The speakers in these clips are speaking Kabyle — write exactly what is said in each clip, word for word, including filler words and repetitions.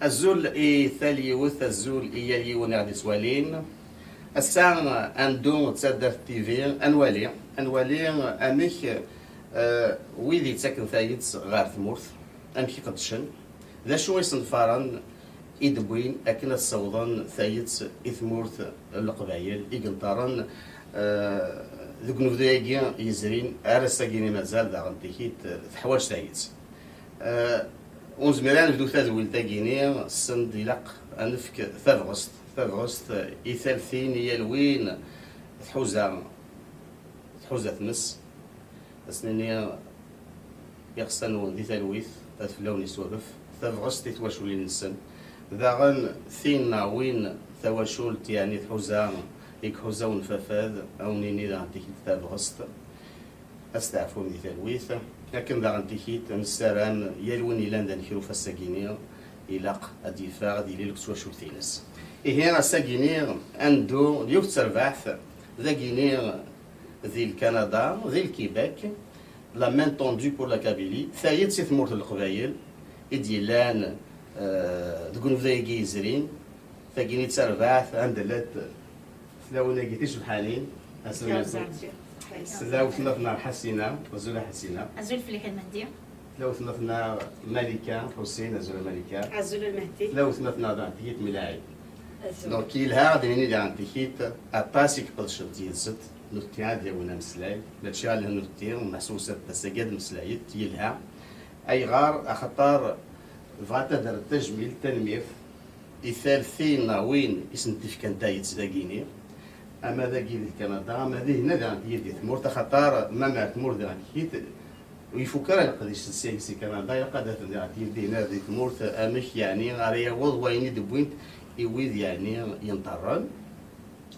Azul i tal yiwet, azul i yal yiwen i ɣ-d-ittwalin. Ass-a, ad neddu d taddart T V, ad nwali, ad nwali amek, eh, wid yettaken tayet ɣer tmurt, amek i qeddcen, d acu isenfaren i d-wwin akken ad ssawḍen tayet i tmurt n Leqbayel i yenṭerren, eh, deg unebdu-agi yezrin, ar ass-agi-ni mazal daɣen tikit, eh, teḥwaǧ tayet. Eh, ur nezmir ara nebdu tadwilt-agi-ni, send ilaq ad nefk tabɣest, tabɣest i tal tin i yal win tḥuza, tḥuza tmes, ad s-nini iɣsan-nwen di talwit, ad fell-awen isuref, tabɣest i twaculin-nsen. Daɣen tin neɣ win tawacult, yeɛni tḥuza, i iḥuza unfafad, ad wen-nini daɣen tikit tabɣest. Ad steɛfum di talwit. Akken daɣen tikit, nessaram yal win yellan d anekruf ass-agi-ni, ilaq ad d-yeffeɣ, ad yili deg twacult-ines. Ihi, ass-agi-ni, ad neddu d yiwet terbaɛt, dagi-ni di Lkanada, di Lkibek, la main tendue pour la Kabylie, tayet i tmurt n Leqbayel, i d-yellan, eh, deg unebdu-agi yezrin, tagini d tarbaɛt, anda llant tlawin-agi ticebḥanin, ass-a. Tella wetma-tneɣ Ḥasina, azul a Ḥasina. Azul fell-ak a Lmehdi. Tella wetma-tneɣ Malika Ḥusin, azul a Malika. Azul a Lmehdi. Tella wetma-tneɣ daɣen tikit Melaɛi. Azul. Donc, yelha ad nini daɣen tikit, aṭas i iqedcen yid-sent, nutenti ad d-yawin ameslay, mačči ala nutenti, meḥsub s ass-agi ad meslayet, yelha. Ayɣer? Axaṭer bɣant ad rrent tajmilt, tanemmirt, i tal tin neɣ win i sent-ifkan tayet dagini, ama dagi di Kanada, ama dihin ad ɛeddi di tmurt, axaṭer ma ar tmurt diɣen kit, ur ifuk ara leqdic s si, si Kanada, ilaq ad aten diɣen dihin di tmurt, amek yeɛni ara yaweḍ wayen i d-wwint i wid yeɛni yenṭerren.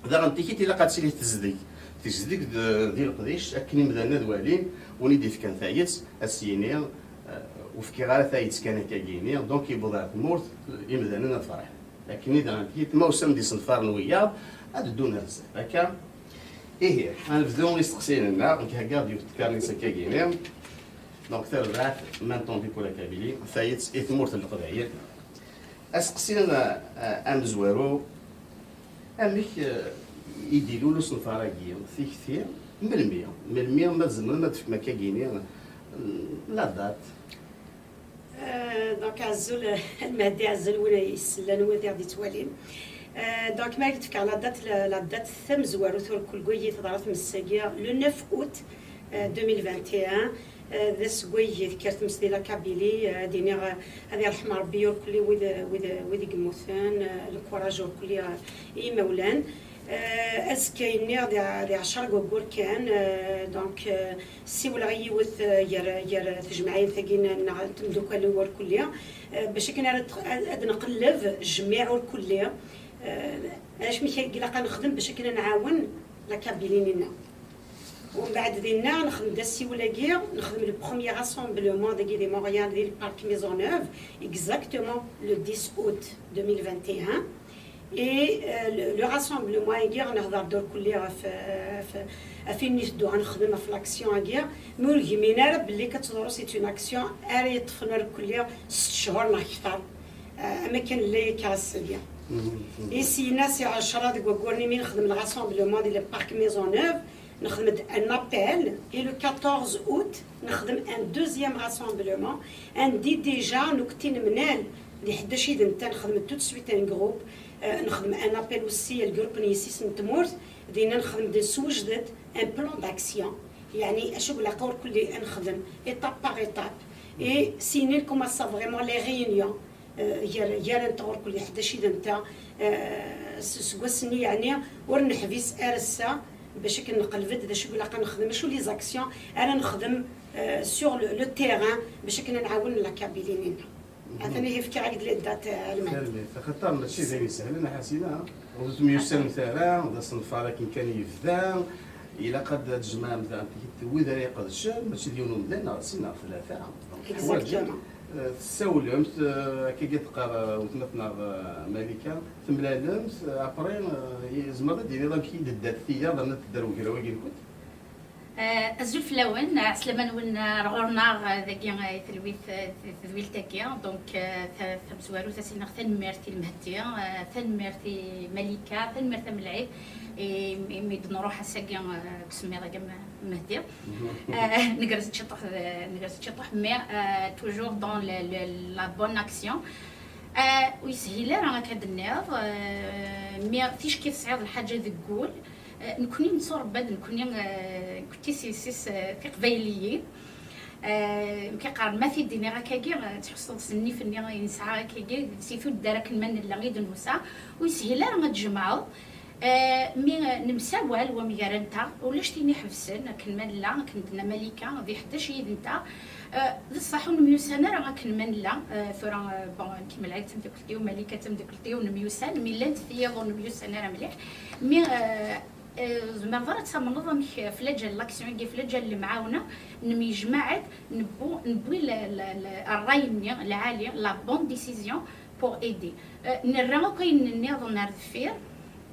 Daɣen tikit ilaq ad tili tezdeg, tezdeg d, di leqdic, akken imdanen ad walin win i d-ifkan tayet, ad s-yini, eh, ur fkiɣ ara tayet kan akka-gini, donc yewweḍ ɣer tmurt, imdanen ad ferḥen. Akken i daɣen tikit, ma usan-d isenfaren wiyaḍ, ad ddun ar zdat. Akka, ihi, ad nebdu isteqsiyen-nneɣ, nekk heggaɣ-d yiwet tkarnit akka-gini. Donc, tarbaɛt, main tendue pour la Kabylie, tayet i tmurt n Leqbayel. Aseqsi, eh, amezwaru, amek, eh, i d-ilul usenfar-agi, tikti, melmi, melmi ma tzemrem ad tefkem akka-gini, mm, la date? Euh, donc, azul, Lmehdi, azul win ay yeslan, wid i ɣ-d-yettwalin. Euh, donc, ma d-fkeɣ la date, la, la date tamezwarut ur kul guyi teḍra tmes-agi, le neuf août, euh, deux mille vingt et un, euh, d aseggas tekker tmes di la Kabylie, euh, ad iniɣ, euh, ad irḥem Rebbi ur kulli wid, wid, wid i yemmuten, euh, le courage ur kulli, euh, i yimawlan. Euh, azekka-nni di, di ɛecra deg waggur kan, euh, donc, euh, ssiwleɣ i yiwet, euh, gar, gar tejmaɛin-agi n-, neɣ n temdukal ur kulli, euh, bac akken ara t-, ad, ad nqelleb jmiɛ ur kulli, euh, acu mi ilaq ad nexdem bac akken ad nɛawen la Kabylie-nni-nneɣ. Umbeɛd dinna nexdem-d asiwel-agi, nexdem le premier rassemblement dagi di Montréal, di le parc Maisonneuve, exactement le dix août deux mille vingt et un. Et, euh, le, le rassemblement-agi, ɣnehḍer-d ur kulli ɣef, ɣef, ɣef ayen iteddu ɣa nexdem ɣef l'action-agi, mi ur gmin ara belli ka teḍru, c'est une action ara yeṭṭfen ur kulli sett cchur neɣ kter, euh, am akken nella akka ass-agi. Et syin-a si ɛecra deg waggur-nni mi nexdem le rassemblement di le parc Maisonneuve, nexdem-d un appel, et le quatorze août, nexdem un deuxième rassemblement, andi déjà nekti nemlal di ḥdac i d netta, nexdem tout de suite un groupe, euh, nexdem un appel aussi à le groupe n yessi-s n tmurt, dinna nexdem-d, nessewjed-d un plan d'action, yeɛni acu i ilaq ur kulli ad nexdem, étape par étape, et syin nkumaṣṣa vraiment les réunions, euh, gar, gar-nteɣ ur kulli ḥdac i d netta, euh, s-, seg wass-nni yeɛni ur neḥbis ar ass-a, bac akken nqelleb-d d acu i ilaq ad nexdem, acu les actions ara nexdem, euh, sur le, le terrain, bac akken ad nɛawen la Kabylie-nni-nneɣ. Atan ihi fkiɣ-ak-d les dates, euh, Lmehdi. Tanemmirt. Axaṭer mačči d ayen isehlen, a Ḥasina, ur temyussanemt ara, d asenfar akken kan yebda, ilaq ad, ad tjemɛem daɣen tikti wid ara iqedcen, mačči d yiwen umdan neɣ d sin neɣ d tlata. Donc, teḥwaǧem, euh, tessawlemt, euh, akka i d-teqqar, euh, weltma-tneɣ, euh, Malika, temlalemt, euh, après, euh, tzemreḍ ad d-tiniḍ amek i d-tedda tiyaḍ, yerna tedda ɣer ugraw-agi-nkent? Euh, azul fell-awen, ɛeslama-nwen, euh, ar ɣur-neɣ, euh, dagi, euh, i telwit, euh, tedwilt-agi. Donc, euh, ta-, ta-, Zwarut, ad s-iniɣ tanemmirt i Lmehdi, eh, tanemmirt i Malika, tanemmirt a Melɛid, i, i mi d-nruḥ ass-agi, eh, deg usemmiḍ-agi a Mehdi. Eh, negres ciṭuḥ, eh, negres ciṭuḥ, mais, eh, toujours dans le, le, la bonne action. Eh, ur yeshil ara akka d-tenniḍ, eh, mi ticki tesɛiḍ lḥaǧa deg wul, eh, nekkni netturebba-d, nekkni, eh, nekkni si, si, si, tiqbayliyin. Eh, mi k-qqaren ma t-id-iniɣ akkagi, eh, tḥusseḍ s nnif-nni i nesɛa akkagi, si tuddar akken ma nella i d-nusa, ur yeshil ara ad tjemɛeḍ. Eh, mi, eh, nemsawal wamgar-nteɣ, ulac tin iḥebsen, akken ma nella, akken d-tenna Malika, d iḥeddec yid-nteɣ. Eh, d ṣṣeḥ ur nemyussan ara akken ma nella. Eh, tura, eh, bon, nekk Melɛid d tamdakelt-iw, Malika d tamdakelt-iw, nemyussan, mi llant tiyaḍ ur nemyussan ara mliḥ. Mi, eh, Eh, tzemreḍ ara tamneḍ amek, eh, f laǧal n l'action-agi, f laǧal n lemɛawna, nemyejmaɛ-d, nebbu-, newwi la, la, la, ṛṛay-nni lɛali, la bonne décision pour aider. Eh, nerra akk ayen nniḍen ar deffir,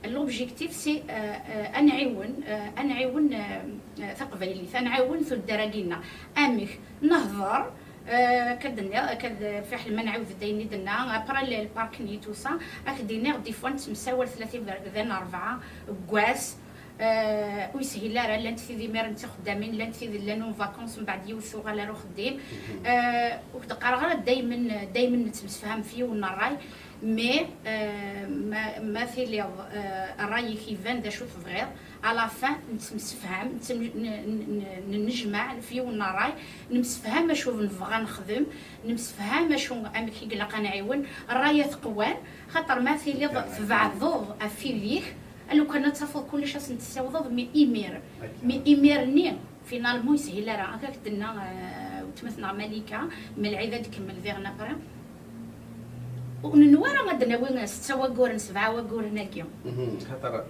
l'objectif c'est, eh, eh, ad nɛiwen, eh, ad nɛiwen, eh, eh, taqbaylit, ad nɛiwen tuddar-agi-nneɣ. Amek? Nehḍer, eh, akka d-nniɣ, akka d, fiḥel ma nɛiwed-d ayen i d-nenna, après le, le parc-nni tout ça, ad k-d-iniɣ, des fois nettemsawal tlata iberdan, rebɛa, deg wass, Eh, ur yeshil ara, llant tid imiren d tixeddamin, llant tid llan en vacances, mbeɛd yiwet tuɣal ar uxeddim. Eh, ur k-d-qqareɣ ara daymen, daymen nettemsefham f yiwen n ṛṛay, mais, eh, ma, ma tiliḍ, eh, ṛṛay-ik iban d acu tebɣiḍ, à la fin nettemsefham, nettem-, n-, n-, n-, nennejmaɛ f yiwen n ṛṛay, nemsefham acu nebɣa nexdem, nemsefham acu, amek i ilaq ad nɛiwen, ṛṛay-a teqwan, xaṭer ma tiliḍ tbeɛdeḍ ɣef wid-ik, a lukan ad tafeḍ kullec ad sen-tessiwḍeḍ, mi imir, mi imir-nni, finalement, yeshil ara. Akka k-d-tenna, eh, weltma-tneɣ Malika, Melɛid ad d-kemmel diɣen après. Ur nenwa ara ad d-nawi setta waguren, sebɛa waguren-agi. Mhm, xaṭer,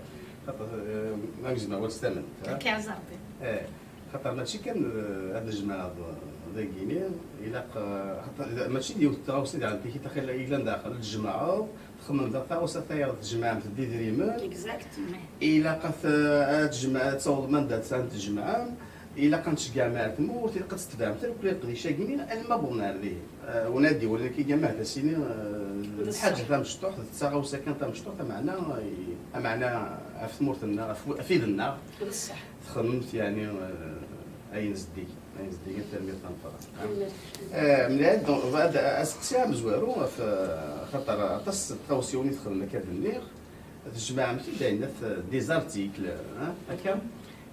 xaṭer, eh, ma nezmer wal s tamen, ha? Akka, a Rebbi. Eh, xaṭer mačči kan, eh, ad nejmeɛ d-, dagini, ilaq, eh, xaṭer mačči d yiwet n tɣawsa i d-ɛeddi, ilaq yellan daxel, tjemɛeḍ, txemmem da taɣawsa tayeḍ, tjemɛemt-d idrimen. Exactement. Ilaq ad t-, ad tjemɛ-, ad tawḍem anda tesɛam tjemɛem. Ilaq ad tceggɛem ar tmurt, ilaq ad tetbeɛem trekla leqdic-agi-nni alma wwḍen ar dihin. Eh, unadi wala nekk i gamma tasini, eh, d lḥaǧa tamecṭuḥt, d taɣawsa kan tamecṭuḥt, ameɛna, eh, ameɛna ɣef tmurt-nneɣ, ɣef, ɣef wid-nneɣ. D ṣṣeḥ. Txemmemt, yeɛni, eh, ayen zeddigen, ayen zeddigen, tanemmirt tameqqrant. Eh, mliḥ, donc, ad, aseqsi amezwaru, ɣef, eh, xaṭer aṭas n tɣawsiwin i txedmem, akka d-nniɣ, tjemɛem-t-id, ayen at, des articles, hein, akka?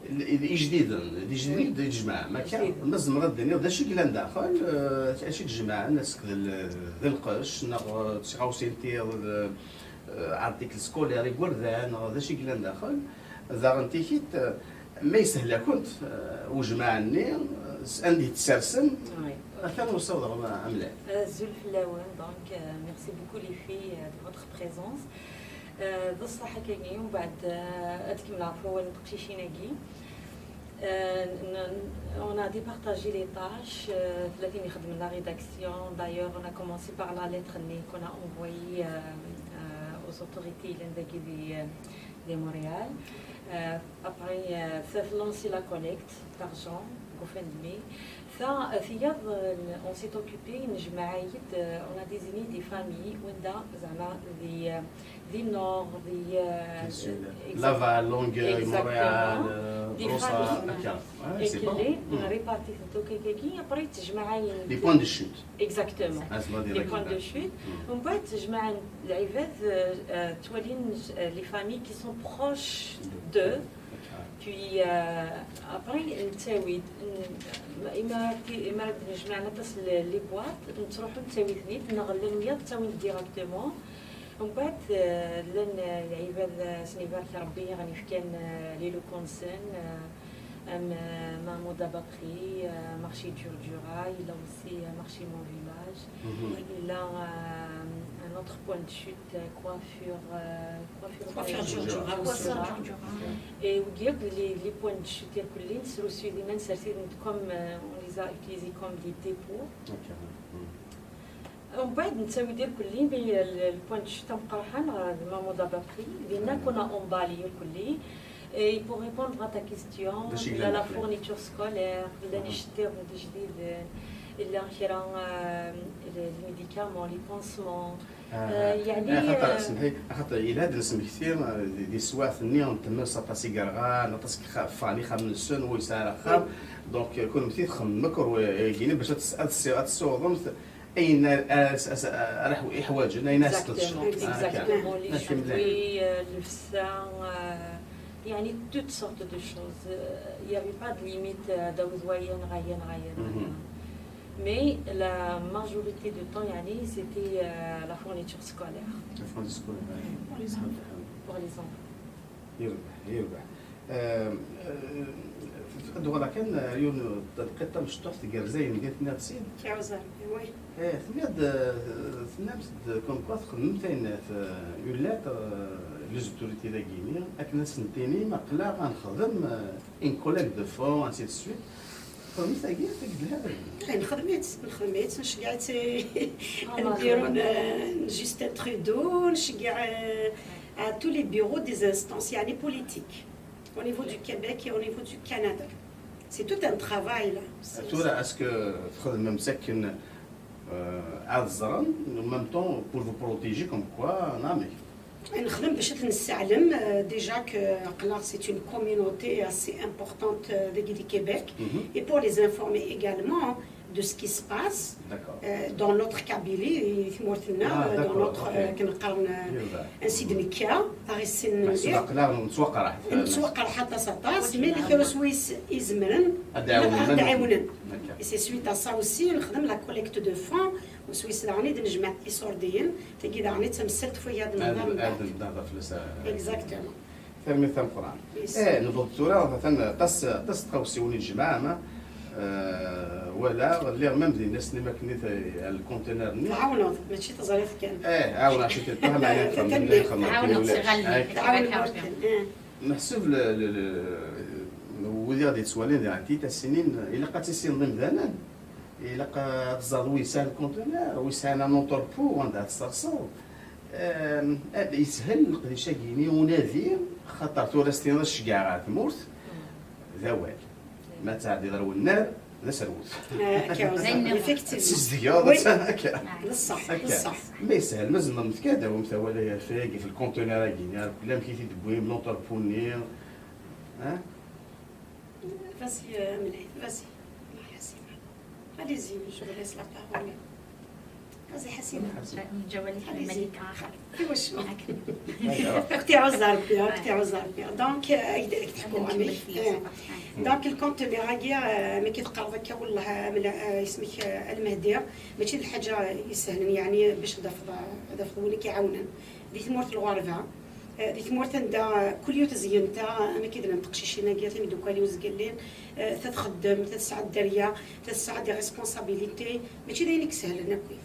D ijdiden, d ijdiden i d-tjemɛem, akka? Ma tzemreḍ ad d-tiniḍ d acu i yellan daxel, eh, acu i d-tjemɛem, est-ce que d l-, d lqecc, neɣ, eh, d tiɣawsiwin tiyaḍ, eh, article scolaire, igerdan, neɣ d acu i yellan daxel? Daɣen tikit, eh, ma yeshel-akent, eh, ujmaɛ-nni, eh, s-, anda i t-tsersem? Oui. Atan ur ssawḍeɣ amlan. Azul fell-awen, donc, euh, merci beaucoup les filles, euh, de votre présence. Euh, d ṣṣeḥ akkagi, umbeɛd, euh, ad kemmleɣ ɣef wawal n teqcicin-agi. Euh, n-, n-, on a départagé les tâches, euh, tella tin ixeddmen la rédaction. D'ailleurs, on a commencé par la lettre-nni qu'on a envoyée, euh, euh, aux autorités yellan dagi di, euh, di Montréal. Euh, après, euh, ça a lancé la collecte d'argent, GoFundMe. Ça, euh, tiyaḍ, euh, on s'est occupé, nejmeɛ-d, euh, on a désigné des familles, wanda, zeɛma, di, euh, di Nord, di, euh, Laval, Longueuil, Montréal, euh, Broussard, familles. Ikelli, réparti-tent akk akkagi, après, tjemɛeḍ-d les points de chute. Exactement. Les points de chute. Umbeɛd, tjemɛeḍ-d lɛibad, euh, euh, ttwalin, euh, les familles qui sont proches d'eux. Puis, euh, après, nettawi-d, n-, imi ara t-, imi ara d-nejmeɛ aṭas n les boîtes, nettruḥu nettawi-ten-id, neɣ llan wiyaḍ ttawin-d directement. Umbeɛd, euh, llan, euh, lɛibad, euh, ad sen-ibarek Rebbi, i ɣ-n-ifkan, euh, les locaux-nsen, euh, am, euh, Mahmoud Abakri, euh, marché Djurdjura, yella aussi, euh, marché Mon Village, yella, euh, un autre point de chute, euh, coiffure, euh, coiffure Djurdjura. Et wigi akk les, les points de chute irkelli nesrusuy dinna, nsers-iten comme, euh, on les a utilisés comme des dépôts. Umbeɛd nettawi-d irkelli, mais le, le point de chute ameqqran, euh, de Mahmoud Abakri, dinna qu'on a emballé irkelli. Et pour répondre à ta question, la, la fourniture scolaire, llan iceṭṭiḍen d ijdiden, Yella kra, euh, les médicaments, les pansements. Ah, يعني، axaṭer آه، سمحي، axaṭer yella ad nesmekti, آه، di, di teswiɛt-nni n tmes aṭas igerɣan, aṭas ffɣen ixxamen-nsen, ur yesɛi ara axxam. Donc, euh, kunemti txemmem akk ur wagini bac ad tessiwḍemt ayen ara iḥwaǧen, ayen ara exactement, exactement, les jouets, euh, le sang, euh, يعني toutes sortes de choses. Il n'y avait pas de limite, euh, d'awezwayen, rayen, rayen. Mais la majorité du temps, يعني, c'était, euh, la fourniture scolaire. La fourniture scolaire, pour les enfants. Pour les enfants. يربح، يربح. آه، آه، دوغا كان يون تلقيت مشطوح تقرزاي مدينة نابسين. كيعوزر، oui. ايه، تنميد، تنميد كوم كوا تخدمت اين يولات لي زوتوريتي داكيني اكن سنتيني ما قلا غنخدم ان كوليك دو فون انسي دو سويت. خدمت اكي تقد هذا نخدمت نخدمت نشجعت نديرون جوستن ترودو نشجع à tous les bureaux des instances يعني politique au niveau du Québec et au niveau du Canada. C'est tout un travail là. ثورة اسكو تخدم مسكن عاد الزرن même temps pour vous protéger comme quoi نعمل نخدم باش نسعلم déjà que aql-aɣ c'est une communauté assez importante dagi di Québec et pour les informer également de ce qui se passe dans notre Kabylie, dans notre كنقارن انسي دنكا غيسن نتوقع حتى سطاس mais اللي كانوا سويس يزمرن ad ɛiwnen. C'est suite à ça aussi نخدم la collecte de fonds وسويس داغني نجمع إيسورديين تاكي داغني تمثلت في هذا النهار. Exactement. ترمي ثم قران. ايه نضد ثورة مثلا تص تص تقوسيوني الجماعة ما آه، ولا غير ميم دي الناس اللي ما كنيت على الكونتينر ني. تعاونوا ماشي تزريف كان. ايه عاون عشان تتهم عليها خمسين خمسين ولا تعاونوا تعاونوا. نحسب ودي غادي تسوالين دي عندي تا السنين الا قاتي سي نظام دانان الا تزاد ويسان الكونتينر ويسان ان اونتربو وعندها تسترسل. يسهل القديش اكيني ونادي خاطر ثورة ستين الشجاعة تموت ذا وال ما تعدي غير والنار لا سروت. Effectivement. تسديا هكا. بصح بصح. ما يسهل مازال ما متكاد هو متوالي فاقي في الكونتينر اكيني بلا مكيتي تبوي من لونتربو ني. ها؟ Vas-y, euh, Ameline, vas-y. Allez-y, je vous laisse la parole. Vas-y, Hassina. جوالك الملكة آخر. اختي عزة ربي، اختي عزة ربي. Donc تحكوا عليه. Donc الكونتينر هاكي ملي كتقرا هكا والله اسمك المهدي ماشي الحاجه يسهلن يعني باش ضفض ضفض وين كيعاونن دي ثمورت الغربه. دي ثمورت عندها كل يوم تزينتها انا كيدنا تقشيشينا كاع تمدو كالي وزقلين. تتخدم تتسعد الدريه تتسعد دي ريسبونسابيليتي ماشي داينك سهل هنا كوي.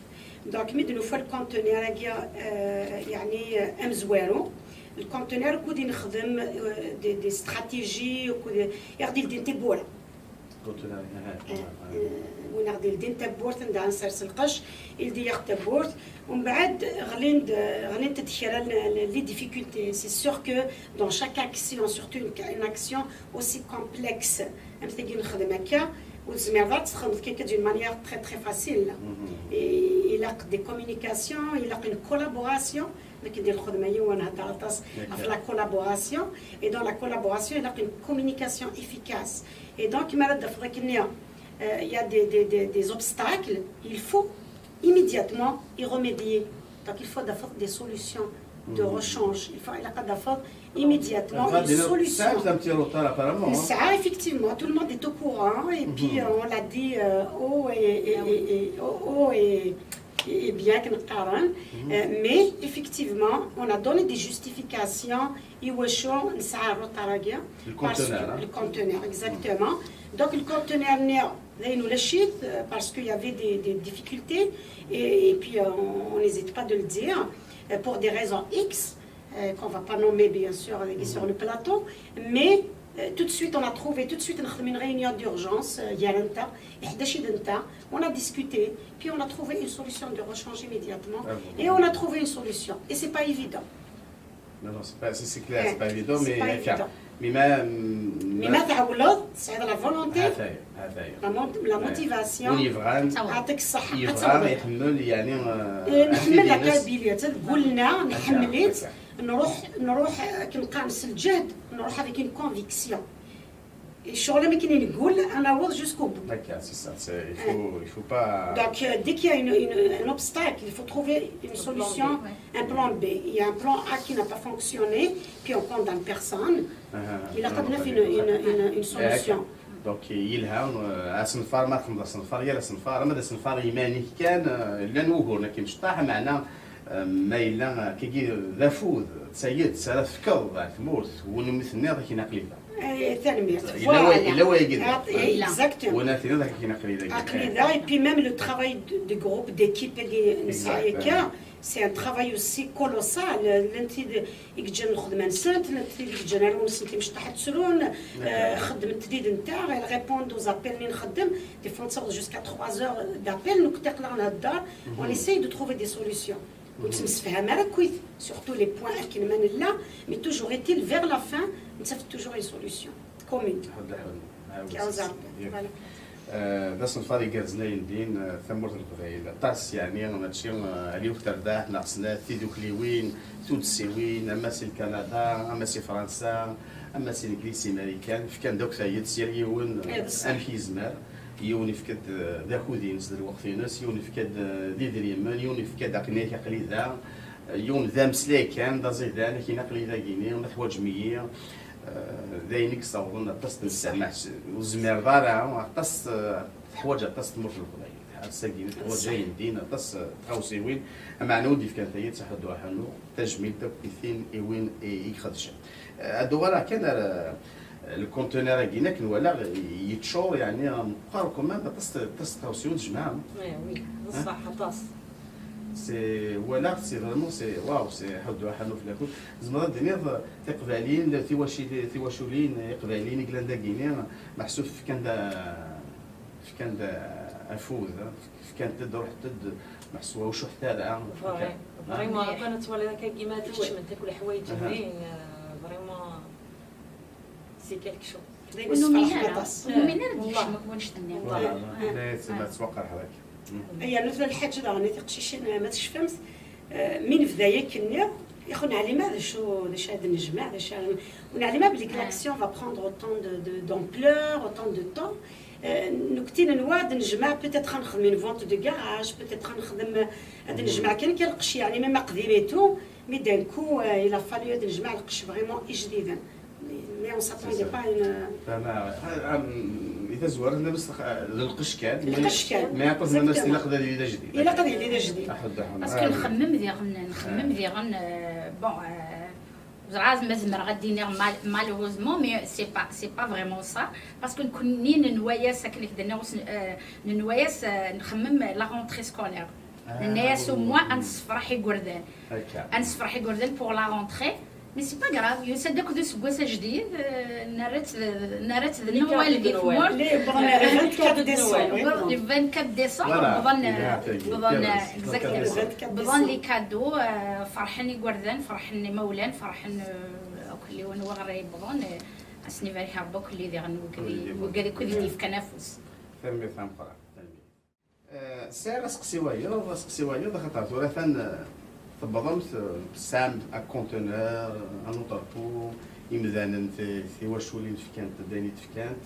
Donc مي دنو فالكونتينر هاكي يعني امزوارو الكونتينر كودي نخدم دي دي استراتيجي كودي يغدي لدين تبوره. وين غادي لدين تبورت ندها نسرس القش يلدي ياخد تبورت. ومن بعد غلين غلين تدخل les difficultés. C'est sûr que dans chaque action surtout une action aussi complexe ام تجي نخدم هكا وتزمير تخدم كي d'une manière très très facile. Il y a des communications, il y a une collaboration. كي ندير الخدمه هي وانا نهضر على طاس في la collaboration. Et dans la collaboration il y a une communication efficace. Et donc ما راه فضلك النيه il y a des, des, des, des obstacles, il faut immédiatement y remédier. Donc il faut des solutions de rechange. Il faut immédiatement une solution. نسعى effectivement, tout le monde est au courant et puis euh, on l'a dit euh, haut et, et, et, et, haut et, et bien كنقارن. Mais effectivement on a donné des justifications. ايوا شو نسعى الروطار هاكيا الكونتينر الكونتينر exactement. Donc الكونتينر ني داينو لا شيت parce que y avait des, des difficultés et, et puis euh, on n'hésite pas de le dire euh, pour des raisons X euh, qu'on va pas nommer bien sûr sur le plateau, mais euh, tout de suite on a trouvé tout de suite une réunion d'urgence يا رنتا حداش دنتا. On a discuté puis on a trouvé une solution de rechange immédiatement et on a trouvé une solution et c'est pas évident. Non, non, c'est pas, c'est, c'est clair, c'est pas évident, mais, mais ما Mais ma tɛewleḍ, tesɛiḍ la volonté, هذايا هذايا la mot- la motivation. Win yebɣan Yeɛṭik ṣṣeḥḥa, ad yebɣa tṛuḥeḍ. Iḥemmel, yeɛni Eh, nḥemmel la Kabylie, tgulna nḥemmel-itt. Nruḥ, nruḥ, akken qqaren s lǧehd, nruḥ avec une conviction. Ccɣel am akken i neggul, ad naweḍ jusqu'au bout. D'accord, c'est ça. Il faut, il faut pas. Donc, euh, dès qu'il y a une, une- un obstacle, il faut trouver une solution, un plan B. Il y a un plan A qui n'a pas fonctionné, puis on condamne personne. Il a une, une, une, une solution. Donc, yelha, euh, asenfar, ma txedmeḍ asenfar, yal asenfar, ama d asenfar iman-ik kan, euh, llan wuguren akka imecṭaḥ, meɛna, euh, ma yella, euh, kagi d afud, d tayet ara tefkeḍ ar tmurt, win umi tenniḍ akken aql-i da. Eh, tanemmirt. Yella wa- yella wayagi da. Exactement. Win ara tenniḍ akken aql-i da. Aql-i da, et puis même le travail de, de groupe, d'équipe, اللي نسعى هكا, c'est un travail aussi colossal. Llant tid i yeǧǧan lxedma-nsent, llant tid i yeǧǧan arraw-nsent imecṭaḥ ad ttrun, eh, xeddment tid-nteɣ, elles répondent aux appels-nni nxeddem, des fois nettaweḍ jusqu'à trois heures d'appel, nekkni aql-aɣ nhedder, on essaye de trouver des solutions. Ur nettemsefham ara akkit, sur tous les points akken ma nella, mais toujours est-il, vers la fin, nettaf toujours une solution commune. Kra ur zeɛḍen. Voilà. Eh, d asenfar igerrzen ayendin, eh, tamurt n Leqbayel. Aṭas, yeɛni, mačči, eh, ɛli u terbaɛt neɣ snat tidukliwin, tuddsiwin, ama si Lkanada, ama si Fransa, ama si Legliz, si Marikan, fkan-d akk tayet s yal yiwen, eh, amek yezmer. Yiwen ifka-d, eh, d akud-ines, d lweqt-ines, yiwen ifka-d, eh, d idrimen, yiwen ifka-d akken-ak aql-i da, eh, yiwen d ameslay kan, d aẓidan, akken aql-i dagini, ma teḥwaǧem-iyi, eh, d ayen i yessawḍen aṭas n tteɛmact. Ur zmireḍ ara, aṭas, eh, teḥwaǧ aṭas tmurt n Leqbayel. Ass-agi teḥwaǧ ayendin, aṭas, eh, tɣawsiwin, ameɛna ur d-ifkan tayet, aḥuddu aḥunnu, tajmilt akk i tin i win i, i ixedcen. Eh, ad uɣaleɣ kan ar, eh, le conteneur-agi, akken walaɣ yeččur, yeɛni meqqer quand même, aṭas, aṭas tɣawsiwin tjemɛem. Eh, oui, d ṣṣeḥ, aṭas. C'est, walaɣ, c'est vraiment, c'est, waouh, c'est ḥuddu aḥunnu fell-akent. Tzemreḍ ad d-tiniḍ, eh, tiqbayliyin, tiwacil-, tiwaculin, eh, iqbayliyen i yellan dagini, meḥsub fkan-d, eh, fkan-d, eh, afud, eh, fkant-d, ruḥent-d, meḥsub ur cuḥet ara. Vraiment, akka nettwali akka, kima kecment akk leḥwayeǧ-nni, eh, vraiment, c'est quelque chose. Ur numin ara, ur numin ara d-yekcem akk wanect-nni. Ma tettwaqerḥeḍ akka. Aya, nutni lḥaǧa daɣen i tiqcicin, ma tecfamt, eh, mi nebda yakk-nni, ur neɛlim ara d acu, d acu ad nejmeɛ, d acu ara, ur neɛlim ara belli l'action va prendre autant de, de, d'ampleur, autant de temps. Eh, nekkni nenwa ad nejmeɛ, peut-être ad nexdem une vente de garage, peut-être ad nexdem, ad nejmeɛ kan kan lqecc, yeɛni même aqdim et tout, mais d'un coup, eh, il a fallu ad nejmeɛ lqecc vraiment ijdiden. Mais on s'attendait pas à une. Fehmeɣ. I tazwara, nnan-as d lqecc kan. Lqecc kan. Mais aṭas nnan-as ilaq ad yili d ajdid. Ilaq ad yili d ajdid. Aḥuddu aḥunnu. Parce que nxemmem diɣen, nxemmem diɣen, euh, bon, euh, ẓriɣ ma zemreɣ ad d-iniɣ mal-, malheureusement, mais c'est pas, c'est pas vraiment ça. Parce que nekkni nenwa-yas, akken i k-d-nniɣ, ur s-, euh, nenwa-yas, euh, nxemmem la rentrée scolaire. Nenna-yas au moins ad nessefreḥ igerdan. Ad nessefreḥ igerdan pour la rentrée. Mais c'est pas grave, yusa-d akk d useggas ajdid, euh, nerra-tt d, nerra-tt d Noël di tmurt. Le vingt-quatre décembre. Le vingt-quatre décembre, bḍan, bḍan, exactement. Bḍan les cadeaux, euh, ferḥen igerdan, ferḥen imawlan, ferḥen, euh, akk yiwen waɣer yebḍan, euh, ad sen-ibarek Rebbi akk diɣen wigad i d-yefkan afus. Tanemmirt tameqqrant. Tanemmirt. Eh, sɛiɣ aseqsi wayeḍ, aseqsi wayeḍ, axaṭer tura atan, eh, tewwḍemt, eh, tesɛam akonteneur, un entrepôt, imdanen, ti-, tiwaculin fkant-d ayen i d-fkant,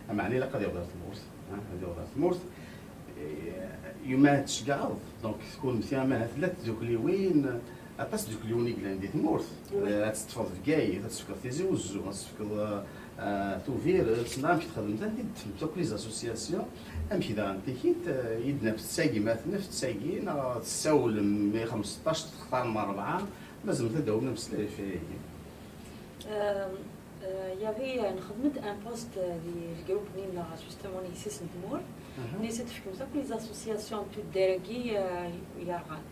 ameɛna ilaq ad yaweḍ ar tmurt, ah, ad yaweḍ ar tmurt. Eh, yuma ad tceggɛeḍ, donc, kunemti ama tella tdukliwin, aṭas n tdukliwin i yellan di tmurt. Eh, ad teṭṭfeḍ Bgayet, ad tefkeḍ Tizi Uzzu, ad tefkeḍ, eh, eh, Tubiret, neɣ amek txedmemt, anda i d-tefkemt akk les associations, amek daɣen tikit, eh, i d-naf tettagim ad t-naf tettagi, neɣ tessawlem i xemseṭṭac, textarem rebɛa, ma tzemremt ad d-tawim ameslay ɣef wayagi. Euh, euh, il y avait, euh, nxedmet un poste, euh, di le groupe-nni-nneɣ, justement, n yessi-s n tmurt. Nnan-as ad tefkemt akk les associations n tuddar-agi, euh, yerɣan.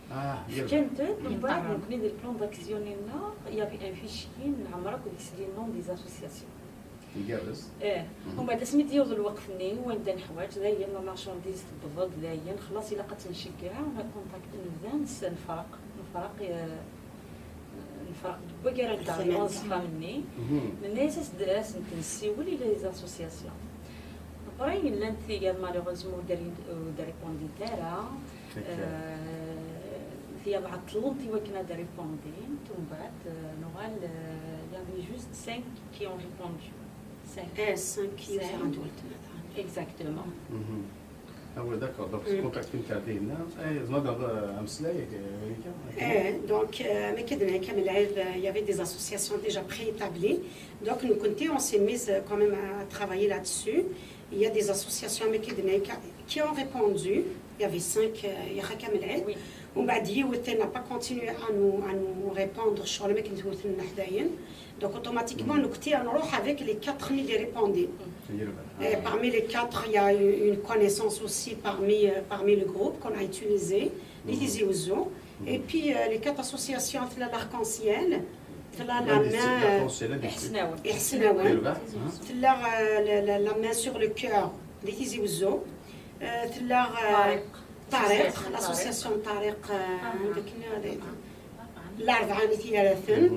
Fkant-d, mbeɛd nekkni di le plan d'action-nni-nneɣ, il y avait un fichier, nɛemmer akk deg-s les noms des associations. Igerrez. Eh, mbeɛd asmi d-yaweḍ lweqt-nni, wanda neḥwaǧ, dayen la marchandise tewweḍ-d, dayen, xlaṣ ilaq ad tt-nceggeɛ, on a contacté, nebda nes-, nefreq, nefreq, eh, Nefreq deg waggar n dda uẓeffam-nni. Nenna-yas as-d, as-nessiwel i les associations. Après, llant tigad, malheureusement, ur d-, ur d-répondit ara. Euh, tigad ɛeṭṭlent i wakken ad répondint. Umbeɛd, euh, nuɣal, euh, il y avait juste cinq qui ont répondu. Cinq. Eh, cinq. Exactement. Ah oui, d'accord. Donc, contact-imt ar dinna. Eh, tzemreḍ ad ameslay, eh, Malika? Eh, donc, euh, mi k-id-nnan Kamel Ɛid, euh, il y avait des associations déjà préétablies. Donc, nous, on s'est mis, euh, quand même à travailler là-dessus. Il y a des associations, mi k-id-nnan, qui ont répondu. Il y avait cinq, euh, il y a Kamel Ɛid. Oui. ومن بعد يوث n'a pas continué à nous, à nous répondre sur le mec qui nous Donc automatiquement, nous, on a avec les quatre des répondants. Et parmi les quatre, il y a une connaissance aussi parmi, euh, parmi le groupe qu'on a utilisé, les Tizi Ouzou. Et puis, euh, les quatre associations, la l'arc-en-ciel, la, la main, euh, Iḥesnawen. Iḥesnawen. La, euh, la, la, la main sur le cœur, les Tizi Ouzou. Euh, la, euh, Tariq, l'association Tariq, euh, avec nous, avec L'Arba'a n Yiraten.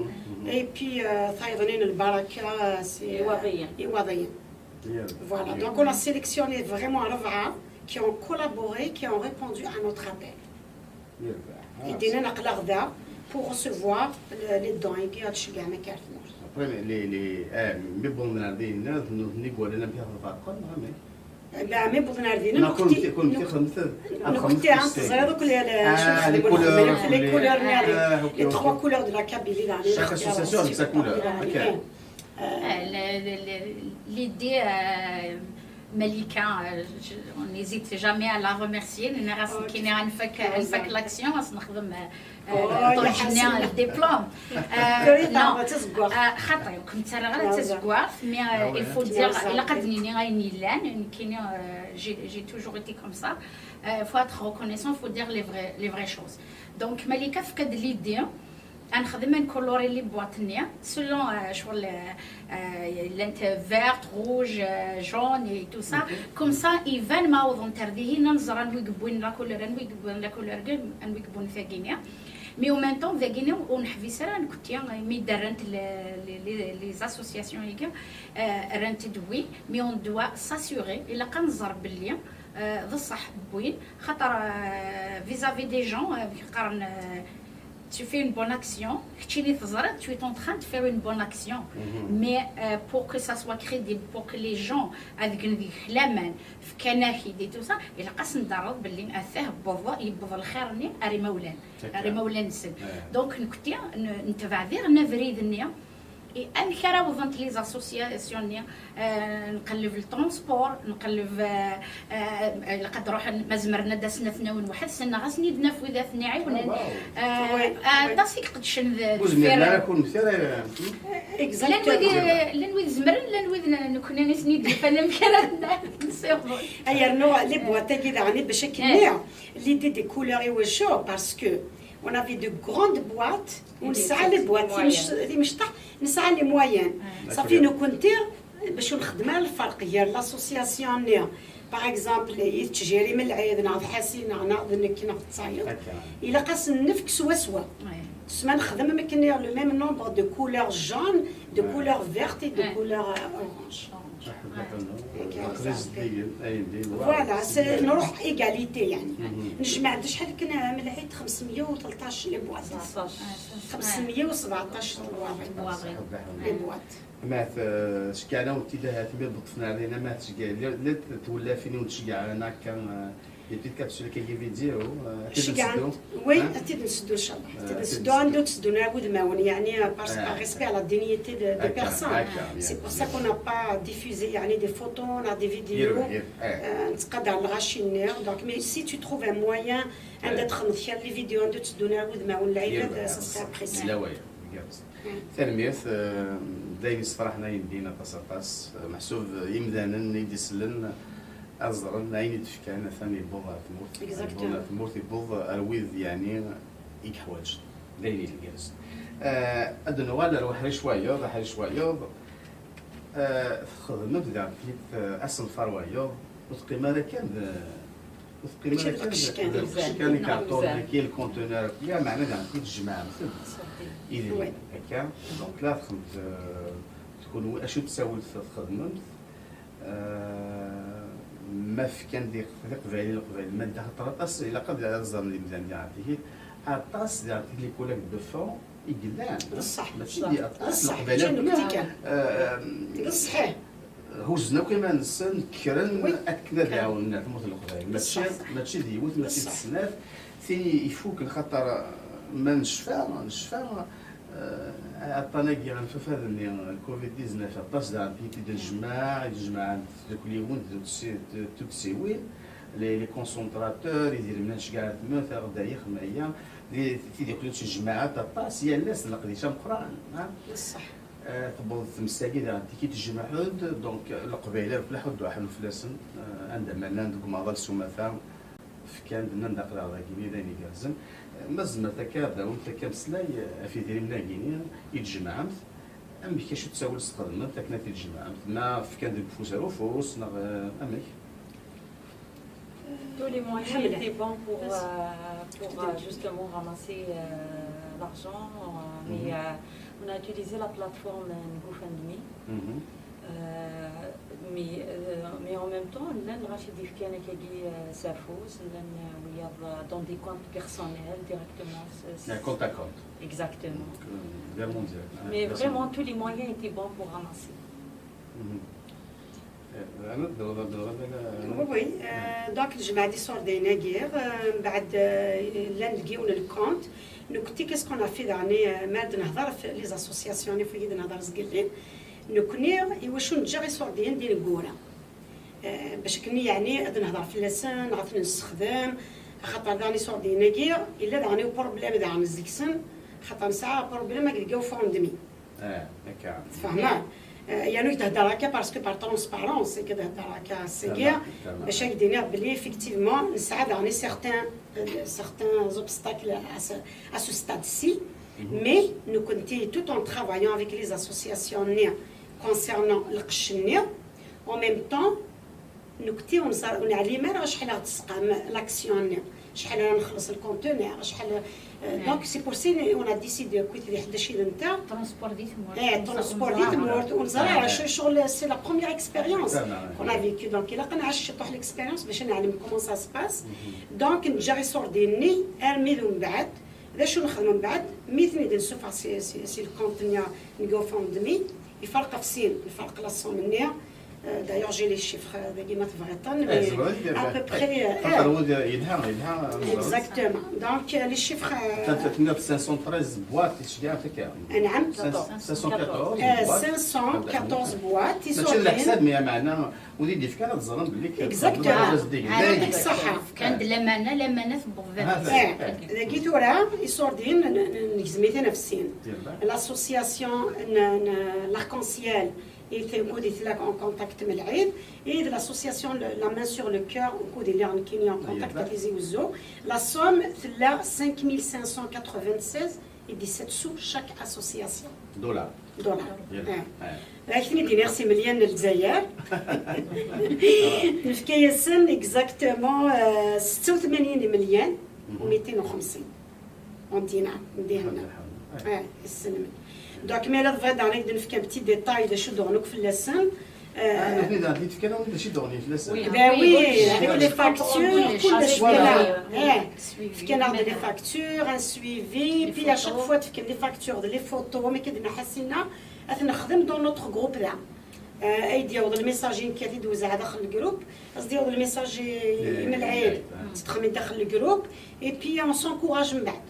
Et puis, euh, tayeḍ-nni n Lbaraka, euh, c'est, euh, Iwaḍiyen. Iwaḍiyen. Voilà, donc on a sélectionné vraiment rebɛa qui ont collaboré, qui ont répondu à notre appel. Et d-nnan aql-aɣ da pour recevoir le, les dons, et puis ad tceggɛem akka ar tmurt. Après, les, les, les, eh, mi wwḍen ar dinna, d nutni i iwalan amek ara ferqen, neɣ amek? Ben, mi wwḍen ar dinna, nekkni, nekkni xedmet, nekkni, teẓriḍ akk les, les, les couleurs, les couleurs, les trois couleurs de la Kabylie, chaque association avec sa couleur. Ok. Euh, le, le, le, l'idée, euh, Malika, euh, je, on n'hésite jamais à la remercier. Nenna-as nekkini ad nfak, ad nfak l'action, ad s-nexdem, euh, euh, le diplôme. Euh, non, euh, xaṭi, ur kem-ttarraɣ ara d tazeggaɣt, mais, euh, il faut dire, ilaq ad d-nini ayen yellan, nekkini, euh, j'ai, j'ai toujours été comme ça. Euh, faut être reconnaissant, faut dire les vraies, les vraies choses. Donc, Malika tefka-d l'idée, ad nexdem, ad nkuluri les boîtes-nni selon, euh, ccɣel, euh, euh, llant vert, rouge, euh, jaune et tout ça. Comme ça, iban ma wwḍent ar dihin, ad nẓer anwi yewwin la couleur, anwi yewwin la couleur, anwi yewwin tagini. Mais en même temps, dagini ur neḥbis ara nekkni, mi d-rrant les, les, les, les associations-agi, euh, rrant-d win, mais on doit s'assurer, ilaq ad nẓer belli, euh, d ṣṣeḥ wwin, xaṭer, euh, vis-à-vis des gens, euh, qqaren, euh, tu fais une bonne action, keččini teẓriḍ, tu es en train de faire une bonne action. Mais, euh, pour que ça soit crédible, pour que les gens ad gen deg-k laman, fkan-ak-id et tout ça, ilaq ad sen-d-terreḍ belli atah wweḍ, yewweḍ lxir-nni ar imawlan, ar imawlan-nsen. Donc, nekkni n-, netbeɛ diɣen abrid-nni, Et amek ara wwḍent les associations-nni? Euh, nqelleb le transport, nqelleb, euh, euh, ilaq ad ruḥen, ma zemren ad d-asen ad ten-awin weḥd-sen, neɣ ad sen-id-naf wid ad ten-iɛiwnen. Euh, aṭas i iqeddcen d-, deffir. Llan wid, llan wid zemren, llan wid n-, nekkni i sen-id-yufan amek ara ten-nsiwḍen. Ay, yernu les boîtes-agi daɣen, bac akken, l'idée des couleurs i wacu, parce que on avait de grandes boîtes, ونسعى les boîtes, timecṭaḥ, nesɛa les moyens. Safi, nekkenti, bac ur nxeddem ara lferq gar l'association-nni, par exemple, i tettjirim Lɛid, neɣ d Ḥasin, neɣ, neɣ d nekk, neɣ d tayeḍ, ilaq ad sen-nefk swaswa. Ssma nexdem am akken, le même nombre de couleurs jaunes, de couleurs vertes et de couleurs, euh, oranges. Voilà, c'est, نروح égalité يعني. نجمع-d شحال كنا من العيد؟ خمسمية وثلطاش les boîtes. خمسمية وسبعطاش les boîtes. Ma t-, ceggɛen-awent-id ahat mi d-ṭṭfen ar dinna, ma tceggɛ-, la, la twellafin ur ntceggɛen ara akka, euh, les petites capsules-agi vidéo, euh, ad t-id-nseddu. Oui, ad t-id-nseddu, ncallah. Ad t-id-nseddu, anda ur tteddun ara wudmawen, yeɛni, par, par respect à la dignité de, des personnes. C'est pour ça qu'on n'a pas diffusé, yeɛni, des photos, on a des vidéos. Euh, nettqadar lɣaci-nni. Donc, mais si tu trouves un moyen, anda txedmeḍ kra les vidéos, anda ur tteddun ara wudmawen n lɛibad, ça serait apprécié. Tanemmirt, eh, d ayen yessefraḥen, ayen din aṭas, aṭas. Eh, meḥsub, eh, imdanen i d-isellen ad ẓren ayen i d-fkan, atan yewweḍ ɣer tmurt. Exactement. Yewweḍ ɣer tmurt, yewweḍ ar wid, yeɛni, i yeḥwaǧen. D ayen igerrzen. Eh, ad d-nuɣal ar uḥric wayeḍ, aḥric wayeḍ. Eh, txedmem daɣen, eh, asenfar wayeḍ, ur teqqim ara kan d, Ur teqqim ara kan d lqecc kan, ikarṭunen-agi, lkuntunur-agi, meɛna daɣen i d-tjemɛemt-d idrimen akka. Donc la txemt, euh, tkun acu ttawil txedmemt, euh, ma fkan d iqbayliyen, leqbayel, ma d axaṭer aṭas ilaq ad ẓren yimdanen diɣen tigi, aṭas diɣen tigi les collègues de fond i yellan. Mačči d aṭas leqbayel akk, euh, d ṣṣeḥ. Huzzen akk iman-nsen, kkren akken ad ɛawnen ar tmurt n Leqbayel. Mačči, mačči d yiwet, mačči d snat, tin ifuken, xaṭer ma necfa, necfa, eh, aṭṭan-agi, anfafad-nni, covid dix-neuf, aṭas daɣen i t-id-nejmeɛ, i d-jemɛent tdukliwin d tuddsi-, d tuddsiwin, les, les concentrateurs, idrimen ad nceggeɛ ar tmurt, aɣ-d ay ixmaya, di, tidukli ttejmaɛent aṭas, yal ass d leqdic ameqqran, ha? Eh, tewweḍ tmes-agi daɣen tiki tejmeɛ-d, donc, Leqbayel akk laḥ ur d-uḥellu fell-asen, eh, anda ma llan deg umaḍal s umata, fkan-d, nnan-d aql-aɣ dagini, d ayen igerrzen. Eh, ma tzemremt akka ad d-tawimt akka ameslay, eh, ɣef idrimen-agi-ni i d-tjemɛemt, amek acu ttawil txedmemt akken ad t-id-tjemɛemt? Ma fkan deg ufus ar ufus, neɣ, eh, amek? Tous les moyens étaient bons pour, euh, pour, euh, justement ramasser, euh, l'argent, euh, mais, euh, on a utilisé la plateforme, euh, GoFundMe. Euh, mais, euh, mais en même temps, llan lɣaci d-ifkan akkagi, euh, s afus, llan, euh, wiyaḍ, euh, dans des comptes personnels directement. Un compte à compte. Exactement. Donc, euh, virement direct. Mais vraiment, tous les moyens étaient bons pour ramasser. Oui, oui. Euh, donc, tejmeɛ-d iṣurdiyen-agi, euh, mbeɛd, euh, llan deg yiwen lkont. Nekkenti, qu'est-ce qu'on a fait daɣen, euh, mi ara d-nehder ɣef les associations, i d-nehder zgelli. Nekkni, i wacu neǧǧa iṣurdiyen d ineggura? Euh, bac akken, yeɛni, ad nehder fell-asen, ad ten-nessexdem, axaṭer daɣen iṣurdiyen-agi, yella daɣen uproblem daɣen seg-sen, axaṭer nesɛa aproblem akked GoFundMe. Tfehmeḍ? Eh, yernu i d-hedder akka parce que par transparence i d-hedder akka seg-i, bac ad k-d-iniɣ belli effectivement nesɛa daɣen certains, euh, certains obstacles à ce, à ce stade-ci, mais nekkenti, tout en travaillant avec les associations-nni concernant lqecc-nni, en même temps, Nekkenti ur neẓ-, ur neɛlim ara acḥal ara d-tesqam l'action-nni, acḥal ara nxelleṣ le conteneur, acḥal, euh, donc c'est pour ça on a décidé, akkit di ḥdac yid-nteɣ. Transport di tmurt. Eh, transport di tmurt, ur neẓra ara acu, ccɣel, c'est la première expérience qu'on a vécue, donc ilaq ad nɛac ciṭuḥ l'expérience bac ad neɛlem comment ça se passe. Donc neǧǧa iṣurdiyen-nni armi d umbeɛd, d acu nexdem umbeɛd, mi ten-id-nessufeɣ si, si, si le compte-nni n GoFundMe, Iferq ɣef sin, iferq la somme-nni. Euh, d'ailleurs, j'ai les chiffres, euh, dagi ma tebɣiḍ-ten, mais à peu près, euh, yelha, yelha. Exactement. Donc, euh, les chiffres, euh, cinq cent treize boîtes, anɛam. Cinq cent quatorze boîtes. Cinq cent quatorze boîtes, mačči d leḥsab, mais meɛna ur d-yefka ara ad ẓren belli. Exactement. Yeɛṭik ṣṣeḥḥa. Fkan-d lamana, lamana tewweḍ baba. Eh, dagi tura, iṣurdiyen n, n, negzem-iten ɣef sin. L'association n, n, L'Arc-en-Ciel, i t-, wukud i tella en contact m Lɛid, et de l'association le, La Main sur le Cœur, wukud i lliɣ nekkini en contact à Tizi Ouzou. La somme tella cinq mille cinq cent quatre-vingt-seize et dix-sept sous chaque association. Dollar. Dollar. Ad ak-ten-id-iniɣ s imelyan n Lezzayer. Nefka-yasen exactement, euh, setta u tmanyin imelyan u mitin u xemsin. En dinar, n Dihenna. Eh, isselmen. Donc, mi ara tebɣiḍ daɣen ad k-d-nefk un petit détail d acu d-uɣen akk fell-asen. Ah, nutni daɣen d-ifkan-awen d acu d-uɣen fell-asen. Ben oui, avec les factures, kullec fkan-aɣ. Eh, fkan-aɣ-d les factures, un suivi, puis à chaque fois tefkan les factures d les photos, mi k-d-nḥasina, ad t-nexdem dans notre groupe da. Eh, ay d-yaweḍ le message i nekk ad t-id-wezɛeɣ daxel le groupe, ad s-d-yaweḍ le message i, i Melɛid, ad t-texdem daxel le groupe, et puis on s'encourage mbeɛd.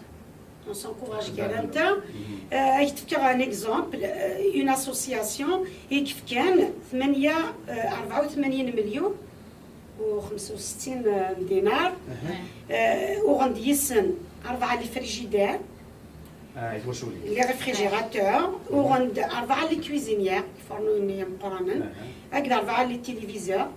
On s'encourage gar-anteɣ. Euh, ad k-d-fkeɣ un exemple, euh, une association i yefkan tmanya, euh, rebɛa u tmanyin melyun u xemsa u settin dinar. Euh, uɣen-d yis-sen rebɛa les frigidaires, les réfrigérateurs, uɣen-d rebɛa les cuisinières, ifernuyen-nni imeqqranen, akked rebɛa les téléviseurs.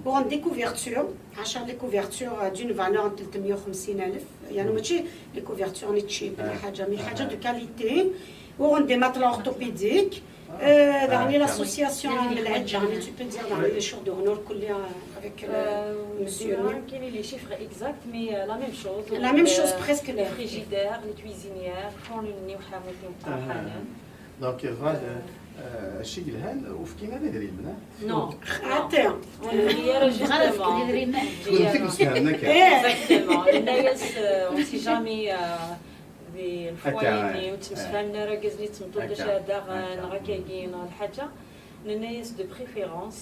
Uɣen des couvertures, ɛecṛa les couvertures, euh, d'une valeur n tlettmya u xemsin alef, yeɛni mačči les couvertures n tcib, la ḥaǧa, mais ḥaǧa de qualité. Uɣen des matelas orthopédiques, Euh, daɣen l'association Lɛeǧǧa, tu peux dire daɣen les jours d'honneur كلها avec le monsieur. كاين les chiffres exacts, mais la même chose. La même chose presque. Les frigidaires, les cuisinières, كل ني وحاموتي وطاحنين. Donc, voilà, الشيء يلهان وفكينا هذا دريمنا. Non. Attends. Justement. تكون فيك مستهلنا كاع. Exactement. الناس on sait jamais. Des fois, ur ttemsefhamen ara, argaz-nni d tmeṭṭut d acu ara d-aɣen, neɣ akkagi, neɣ lḥaǧa. Nenna-yas de préférence,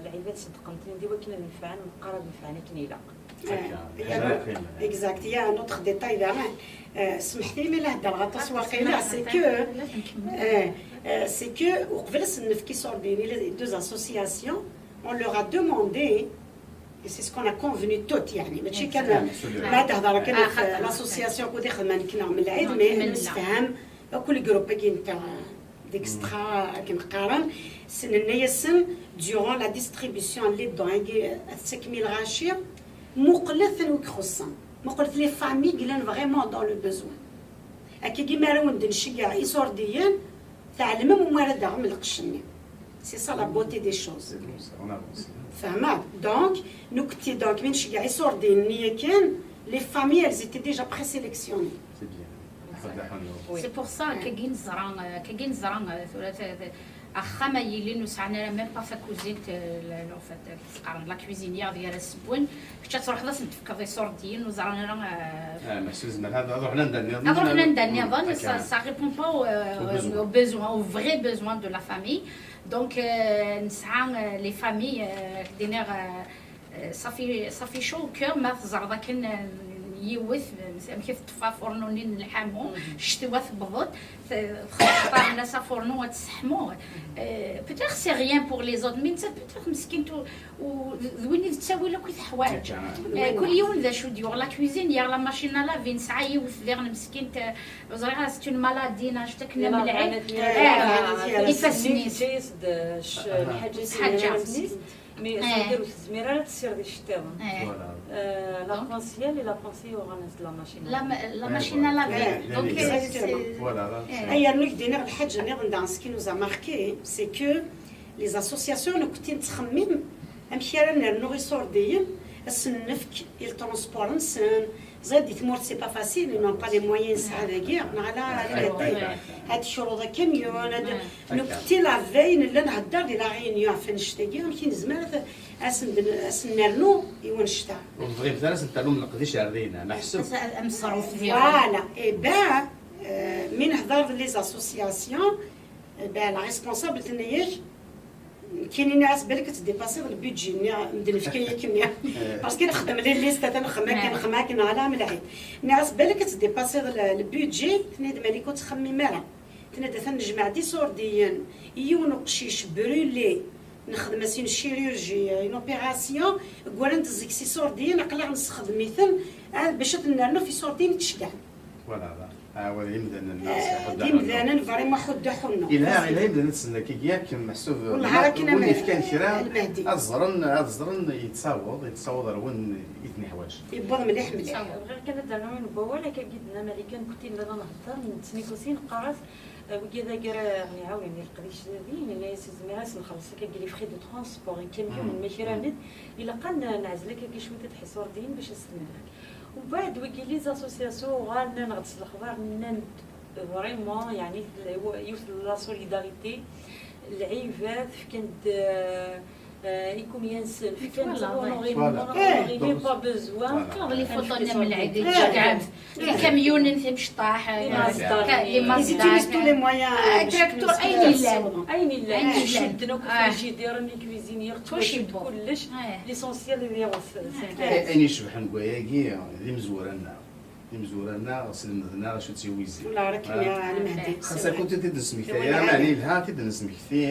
lɛibad ṣeddqen-ten-id i wakken ad nefɛen, meqqar ad nefɛen akken ilaq. Exact, il y a un autre détail daɣen. Smeḥt-iyi ma la heddreɣ aṭas waqila, c'est que, c'est que uqbel ad sen-nefk iṣurdiyen i les deux associations, on leur a demandé, et c'est ce qu'on a convenu toutes, يعني ماشي كان ما تهضر كان في l'association كود يخدم كنا من العيد، mais نسفهم كل groupe كي انت d'extra كنقارن سننا يسن durant la distribution les dons تسكمي الغاشي مقلت ويخصن مقلت les familles يلان vraiment dans le besoin. هكا كيما راه ود نشجع إيسورديين تعلمهم وما راه داغم القشني. C'est ça la beauté des choses. فهمت؟ Donc نكتي donc من نشجع إيسورديين نيا كان les familles elles étaient déjà présélectionnées. C'est pour ça كاين زرا كاين زرا ثلاثة اخا ما يلين وسعنا même pas في la cuisine تقارن la cuisinière ديال السبون. كنت تروح خلاص نتفكر في صورديين وزرا انا. محسوس زعما هذا روح لنا داني روح لنا داني ça répond pas aux besoins, aux vrais besoins de la famille. Donc نسعى les familles دينيغ صافي صافي chaud au cœur ما تزرد كان يوث. كيف تطفى فرنونين نلحمو الشتوى تبضت تخطى الناس فرنو وتسحمو. Peut-être c'est rien pour les autres, mais peut-être مسكين ذويني تساوي لك حوايج. كل يوم ذا شو ديور la cuisine يا la machine à laver نسعى يوث ذيغ مسكين. زريغ c'est une maladie ناشتك نملعي. يفسني حاجة حاجة. Mais ça veut dire تزمير على تسير دي شتيرن. La princière et la pensée au reste de la machine. La machine à laver. Donc c'est voilà. اي رنوك دينا الحاجه نظن دان سكين وزا ماركي c'est que les associations نكتين تخمم امشي راه نرنو غير صورديين السنفك الترونسبور نسن زاد دي تمورت c'est pas facile ils n'ont pas les moyens ساعه داكيا على هاد الشروط كاميون هاد نكتي la veille نلا نهضر دي la réunion في نشتاقي يمكن زمان اسن نرنو ايوا نشتا. وتبغي مثلا اسن تعلم نقديش عرضينا ما حسب. امصروف ديالو. Voilà. Et ben من هضر les associations ben la responsable تنيك كاينين ناس بالك تديباسي البيدجي مدن في كيك ميا parce que تخدم les listes تاع خماكن خماكن على من العيد. ناس بالك تديباسي البيدجي تنيد مالك وتخمي مالا. تنادى تنجمع دي صورديين يون قشيش برولي نخدم سين شيرورجي اون اوبيراسيون. كوالنت زيك سي صورديين اقلاغ نسخدميثن باش تنرنو في صورديين تشكان. Voilà. عاود يمدن الناس يحد يمدن فريمون حد حنو. إلها إلها يمدن تسنى كي ياك محسوب والله راه كنا وين كان كرا. أزرن أزرن يتصاوض يتصاوض روين يتني حوايج. يبوض مليح مليح. غير كان دعنا وين بوا ولا كان قيدنا ملكان كنت لنا نهضر نتنيكوسين قرات. وكذا كرا يعني عاوني القريش دين لا يسزمي راس نخلص كان قال لي في خيدو ترونسبور كاميون ما كرا نت. إلا قال نعزلك كي شويه تحصور دين باش نستمرك. ومن بعد ويكي لي زاسوسياسيون غالنا نغطس الخبر ننت. Vraiment يعني يوث la solidarité. العيفات فكنت يكون ينسل فكنت اونوري اونوري با بوزوان. لي فوطو نعم العيد تشجعت. الكاميون انت مشطاح. لي مصدر لي مصدر tous les moyens. تراكتور اين لا اين لا شدنا كل شيء دير مي كويزينير كلش. L'essentiel اللي يغوص. اين يشبح نقول ياكي دي مزورنا. Imezwura-nneɣ slemden-aɣ acu d tiwizi. Wala ara kem-iɛan Mehdi. Xas akk ur t-id-nesmektay ara, meɛna yelha ad t-id-nesmekti.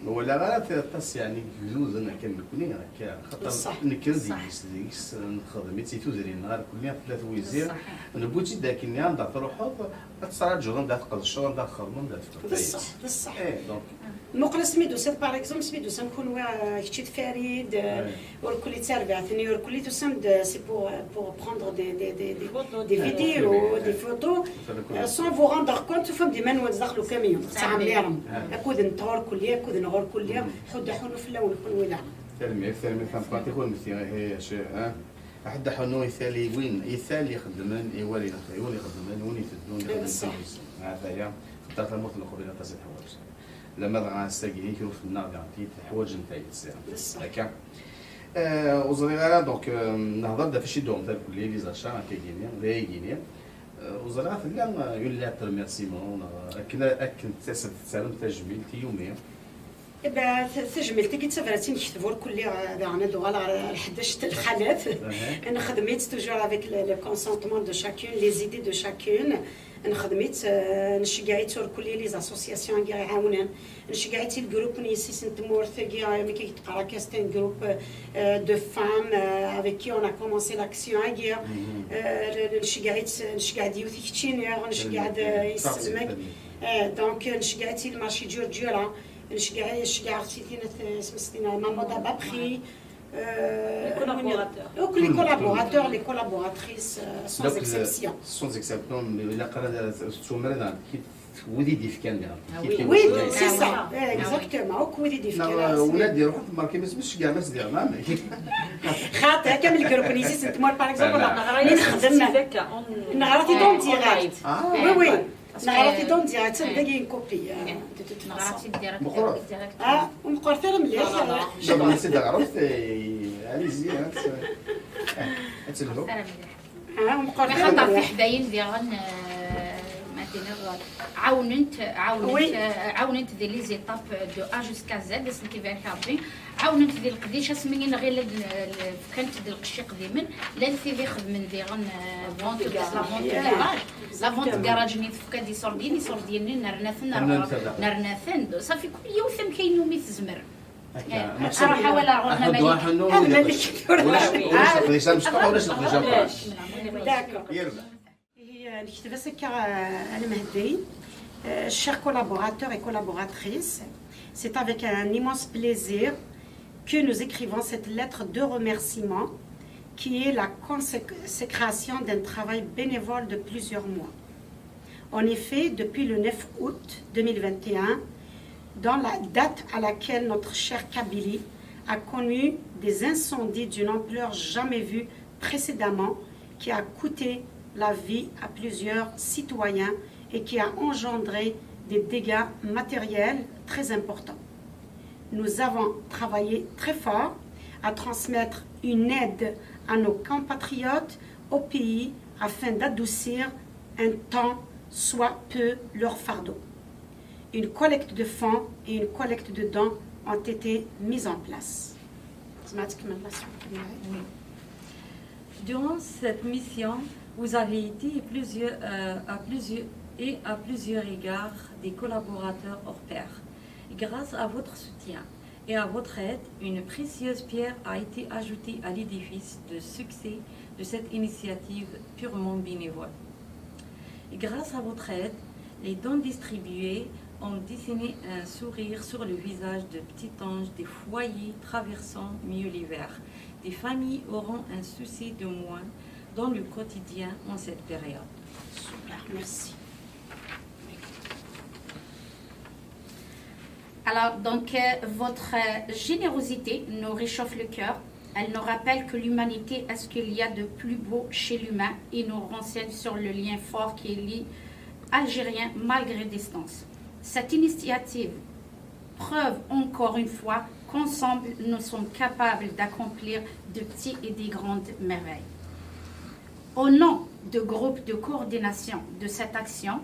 Ur walaɣ ara aṭas yeɛni n yegduden akka am nekni, akka, xaṭer nekker deg-s, deg-s nexdem-itt i tudrin-nneɣ irkelli tella twizi, newwi-tt-id akkenni anda truḥeḍ, Ad tettṛaǧuḍ anda tqedceḍ, anda txedmeḍ, anda tefkeḍ. D ṣṣeḥ, d ṣṣeḥ. Eh, donc, Muqel asmi d-tusiḍ, par exemple, asmi d-tusiḍ kunwi, eh, kečč d Farid, eh, ur kulli d tarbaɛt-nni, ur kulli tusiḍ-d, eh, c'est pour, eh, pour prendre des, des, des, des, des vidéos, des photos, eh, sans vous rendre compte, tusiḍ-d iman-nwen daxel ukamyun, tettɛemmirem. Akud n tɣur kulli, akud n ɣur kulli, ḥudd aḥunu fell-awen kunwi daɣen. Tanemmirt, tanemmirt tameqqrant i kunemti, ihi, eh, ḥedd aḥunu i tali win, i tali ixeddmen, i wali i win ixeddmen, win iteddun, ixeddmen. Ataya, xeddar tamurt n Leqbayel aṭas i teḥwaǧ. Lama dɣa ass-agi, i kra ufennaɣ diɣen, teḥwaǧen tayet. Akka. Eh, ur ẓriɣ ara, donc, eh, nehḍer-d ɣef acu i d-tuɣem tarkelli, les achats, akkagini, d ayagini. Eh, ur ẓriɣ ara tella, eh, une lettre de remerciement, neɣ akken, akken tettasem tettarem tajmilt i Yumi. Eh ben, t-, tajmilt-agi d tabrat i nekteb ur kulli, eh, daɣen ad uɣaleɣ ɣer ḥdac n lxalat. Nexdem-itt toujours avec le, le consentement de chacune, les idées de chacune. Nexdem-itt, eh, nceggeɛ-itt ur kulli les associations-agi iɛawnen. Nceggeɛ-itt i le groupe n yessi-s n tmurt-agi, eh, mi k-teqqar akka, c'est un groupe, eh, de femmes, eh, avec qui on a commencé l'action-agi. Eh, nceggeɛ-itt, nceggeɛ-d yiwet i keččini, nceggeɛ-d, eh, iselmek. Eh, donc, nceggeɛ-itt i le marché Ǧurǧura. Nceggeɛ, nceggeɛ-t i tin, eh, isem-is tin, Mahmoud Ababkhi. Euh, Les collaborateurs. Donc les collaborateurs, les collaboratrices, euh, sans exception. Sans exception, mais la carrière, c'est tout le monde qui vous dit difficile. Ah oui. Oui, c'est ça, eh, exactement. Akk wid i d-ifkan. Ula d iruḥ tmerki, mais مش كاع ناس ديالنا. Xaṭi, akka mi le groupe n yessi-s n tmurt, par exemple, neɣra-t-id en direct. Oui, oui. Neɣra-t-id en direct, c'est dagi une copie, hein, de toute façon. Neɣra-t-id direct. Direct. Ah, ur meqqret ara mliḥ. Ur meqqret ara mliḥ. Ah, ur meqqret ara mliḥ. Axaṭer tiḥdayin diɣen, eh, ma tiniḍ, ɛawnent, ɛawnent, eh, ɛawnent di les étapes de A jusqu'à Z, ad sent-ibarek Rebbi. Ɛawnent di leqdic, asmi i nɣil ad n-, l-, fkant-d lqecc iqdimen, llant tid ixedmen diɣen, eh, vente, la vente de garage. La vente de garage-nni tefka-d iṣurdiyen, iṣurdiyen-nni nerna-ten, nerna-ten. Safi kul yiwet amek ayen umi tezmer. Ad ruḥ awal ar ɣur-neɣ. Ulac leqdic amecṭuḥ, ulac leqdic amecṭuḥ. D'accord. Ihi, eh, nekteb-as akka, eh, a Lmehdi, eh, chers collaborateurs et collaboratrices, c'est avec un immense plaisir que nous écrivons cette lettre de remerciement qui est la consécration d'un travail bénévole de plusieurs mois. En effet, depuis le neuf août deux mille vingt et un, dans la date à laquelle notre chère Kabylie a connu des incendies d'une ampleur jamais vue précédemment, qui a coûté la vie à plusieurs citoyens et qui a engendré des dégâts matériels très importants. Nous avons travaillé très fort à transmettre une aide à nos compatriotes au pays afin d'adoucir un tant soit peu leur fardeau. Une collecte de fonds et une collecte de dons ont été mises en place. Durant cette mission, vous avez été plusieurs, euh, à plusieurs et à plusieurs égards des collaborateurs hors pair. Grâce à votre soutien et à votre aide, une précieuse pierre a été ajoutée à l'édifice de succès de cette initiative purement bénévole. Grâce à votre aide, les dons distribués ont dessiné un sourire sur le visage de petits anges des foyers traversant mieux l'hiver. Des familles auront un souci de moins dans le quotidien en cette période. Super, merci. Alors, donc, euh, votre, euh, générosité nous réchauffe le cœur. Elle nous rappelle que l'humanité est ce qu'il y a de plus beau chez l'humain et nous renseigne sur le lien fort qui lie Algériens malgré distance. Cette initiative preuve encore une fois qu'ensemble, nous sommes capables d'accomplir de petites et de grandes merveilles. Au nom du groupe de coordination de cette action,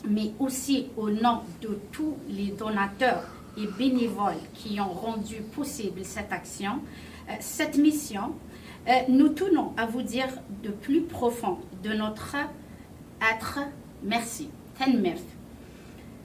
mais aussi au nom de tous les donateurs et bénévoles qui ont rendu possible cette action, euh, cette mission, euh, nous tenons à vous dire de plus profond de notre être, merci. Tanemmirt.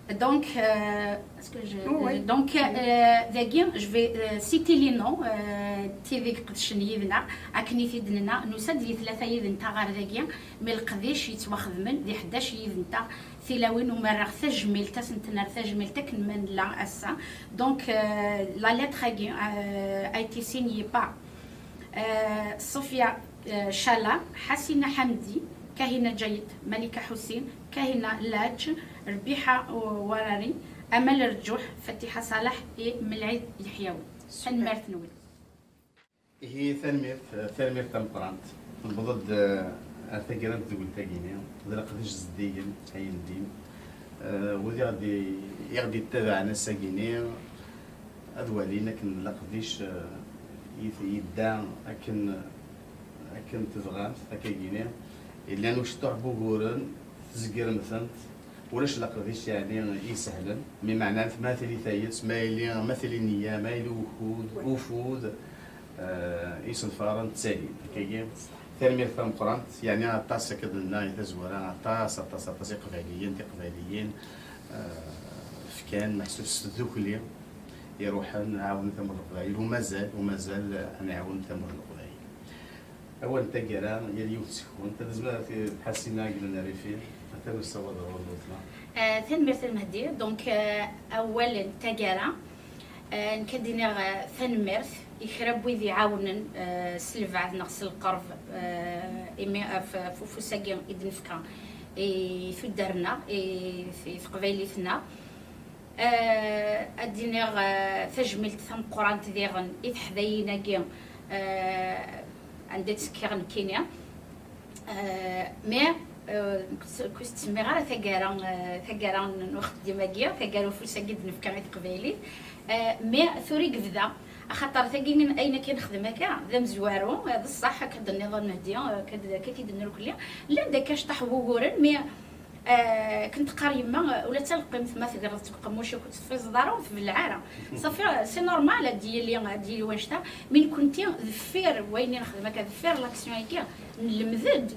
Donc, euh, est-ce que je, oui, oui, donc, euh, dagi, je vais, euh, citer les noms, euh, tid i iqedcen yid-neɣ, akken i t-id-nenna, nusa-d di tlata yid-nteɣ ɣer dagi, mi leqdic yettwaxedmen di ḥdac yid-nteɣ, tilawin umareɣ tajmilt, ad sent-nerr tajmilt akken ma nella ass-a. Donc, euh, la lettre-agi, euh, a été signée par, euh, Sofia, euh, Chala, Hassina Hamdi, Kahina Jayet, Malika Hussein, Kahina Laj, Rbiha Warari, Amal Rǧuḥ, Fatiha Salah et Melɛid Yeḥyawi. Tanemmirt-nwen. Ihi, tanemmirt, tanemmirt tameqqrant. Newweḍ-d, eh, ar taggara n tdukelt-agi-ni, d leqdic zeddigen, ay ndin. Eh, wid i ɣ-d-, i ɣ-d-yettabaɛen ass-agi-ni, ad walin akken leqdic, eh, yet-, yedda akken, akken tebɣamt, akkagi-ni. Llan ucṭuḥ n wuguren, tzeggrem-tent, ulac leqdic, yeɛni, isehlen. Mi meɛna ma tili tayet, ma yili, ma tili nniya, ma yili ukud, ufud, eh, isenfaren ttalin. Akkagi, tanemmirt tameqqrant, yeɛni aṭas, akka d-nenna i tazwara, aṭas, aṭas, aṭas Iqbayliyen, Tiqbayliyin, eh, fkan, meḥsub s tdukli, iruḥen, ɛawnen tamurt n Leqbayel, u mazal, u mazal, eh, ad nɛawen tamurt n Leqbayel. Awal n taggara, yal yiwet seg-went, ad nezmer ad t-, Ḥasina Glenarifi, atan nessawaḍ ɣur weltma. Eh, tanemmirt a Lmehdi. Donc, eh, awal n taggara, eh, nekk ad d-iniɣ, eh, tanemmirt i kra n wid iɛawnen, eh, s lbeɛd neɣ s lqerb, eh, imi ɣef, ɣef ufus-agi i d-nefka i tuddar-nneɣ, i, i teqbaylit-nneɣ. Eh, ad d-iniɣ, eh, tajmilt tameqqrant diɣen i teḥdayin-agi, eh, anda ttekkiɣ nekkini. Eh, mais, eh, ur s-ttsemmiɣ ara taggara, eh, taggara n, n uxeddim-agi, taggara ufus-agi d-nefka i teqbaylit. Eh, mais tura i yebda, axaṭer tagi ayen akka nexdem akka, d amezwaru, eh, d ṣṣeḥ, akka d-tenniḍ a Lmehdi, eh, akka d-, akka t-id-nrukelli. Llan-d akka cṭaḥ n wuguren, mais, eh, akken teqqar yemma, eh, ula d taleqqimt ma tegreḍ-tt deg uqemmuc-ik ur tt-tfiẓeḍ ara, ur tbelleɛ ara. Safi, c'est normal, ad d-yili, ad d-yili wanect-a. Mi nekkenti deffir wayen i nexdem akka, deffir l'action-agi, nlemmed-d,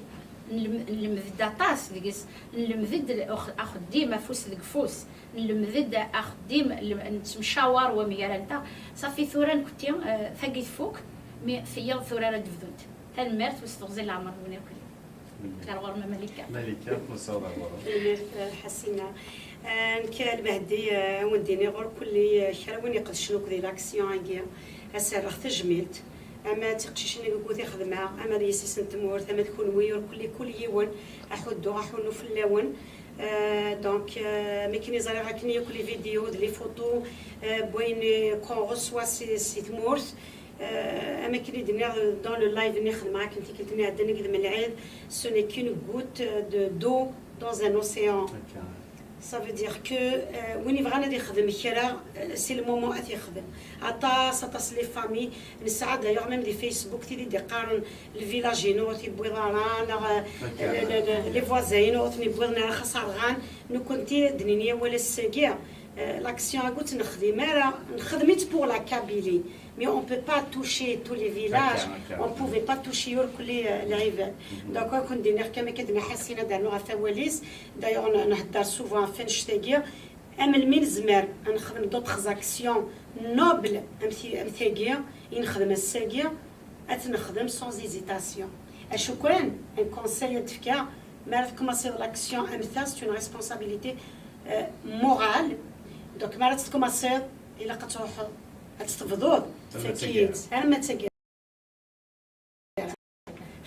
nlem-, nlemmed-d aṭas deg-s, nlemmed-d ux-, axeddim afus deg ufus, nlemmed-d axeddim, lem-, nettemcawaṛ wamgar-nteɣ. Safi tura nekkenti, eh, tagi tfuk, mi tiyaḍ tura ara d-bdunt. Tanemmirt, u s teɣzi n leɛmer-nwen irkelli. Ar ɣur-m a Malika. Malika, nessaweḍ ar ɣur-m. Tanemmirt, eh, Ḥasina. Eh, nekk a Lmehdi, eh, ad wen-d-iniɣ ɣur kulli, eh, kra win iqedcen akk di l'action-agi, ad s-rreɣ tajmilt. Ama d tiqcicin deg wid i xedmeɣ, ama d yessi-s n tmurt, ama d kunwi, ur kulli, kul yiwen, aḥuddu, aḥunnu fell-awen. Eh, donc, eh, mi akken i ẓriɣ akken yakk les vidéos d les photos, eh, n wayen, eh, qu'on reçoit si, si tmurt, eh, am akken i d-nniɣ dans le live-nni xedmeɣ akken tikkelt-nni iɛeddan akked Melɛid, ce n'est qu'une goutte de, d'eau dans un océan. Akka. Ça veut dire que, euh, win yebɣan ad ixdem kra, euh, c'est le moment ad t-ixdem. Aṭas, aṭas les familles, nesɛa d'ailleurs même di Facebook tid i d-iqqaren le village-inu ur t-yewwiḍ ara, neɣ, euh, le, le, le, les voisins-inu ur ten-yewwiḍen ara, xas rɣan. Nekkenti ad d-nini awal ass-agi, euh, l'action-agi ur tt-nexdim ara, nexdem-itt pour la Kabylie. Mais on peut pas toucher tous les villages, on pouvait pas toucher irkelli, euh, lɛibad. Donc, ad ken-d-iniɣ kan akka d-nna Ḥasina ad d-rnuɣ ɣef wawal-is. D'ailleurs, n-, nhedder souvent ɣef annect-agi. Am melmi nezmer ad nexdem d'autres actions nobles am ti-, am tagi i nexdem ass-agi, ad tt-nexdem sans hésitation. Acu kan, un conseil ad d-fkeɣ, mi ara tkumaṣiḍ l'action am ta, c'est une responsabilité, euh, morale. Donc, mi ara tt-tkumaṣiḍ, ilaq ad truḥeḍ, ad tt-tebduḍ, tfakk-itt, arma d tagi.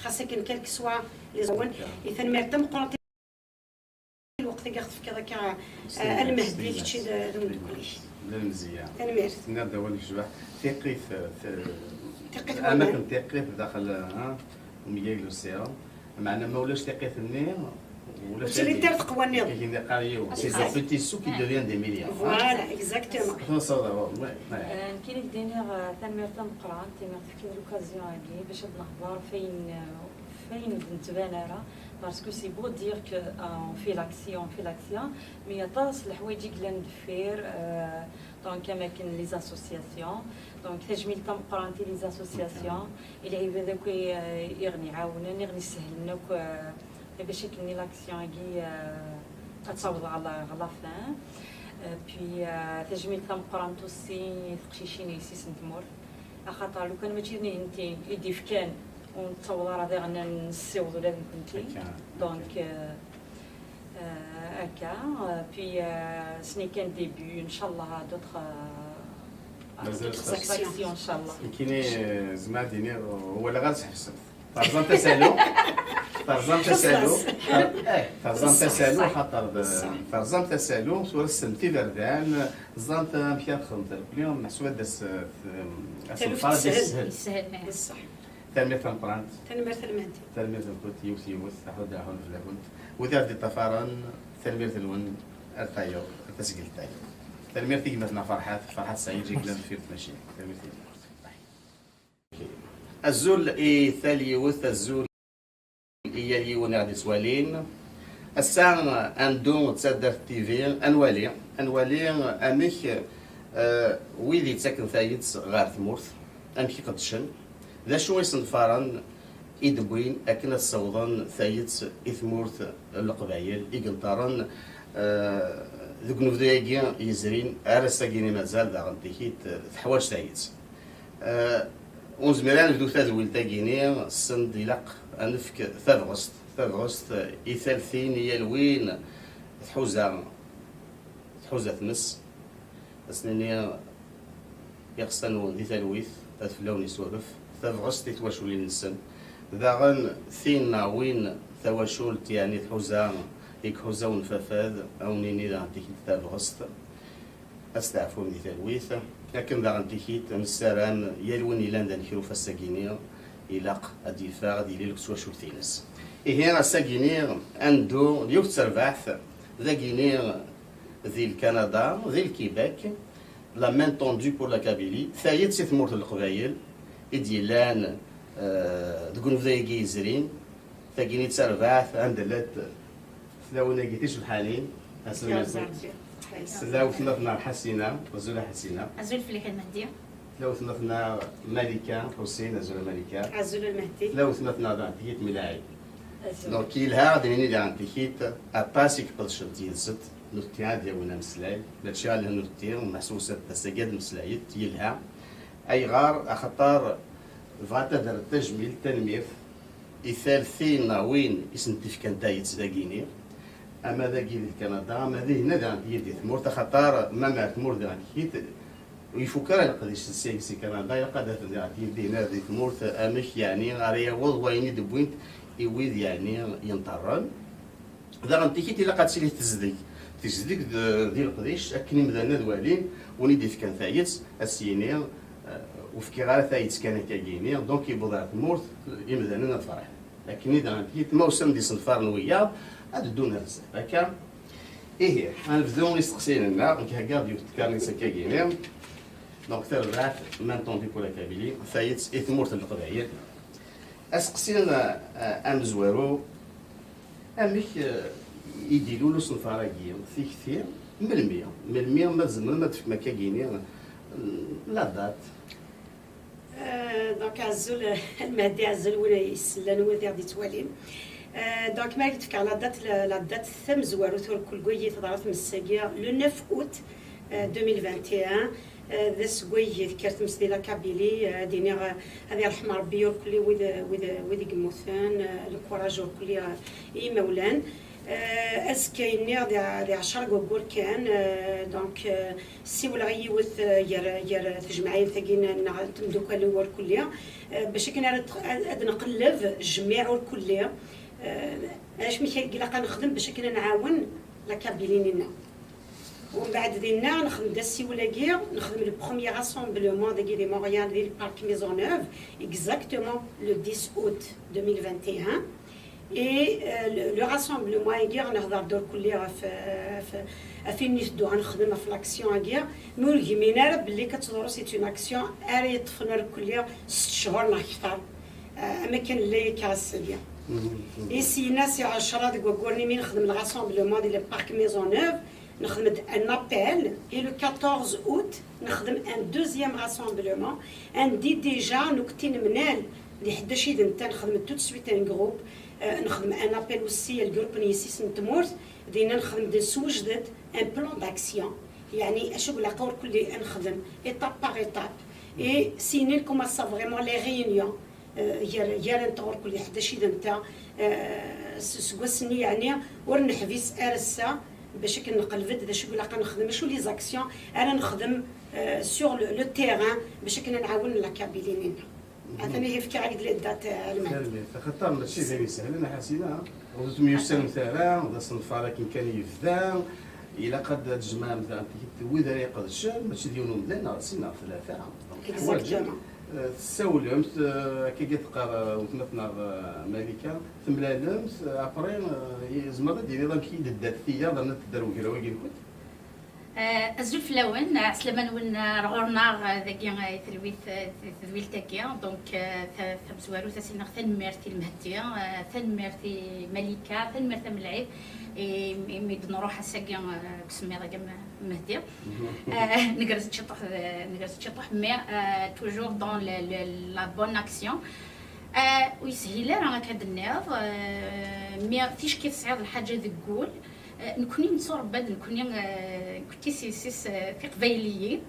Xas akken, quel que soit les zones, i tanemmirt tameqqrant i lweqt-agi i ɣ-tefkiḍ akka, eh, a Lmehdi, kečč d, d umeddakel-ik. D lemzeyya. Tanemmirt. Tenniḍ-d awal yecbeḥ. Tiqqit, eh, t-, tiqqit n waman. Amek n tiqqit daxel, ha, umyag n l'océan. Meɛna ma ulac tiqqit-nni, ulac. Ur ttili ara teqwa nniḍen. Akken yeqqar yiwen, c'est un petit seau qui devient des milliards, hein. Voilà, exactement. Nekkini ad d-iniɣ, eh, tanemmirt tameqqrant imi ɣ-tefkiḍ l'occasion-agi bac ad nehder f ayen, eh, f ayen ur d-nettban ara, parce que c'est beau dire que, eh, on fait l'action, on fait l'action, mais aṭas leḥwayeǧ i yellan deffir, eh, donc am akken les associations, donc tajmilt tameqqrant i les associations, i lɛibad akk i, eh, i ɣ-n-iɛawnen, i ɣ-n-isehlen akk, eh, bac akken l'action-agi, eh, Ad tawḍeḍ ɣer la, ɣer la fin. Euh, puis, euh, tajmilt tameqqrant aussi i teqcicin yessi-s n tmurt. Axaṭer lukan mačči d nihenti i d-ifkan ur nettaweḍ ara diɣen ad nessiweḍ ula d nekkenti. Donc, euh, euh, akka. Euh, puis, euh, ce n'est qu'un début. Inchallah, d'autres, euh, d'autres actions, inchallah. Nekkini, euh, zemreɣ ad d-iniɣ, euh, walaɣ ad tḥebsemt. Terẓamt asalu. Terẓamt asalu. Eh, terẓamt asalu, xaṭer d, terẓamt asalu, tura tessemt iberdan, teẓramt amek ara txedmemt irkelli, meḥsub ad d-tas, eh, asenfar ad d-yeshel. Yeshel. Tanemmirt tameqqrant. Tanemmirt a Lmehdi. Tanemmirt-nkent, yiwet yiwet, aḥud aḥud fell-akent. Wid ara d-iṭṭafaren, tanemmirt-nwen, ar tayeḍ, ar tasgilt tayeḍ. Tanemmirt i gma-tneɣ Ferḥat, Ferḥat Saɛid, i yellan deffir tmacint. Tanemmirt i gma. Azul i tal yiwet, azul i yal yiwen i ɣ-d-ittwalin. Ass-a, ad neddu d taddart T V, ad nwali, ad nwali amek, eh, wid yettaken tayet ɣer tmurt, amek i qeddcen, d acu i senfaren i d-wwin akken ad ssawḍen tayet i tmurt n Leqbayel i yenṭerren, eh, deg unebdu-agi yezrin ar ass-agi-nni mazal daɣen tikit, eh, teḥwaǧ tayet. Eh, ur nezmir ara nebdu tadwilt-agi-nni, send ilaq ad nefk tabɣest, tabɣest i tal tin i yal win tḥuza, tḥuza tmes, ad s-nini iɣsan-nwen di talwit, ad fell-awen isuref, tabɣest i twaculin-nsen. Daɣen tin neɣ win tawacult, yeɛni tḥuza, i iḥuza unfafad, ad wen-nini daɣen tikit tabɣest. Ad steɛfum di talwit, akken daɣen tikit nessaram yal win yellan d anekruf ass-agi-nni ilaq ad d-yeffeɣ ad yili deg twacult-ines. Ihi ass-agi-nni ad neddu d yiwet terbaɛt dagi-nni di Lkanada, di Lkibek, la main tendue pour la Kabylie, tayet i tmurt n Leqbayel i d-yellan, eh, deg unebdu-agi yezrin, tagini d tarbaɛt, anda llant tlawin-agi ticebḥanin, ass-a. Tella wetma-tneɣ Ḥasina, azul a Ḥasina. Azul fell-ak a Lmehdi. Tella wetma-tneɣ Malika Ḥusin, azul a Malika. Azul a Lmehdi. Tella wetma-tneɣ daɣen tikit Milaɛi. Azul. Donc yelha ad nini daɣen tikit, aṭas i iqedcen yid-sent, nutenti ad yawin ameslay, mačči ala nutenti, meḥsub s ass-agi ad meslayet, yelha. Ayɣer? Axaṭer bɣant ad rrent tajmilt, tanemmirt, i tal tin neɣ win i sen-d-ifkan tayet dagini, ama dagi di Kanada, ama dihin daɣen di tmurt, axaṭer ma mer tmurt daɣen tikit, ur ifuk ara leqdic seg si Kanada, ilaq ad aten daɣen dihin di tmurt, amek yeɛni ara yaweḍ wayen i d-wwint i wid yeɛni yenṭerren. Daɣen tikit ilaq ad tili tezdeg. Tezdeg d, di leqdic, akken imdanen ad walin win i d-ifkan tayet, ad s-yini, eh, ur fkiɣ ara tayet kan akka-gini, donc yewweḍ ar tmurt, imdanen ad ferḥen. Akken i daɣen tikit, ma usan-d isenfaren wiyaḍ, ad ddun ar zdat. Akka? Ihi, ad nebdu isteqsiyen-nneɣ, nekk heggaɣ-d yiwet tkarnit akka-gini. Donc, tarbaɛt, main tendue pour la Kabylie, tayet i tmurt n Leqbayel. Aseqsi, eh, amezwaru, amek, eh, i d-ilul usenfar-agi, tikti, melmi, melmi ma tzemrem ad tefkem akka-gini, mm, la date? Euh, donc, azul, a Lmehdi, azul win yeslan, wid i ɣ-d-yettwalin. Euh, donc, ma i d-fkeɣ la date, la, la date tamezwarut ur kul gwayi teḍra tmes-agi, le neuf août, euh, deux mille vingt et un, euh, d asegway tekker tmes di la Kabylie, euh, ad iniɣ, euh, ad irḥem Rebbi ur kulli wid, wid, wid i yemmuten, euh, le courage ur kulli, euh, i yimawlan. Euh, azekka-nni di, di ɛecra n waggur kan, euh, donc, euh, siwleɣ i yiwet, euh, gar, gar tejmaɛin-agi n-, neɣ temdukal ur kulli, euh, bac akken ara d-, ad, ad nqelleb jmiɛ ur kulli, euh, acu mi ilaq ad nexdem bac akken ad nɛawen la Kabylie-nni. Umbeɛd dinna nexdem-d asiwel-agi, nexdem le premier rassemblement dagi di Montréal, di le parc Maisonneuve, exactement le dix août deux mille vingt et un. Et, euh, le, le rassemblement-agi, nehḍer-d ur kulli ɣef, ɣef, ɣef ayen iteddu ad nexdem ɣef l'action-agi, mi ur gmin ara belli ad teḍru, c'est une action ara yeṭṭfen ur kulli sett cchur neɣ kter. Euh, am akken nella akka ass-agi. Mhm, mhm. Et syin-a si ɛecra deg waggur-nni mi nexdem le rassemblement di le parc Maisonneuve, nexdem-d un appel, et le quatorze août, nexdem un deuxième rassemblement, andi déjà nekti nemlal di ḥdac id netta, nexdem tout de suite un groupe, Euh, nexdem un appel aussi à le groupe n yessi-s n tmurt, dinna nexdem-d, nessewjed-d un plan d'action. يعني acu ilaq ur kulli ad nexdem étape par étape. Et sini nkomaṣa vraiment les réunions, euh, gar gar-nteɣ ur kulli ḥdac yid-nteɣ, euh, s- seg wass-nni يعني ur neḥbis ar ass-a, bac akken nqelleb-d d acu ilaq ad nexdem, acu les actions ara nexdem, euh, sur le, le terrain, bac akken ad nɛawen la Kabylie-nni. Atan ihi fkiɣ-ak-d les dates, euh, Alman. Tanemmirt, axaṭer mačči d ayen isehlen a Ḥasina, ur temyussanemt ara, d asenfar akken kan yebda, ilaq ad d-tjemɛemt daɣen tikit wid ara iqedcen, mačči d yiwen umdan neɣ d sin neɣ d tlata, donc teḥwaǧem, euh, tessawlemt, euh, akka i teqqar, euh, weltma-tneɣ, euh, Malika, temlalemt, euh, après, euh, tzemreḍ ad d-tiniḍ amek i d-tedda tiyaḍ, rnant-d ar ugraw-agi-nkent? Eh, azul fell-awen, eh, ɛeslama-nwen, eh, ar ɣur-neɣ, eh, dagi, eh, i telwit, eh, i tedwilt-agi. Donc, eh, ta- tamezwarut, ad s-iniɣ tanemmirt i Lmehdi, eh, tanemmirt i Malika, tanemmirt a Melɛid, i- imi d-nruḥ ass-agi, eh, deg usemmiḍ-agi am Mehdi. Eh, negrez ciṭuḥ, eh, negrez ciṭuḥ, mais, eh, toujours dans le- le- la bonne action. Eh, ur yeshil ara akka d-nniḍ, eh, mais ticki tesɛiḍ lḥaǧa deg wul, eh, nekni netturebba-d, nekni, eh, nekni s, s, s, eh, tiqbayliyin.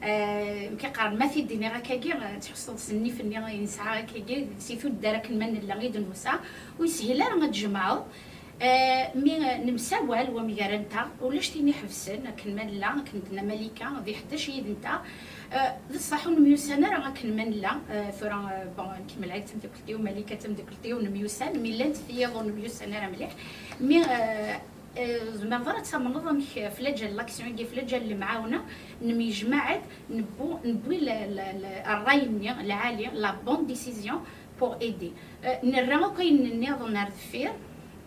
Eh, mi k-qqaren ma t-id-iniɣ akkagi, eh, tḥusseḍ s nnif-nni i nesɛa akkagi, si tuddar akken ma nella i d-nusa, ur yeshil ara ad tjemɛeḍ. Eh, mi, eh, nemsawal wamgar-nteɣ, ulac tin iḥebsen, akken ma nella, akken d-tenna Malika, di ḥdac yid-nteɣ. Eh, d ṣṣeḥ ur nemyussan ara akken ma nella, eh, tura, eh, bon, nekk Melɛid d tamdakelt-iw, Malika d tamdakelt-iw, nemyussan, mi llant tiyaḍ ur nemyussan ara mliḥ. Mi, eh, eh, tzemreḍ ara ad tamneḍ amek, eh, f laǧal n l'action-agi, f laǧal n lemɛawna, nemyejmaɛ-d, newwi, newwi la- la- la- ṛṛay-nni lɛali, la bonne décision pour aider. Eh, nerra akk ayen nniḍen ar deffir.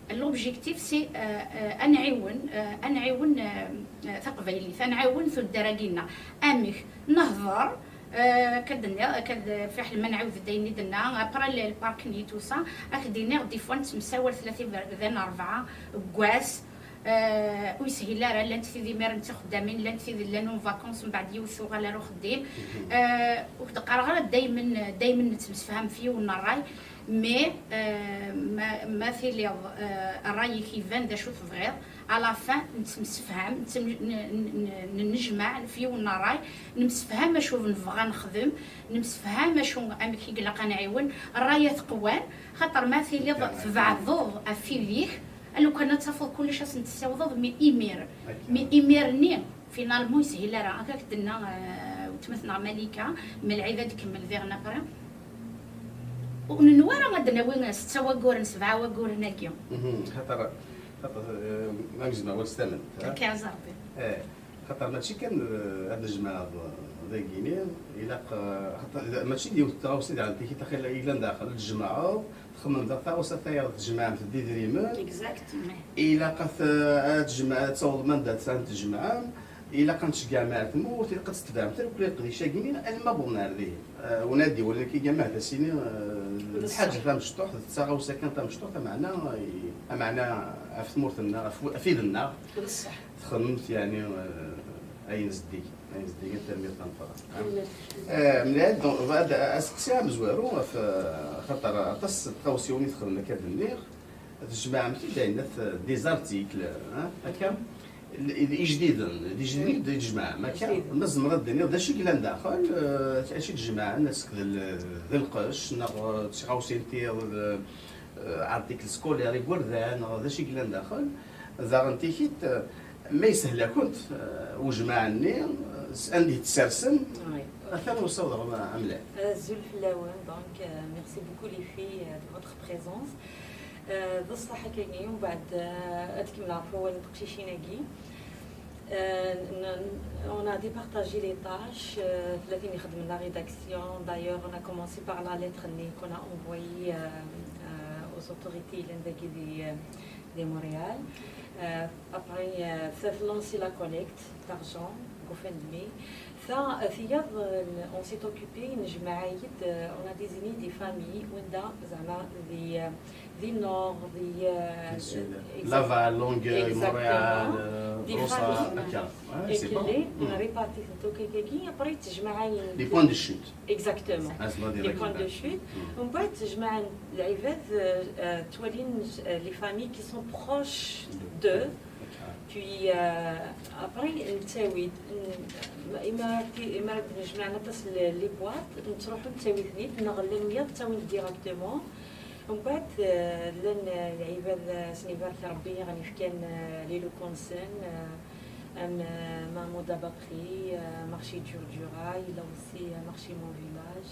L'objectif, c'est, euh, euh, ad nɛiwen, euh, ad nɛiwen, euh, euh, taqbaylit, ad nɛiwen tuddar-agi-nneɣ. Amek? Nehḍer, euh, kad nniɣ, kad, fiḥel ma nɛiwed-d ayen i d-nna, après le, le parc-nni, tout ça, ad k-d-iniɣ, des fois, nettemsawal tlata iberdan, rebɛa, deg wass, euh, ur yeshil ara, llant tid imiren d tixeddamin, llant tid llan en vacances, mbeɛd yiwet tuɣal ar uxeddim. Euh, ur k-d-qqareɣ ara daymen, daymen nettemsefham f yiwen n ṛṛay, mais, euh, ma, ma tiliḍ, euh, ṛṛay-ik iban d acu tebɣiḍ, à la fin, nettemsefham, nettem-, n-, n-, n-, nennejmaɛ f yiwen n ṛṛay, nemsefham acu nebɣa nexdem, nemsefham acu, amek i ilaq ad nɛiwen, ṛṛay-a teqwan, xaṭer ma tiliḍ tbeɛdeḍ ɣef wid-ik, lukan ad tafeḍ kullec ad sen-tessiwḍeḍ, mi imir, mi imir-nni, finalement, yeshil ara. Akka k-d-tenna, euh, weltma-tneɣ Malika, Melɛid ad d-kemmel diɣen après. Ur nenwa ara ad d-nawi setta waguren, sebɛa waguren-agi. Mhm, xaṭer, xaṭer, euh, ma gezmeɣ wal s tamen. Akka, a Rebbi. Eh, xaṭer mačči kan, euh, ad nejmeɛ d-, dagini, ilaq, euh, xaṭer, mačči d yiwet tɣawsa daɣen tikit axil yellan daxel, ad tjemɛeḍ, txemmem da taɣawsa tayeḍ tjemɛemt-d idrimen. Exact. Ilaq ad t-, ad tjemɛ, ad tawḍem anda tesɛam tjemɛem. Ilaq ad tceggɛem ar tmurt, ilaq ad tetbeɛem tirkli leqdic-agi-nni alma wwḍen ar dihin. Eh, unadi wala nekk iga mahd asini, eh, d lḥaǧa tamecṭuḥt, d taɣawsa kan tamecṭuḥt, ameɛna, eh, ameɛna ɣef tmurt-nneɣ, ɣef, ɣef yid-nneɣ. D ṣṣeḥ. Txedmemt, yeɛni, eh, ayen zeddig, ayen zeddig, tanemmirt tameqqrant. Eh, mliḥ, donc, bɣiɣ ad, aseqsi amezwaru, ɣef, eh, xaṭer aṭas n tɣawsiwin i txedmem akka d-nniɣ, tjemɛem-t-id ayen des articles, hein, akka? D ijdiden, d ijdiden i d-tjemɛem, akka? Ma tzemreḍ ad d-tiniḍ d acu i yellan daxel, eh, acu i d-jemɛen, est-ce que d l-, d lqecc, neɣ, eh, d tiɣawsiwin tiyaḍ, eh, article scolaire, igerdan, neɣ d acu i yellan daxel? Daɣen tikit, eh, ma yeshel-akent, eh, ujmaɛ-nni, eh, s-, anda i t-tsersem, atan ur ssawḍeɣ amlan. Azul fell-awen, donc, euh, merci beaucoup les filles, euh, de votre présence. Euh, d ṣṣeḥ akkagi, umbeɛd, euh, ad kemmleɣ ɣef wawal n teqcicin-agi. Euh, n-, n-, on a départagé les tâches, euh, tella tin ixedmen la rédaction. D'ailleurs, on a commencé par la lettre-nni qu'on a envoyée, euh, euh, aux autorités yellan dagi di, euh, di Montréal. Euh, après, euh, ça a lancé la collecte d'argent. GoFundMe. Ta, tiyaḍ, euh, on s'est occupé, nejmeɛ-d, euh, on a désigné des familles, wanda, zɛma, di, euh, di Nord, di, euh, Laval, Longueuil, Montréal, des familles, et que les, on a réparti, donc, après, des points de chute. Exactement. Des points de chute. On peut, euh, les familles qui sont proches d'eux. Puis, euh, après, نتاوي، ن-، إما كي-، إما راه نجمع نطس ل-، les boîtes، نتروحو نتاوي ثنيت، نغلي المية، نتاوي directement. ومن بعد، آه، لان العباد، آه، سني بارك ربي، غني في كان، آه، les locaux نسن، آه، أم، آه، Maman Dabakri, آه، marché Djurdjura, il a aussi, آه، marché Mon Village.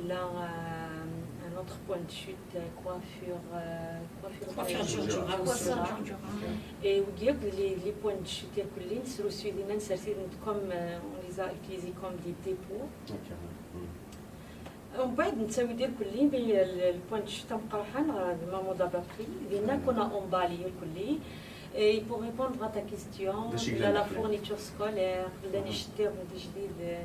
Il a, آه، un autre point de chute, آه، coiffure, آه، coiffure Coiffure Djurdjura. Et وياك les, les points de chute ياكلين سروسوي دينا نسرسي comme, آه، on les a utilisés comme des dépôts. ومن بعد نتاوي ديال كلين بين ال point de chute مقرحان غا Maman Dabakri دينا كنا emballés كلين. Et pour répondre à ta question, la fourniture scolaire, la نشتي من جديد،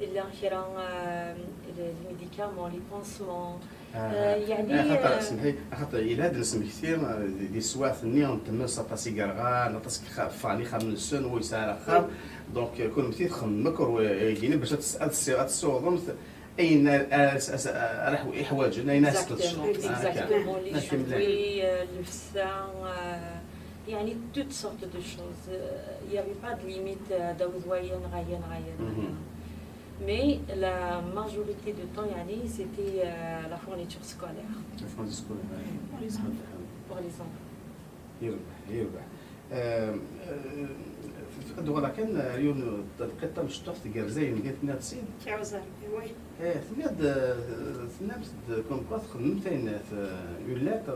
إلا كرا، آه، les médicaments, les pansements. يعني خاطر سمحي، خاطر الا هاد نسمكتي دي سواث ني نتمس اطاس يقرغان اطاس فاني خام نسن ويسار خام. Donc كون متي تخمك ويجيني باش تسوضم اين راح يحواجن اين Exactement, les jouets, يعني toutes sortes de choses. Il y avait pas de limite, هذا وذوايا نغايا نغايا. Mais la majorité du temps, يعني, c'était, euh, la fourniture scolaire. La fourniture scolaire, pour les enfants. Pour les enfants. يربح، يربح. Tfeqd wala kan yiwen lqeṭṭa mecṭuḥ tgerza yenga tenna-d sin. Tiɛuzar, oui. Tenna-d, tenna-d comme quoi txedmemt ayen une lettre,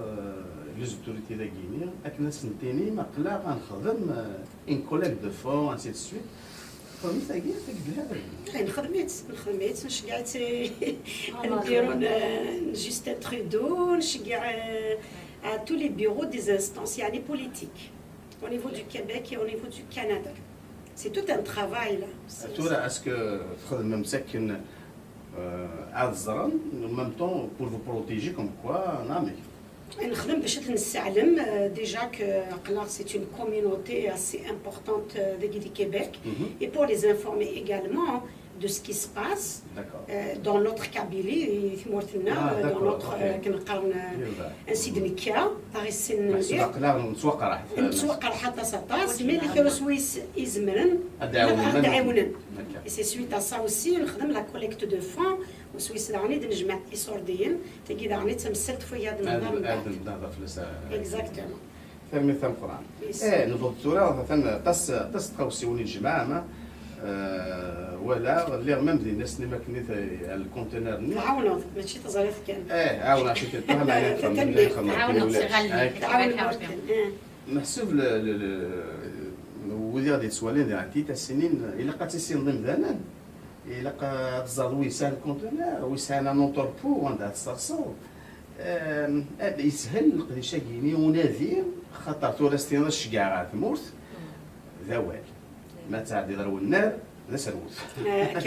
les autorités dagini akken ad sen-tinim aql-aɣ ad nexdem une collecte de fonds, ainsi de suite. Txedmemt tagi, tagi d lhebal. Nxedm-itt, nxedm-itt, nceggeɛ-itt ad ndiru Justin Trudeau, nceggeɛ à tous les bureaux des instances, يعني politique, au niveau du Québec et au niveau du Canada. C'est tout un travail là. Tura, est-ce que txedmem akken ad ẓren, en même temps pour vous protéger comme quoi, non mais. Nxedm bac ad nessaɛlem déjà que aql-aɣ c'est une communauté assez importante dagi di Québec, et pour les informer également de ce qui se passe dans notre Kabylie, tmurt-nneɣ, dans notre, akken qqaren, ansi d-nekka, aɣ issinnen mliḥ. Nettwaqerḥ aṭas aṭas, mais kra swayes izemren ad d-ɛiwnen. Et c'est suite à ça aussi nexdem la collecte de fonds, u swayes daɣen i d-nejmeɛ iṣurdiyen, tagi daɣen i d tamsalt f waya ad nehder mbeɛd. Exactement. Tarmit tameqqrant. Eh, newweḍ tura, atan aṭas, aṭas n tɣawsiwin i tjemɛem, ah. Eh, wala, lliɣ même dinna ass-nni makken i t-, lkuntinar-nni. Tɛawneḍ, mačči teẓriḍ kan. Eh, ɛawneɣ ciṭuḥ, meɛna nxemmem, nxemmem. Tɛawneḍ s iɣallen-ik. Tɛawneḍ. Meḥsub le, le, le, wid i ɣ-d-yettwalin di ɛeddi tasinin, ilaq ad tissineḍ imdanen, ilaq ad teẓreḍ wi yesɛan lkuntinar, wi yesɛan un entrepôt, anda ad tesserseḍ. Yeshel leqdic-agi-ni unadi, xaṭer tura s-tiniḍ ad ceggɛeɣ ɣer tmurt, d awal. Ma tɛeddiḍ ar wennar, d aserwet. Ad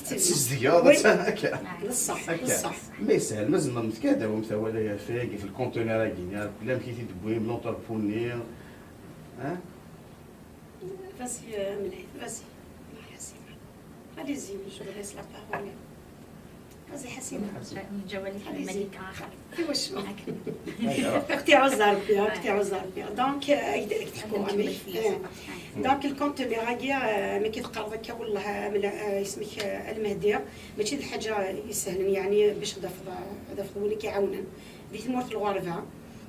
tizedgeḍ, akka. D ṣṣeḥ, d ṣṣeḥ. Ma yeshel, ma tzemrem ad tefkem-d awal-agi f lkuntinar-agi-ni, amek i t-id-tewwim, l'entrepôt-nni. Vas-y, vas-y. Allez-y, je vous laisse la parole. Vas-y, Hasina. Allez-y. اختي عز ربي، اختي عز ربي. Donc, euh, donc الكونتينر هاكي، euh, ما كيتقرض هكا والله، آه، اسمك، آه، المهدي. ماشي د الحاجه يسهلن يعني باش ضفض ضفض ولا كيعاونن. Di tmurt n lɣerba,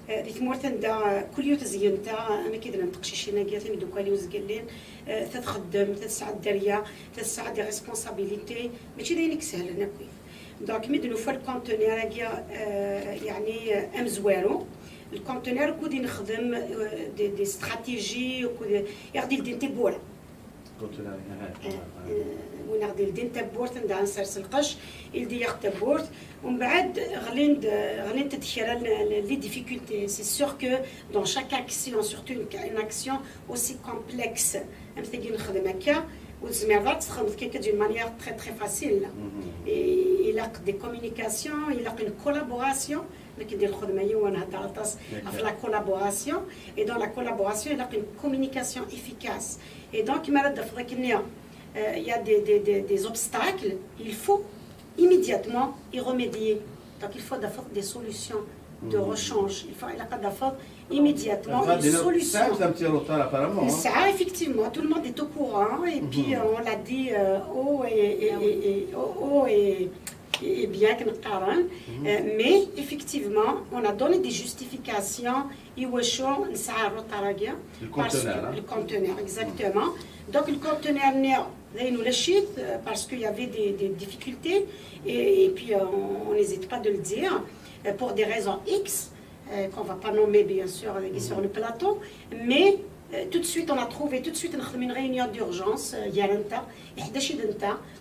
eh, di tmurt anda kul yiwet zeyyen ta, amek i d-nnan teqcicin-agi, timeddukal-iw zgellin, eh, ta txeddem, ta tesɛa dderya, ta tesɛa des responsabilités, mačči d ayen i isehlen akk. Donc, mi d-nufa lkuntinar-agi, eh, yeɛni, eh, amezwaru, lkuntinar akked i nexdem, eh, des, des stratégies, akked i ɣ-d-ildin tiwwura. Win aɣ-d-ildin tawwurt anda ad nsers lqecc, ildi-yaɣ-d tawwurt. Umbeɛd ɣlin-d, ɣlint-d kra n, n, les difficultés. C'est sûr que dans chaque action, surtout une, une action aussi complexe, am tagi nexdem akka, ur tezmireḍ ara ad tt-txedmeḍ kan akka d'une manière très, très facile. Et ilaq des communications, ilaq une collaboration. Nekk di lxedma yiwen nhedder aṭas ɣef la collaboration. Et dans la collaboration, ilaq une communication efficace. Et donc, mi ara d-tafeḍ akken-nni, euh, il y a des, des, des, des obstacles, il faut immédiatement y remédier. Donc, il faut d-tafeḍ des solutions de rechange. Il faut, ilaq ad d-tafeḍ immédiatement une solution. Tesɛamt un petit retard apparemment, hein ? Nesɛa, effectivement, tout le monde est au courant. Et puis, euh, on l'a dit, euh, haut et, et, et, et, haut, haut et, et bien, akken qqaren. Euh, mais, effectivement, on a donné des justifications. Iwacu nesɛa retard-agi ? Le conteneur, hein ? Le conteneur, exactement. Donc, le conteneur-nni, d ayen ulac-it, euh, parce qu'il y avait des, des difficultés. Et, et puis, euh, on n'hésite pas de le dire, euh, pour des raisons X, euh, qu'on va pas nommer, bien sûr, euh, qui sur le plateau. Mais, euh, tout de suite, on a trouvé, tout de suite, on a fait une réunion d'urgence, euh, hier,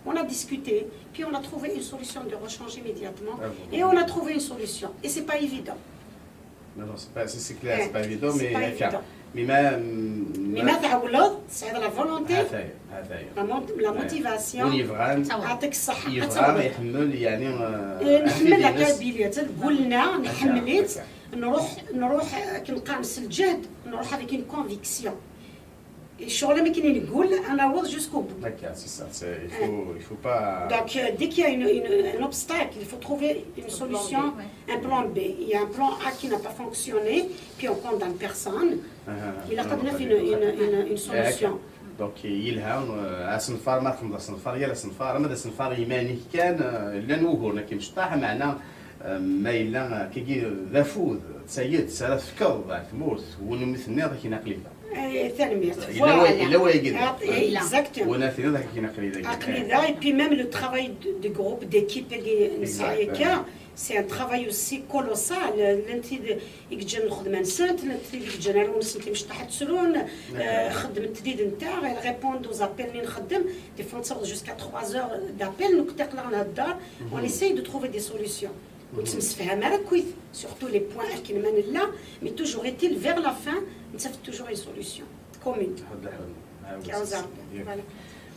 on a discuté, puis on a trouvé une solution de rechange immédiatement. Et on a trouvé une solution. Et c'est pas évident. Non, non, c'est pas, c'est, c'est clair, c'est pas évident, mais, mais ma, mais ma tɛewwleḍ, tesɛiḍ la volonté, la motivation, ad tɛewwleḍ. Yebɣa, iḥemmel, yeɛni, nḥemmel la Kabylie, nḥemmel-itt, nruḥ, nruḥ, akken qqaren, s lǧehd, nruḥ avec une conviction. Ccɣel am akken i neggul, ad naweḍ jusqu'au bout. D'accord, c'est ça. C'est, il faut, il faut pas... Donc, euh, dès qu'il y a une, une, un obstacle, il faut trouver une solution, un plan B. Il y a un plan A qui n'a pas fonctionné, puis on condamne personne. Il a quand même une, une, une, une solution. Donc, yelha, euh, asenfar, ma txedmeḍ asenfar, yal asenfar, ama d asenfar iman-ik kan, euh, llan wuguren akka imecṭaḥ, meɛna, euh, ma yella, euh, kagi d afud, d tayet, ara tefkeḍ ar tmurt, win umi tenniḍ akken aql-i da. Eh, tanemmirt. Yella wa-, yella wayagi da. Exactement. Win ara tiniḍ akken aql-i dagi. Aql-i da, et puis même le travail de, de groupe, d'équipe, agi nesɛa akka, c'est un travail aussi colossal. Llant tid i yeǧǧan lxedma-nsent, llant tid i yeǧǧan arraw-nsent imecṭaḥ ad ttrun, eh, xeddment tid-nteɣ, elles répondent aux appels mi nxeddem, des fois nettaweḍ jusqu'à trois heures d'appel, nekkni aql-aɣ nhedder, on essaye de trouver des solutions. Ur nettemsefham ara akkit, surtout les points akken ma nella, mais toujours est-il, vers la fin, nettaf toujours une solution commune. Ḥedd ḥedd. Voilà.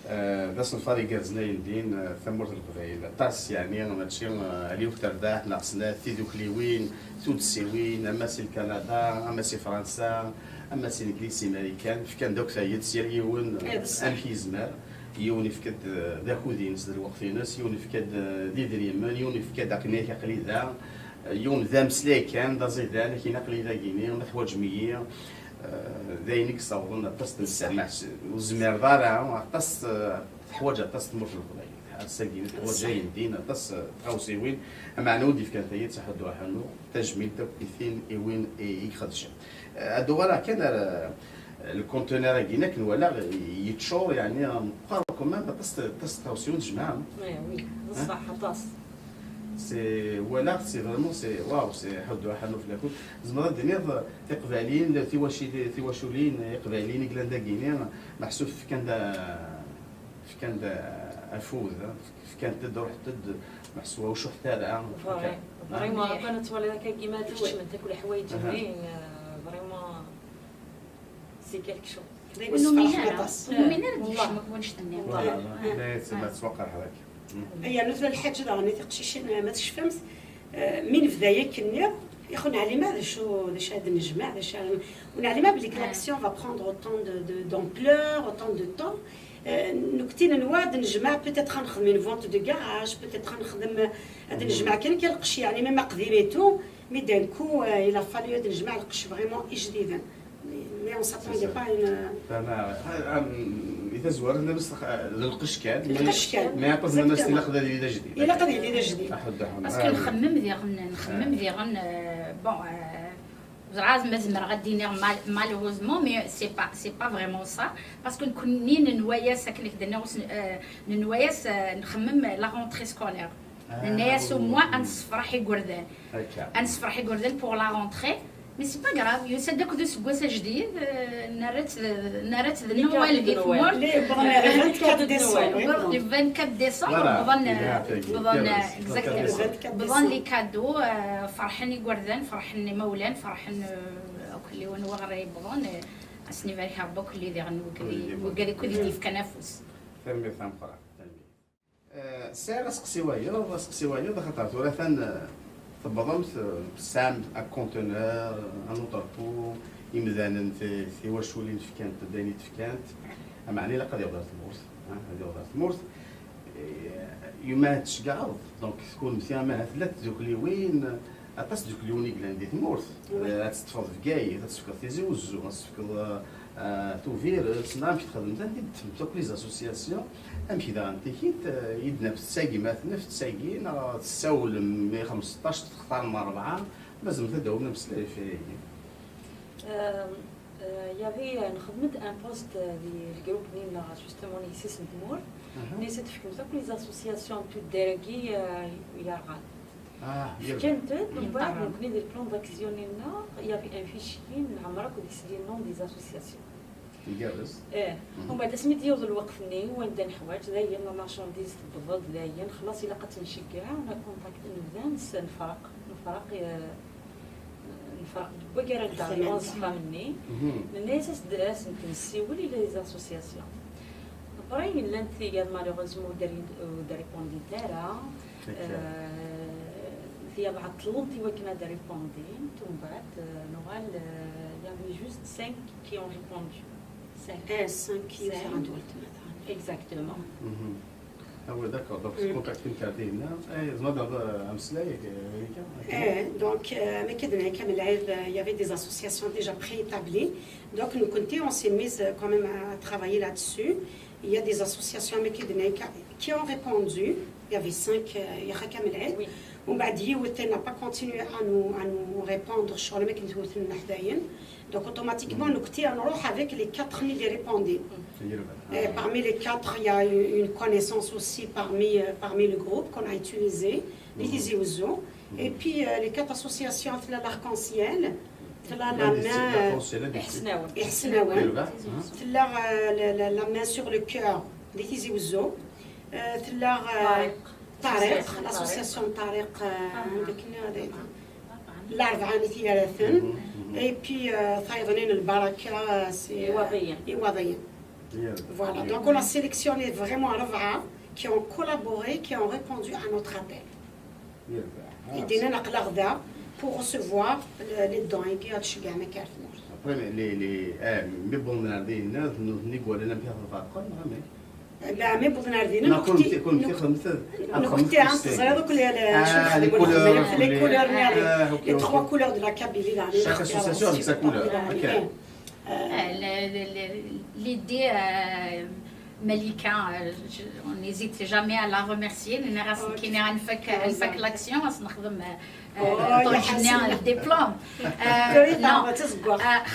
Eh, d asenfar igerrzen ayendin, eh, tamurt n Leqbayel. Aṭas, yeɛni, mačči, eh, ala yiwet terbaɛt neɣ snat, tidukliwin, tuddsiwin, ama si Lkanada, ama si Fransa, ama si Legliz, si Marikan, fkan-d akk tayet s yal yiwen, eh, amek yezmer. Yiwen ifka-d, eh, d akud-ines, d lweqt-ines, yiwen ifka-d, eh, d idrimen, yiwen ifka-d akken-ak aql-i da, eh, yiwen d ameslay kan, d aẓidan, akken aql-i dagini, ma teḥwaǧem-iyi, eh, d ayen i yessawḍen aṭas n tzeɛma, ur tezmireḍ ara, aṭas, eh, teḥwaǧ aṭas tmurt n Leqbayel. Ass-agi teḥwaǧ ayendin, aṭas, eh, tɣawsiwin, ameɛna ur d-ifkan tayet, aḥuddu aḥunnu, tajmilt akk i tin i win i, i ixedcen. Eh, ad uɣaleɣ kan ar, eh, le conteneur-agi, akken walaɣ yeččur, yeɛni, meqqar quand même, aṭas, aṭas n tɣawsiwin tejmaɛem. Eh, oui, d ṣṣeḥ, aṭas. C'est, walaɣ, c'est vraiment, c'est, waw, c'est ḥuddu aḥunnu fell-akent. Tzemreḍ ad d-tiniḍ, eh, tiqbayliyin, tiwaci-, tiwaculin, eh, iqbayliyen i yellan dagini, meḥsub fkan-d, eh, fkan-d, eh, afud, eh, fkant-d, ruḥent-d, meḥsub ur cuḥḥet ara. Vraiment, kan ad twaliḍ akka, kima ad kecment akk leḥwayeǧ-nni, eh, vraiment, c'est quelque chose. Ur numin ara, ur numin ara d-yekcem akk wannect-nni. Voilà, ma tettwaqerḥeḍ akka. Aya, nutni lḥaǧa daɣen i tiqcicin, ma tecfamt, eh, mi nebda yakk-nni, ixun ɛlima d acu, d acu ad nejmeɛ, d acu ara n-, ur neɛlim ara belli que l'action va prendre autant de, de, d'ampleur, autant de temps. Eh, nekkti nenwa ad nejmeɛ, peut-être ad nexdem une vente de garage, peut-être ad nexdem, ad nejmeɛ kan kan lqecc, yeɛni, même aqdim et tout, mais d'un coup, eh, il a fallu ad nejmeɛ lqecc vraiment ijdiden. Mais, mais on s'attendait pas à une... Fehmeɣ. Ah, ah, mm, i tazwara, nnan-as, ah, d lqecc kan, mais, lqecc kan. Mais après, nnan-as, exactement, ilaq ad yili d ajdid. Ilaq ad yili d ajdid. Aḥuddu aḥunnu. Parce que nxemmem diɣen, nxemmem diɣen, euh, bon, euh, ur ẓriɣ ma zemreɣ ad d-iniɣ mal-, malheureusement, mais c'est pas, c'est pas vraiment ça. Parce que nekkni nenwa-yas, akken i k-d-nniɣ, euh, nenwa-yas, euh, nxemmem la rentrée scolaire. Ah, nenna-yas au moins ad nessefreḥ igerdan. Akka. Ad nessefreḥ igerdan pour la rentrée. Mais c'est pas grave, yusa-d akked useggas ajdid, eh, nerra-tt d, nerra-tt d Noël di tmurt. Le vingt-quatre décembre. Le vingt-quatre décembre, bḍan, bḍan, exactement. Bḍan les cadeaux, eh, ferḥen igerdan, ferḥen imawlan, ferḥen, eh, akk liwan waɣer yewwḍen, eh, ad sen-ibarek Rebbi akk diɣen wigad akk i d-yefkan afus. Tanemmirt tameqqrant. Eh, sɛiɣ aseqsi wayeḍ, aseqsi wayeḍ, axaṭer tura atan, eh, tewwḍemt, eh, tesɛam un conteneur, un entrepôt, imdanen, ti-, tiwaculin fkant-d ayen i d-fkant, ameɛna ilaq ad yaweḍ ar tmurt, ah, ad yaweḍ ar tmurt. Eh, yuma tceggɛeḍ, donc, kunemti ama tella tdukliwin, aṭas n tdukliwin i yellan di tmurt. Eh, ad teṭṭfeḍ Bgayet, ad tefkeḍ Tizi Wezzu, ad tefkeḍ, eh, eh, Tubiret, neɣ amek txedmemt, anda i d-teffemt akk les associations, amek daɣen tikit, eh, i d-naf tettagim, ad t-naf tettagi, neɣ tessawlem i xemseṭṭac, textarem rebɛa, mazal ad d-awim ameslay ɣef wayagi. Euh, euh, il y avait, euh, nxedmet un post, euh, di le groupe-nni-nneɣ, justement, n yessi-s n tmurt. Nni-as ad tefkemt akk les associations n tuddar-agi, euh, yerɣan. Ah, fkant-d, mbeɛd nekkni di le plan d'action-nni-nneɣ, il y avait un fichier, nɛemmer akk deg-s les noms des associations. Igerrez. Eh, mbeɛd asmi d-yiweḍ lweqt-nni, wanda neḥwaǧ, dayen la marchandise tewweḍ-d, dayen, xlaṣ ilaq ad tt-nceggeɛ, on a contacté, nebda nes-, nefreq, nefreq, eh, nefreq deg waggar anda ɣiwan ṣṣexxam-nni. Nenna-yas as-d, as-nessiwel i les associations. Après, llant tigad, malheureusement, ur d-, ur d-répondit ara. Euh, tigad ɛeṭṭlent i wakken ad répondint, mbeɛd, euh, nuɣal, euh, il y avait juste cinq qui ont répondu. Cinq. Eh, cinq qui ont répondu. Exactement. Ah oui, d'accord. Donc, contacté-tent ar dinna. Eh, tzemreḍ ad ameslay, eh, Erika? Eh, donc, euh, mi k-id-nehka Melɛid, euh, il y avait des associations déjà préétablies. Donc, nous, on s'est mis, euh, quand même à travailler là-dessus. Il y a des associations, mais qui, qui ont répondu. Il y avait cinq, euh, il y a Melɛid. Oui. ومن بعد يوتي n'a pas continué à nous, à nous répondre sur le mec qui nous Donc automatiquement, nous, on roule avec les quatre mille répondants. Et parmi les quatre, il y a une, une connaissance aussi parmi, euh, parmi le groupe qu'on a utilisé, les Tizi Ouzou. Et puis, euh, les quatre associations, تلا l'Arc-en-Ciel, تلا la main, Iḥesnawen. Iḥesnawen. تلا, euh, la, la, la main sur le cœur, les Tizi Ouzou. Euh, تلا, euh, Tariq, l'association Tariq, euh, عندك هنا هذا. L'Arba'a n Tiyaraten. Et puis, euh, tayeḍ-nni n Lbaraka, c'est, euh, Iwaḍiyen. Iwaḍiyen. Voilà, donc on a sélectionné vraiment rebɛa qui ont collaboré, qui ont répondu à notre appel. Et d-nnan aql-aɣ da pour recevoir le, les dons-agi ad ceggɛen akka ar tmurt. Après, les, les, eh, mi wwḍen ar dinna, nutni i iwalan amek ara tferqem, neɣ amek? Ben, mi wwḍen ar dinna, nekkni, nekkni, ah, teẓriḍ akk les, les, les couleurs, les, les trois couleurs de la Kabylie, là, chaque association avec sa couleur. Ok. Euh, le, le, le, l'idée, euh, Malika, euh, je, on n'hésite jamais à la remercier. Nenna-as nekkini ad nfak, ad nfak l'action, ad s-nexdem, euh, euh, ṭṭuj-nni, le diplôme. Euh, non. Euh,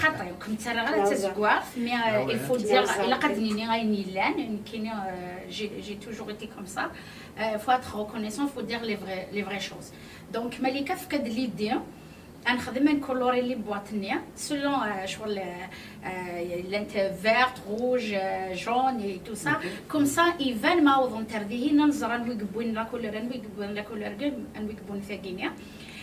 xaṭi, ur kem-ttarraɣ ara d tazeggaɣt, mais, euh, il faut dire, ilaq ad d-nini ayen yellan, nekkini, euh, j'ai, j'ai toujours été comme ça. Euh, faut être reconnaissant, faut dire les vraies, les vraies choses. Donc, Malika tefka-d l'idée, ad nexdem, ad nkuluri les boîtes-nni, selon, euh, ccɣel, euh, euh, llant vert, rouge, euh, jaune et tout ça. Comme ça, iban ma wwḍent ar dihin, ad nẓer anwi yewwin la couleur, anwi yewwin la couleur, anwi yewwin tagini.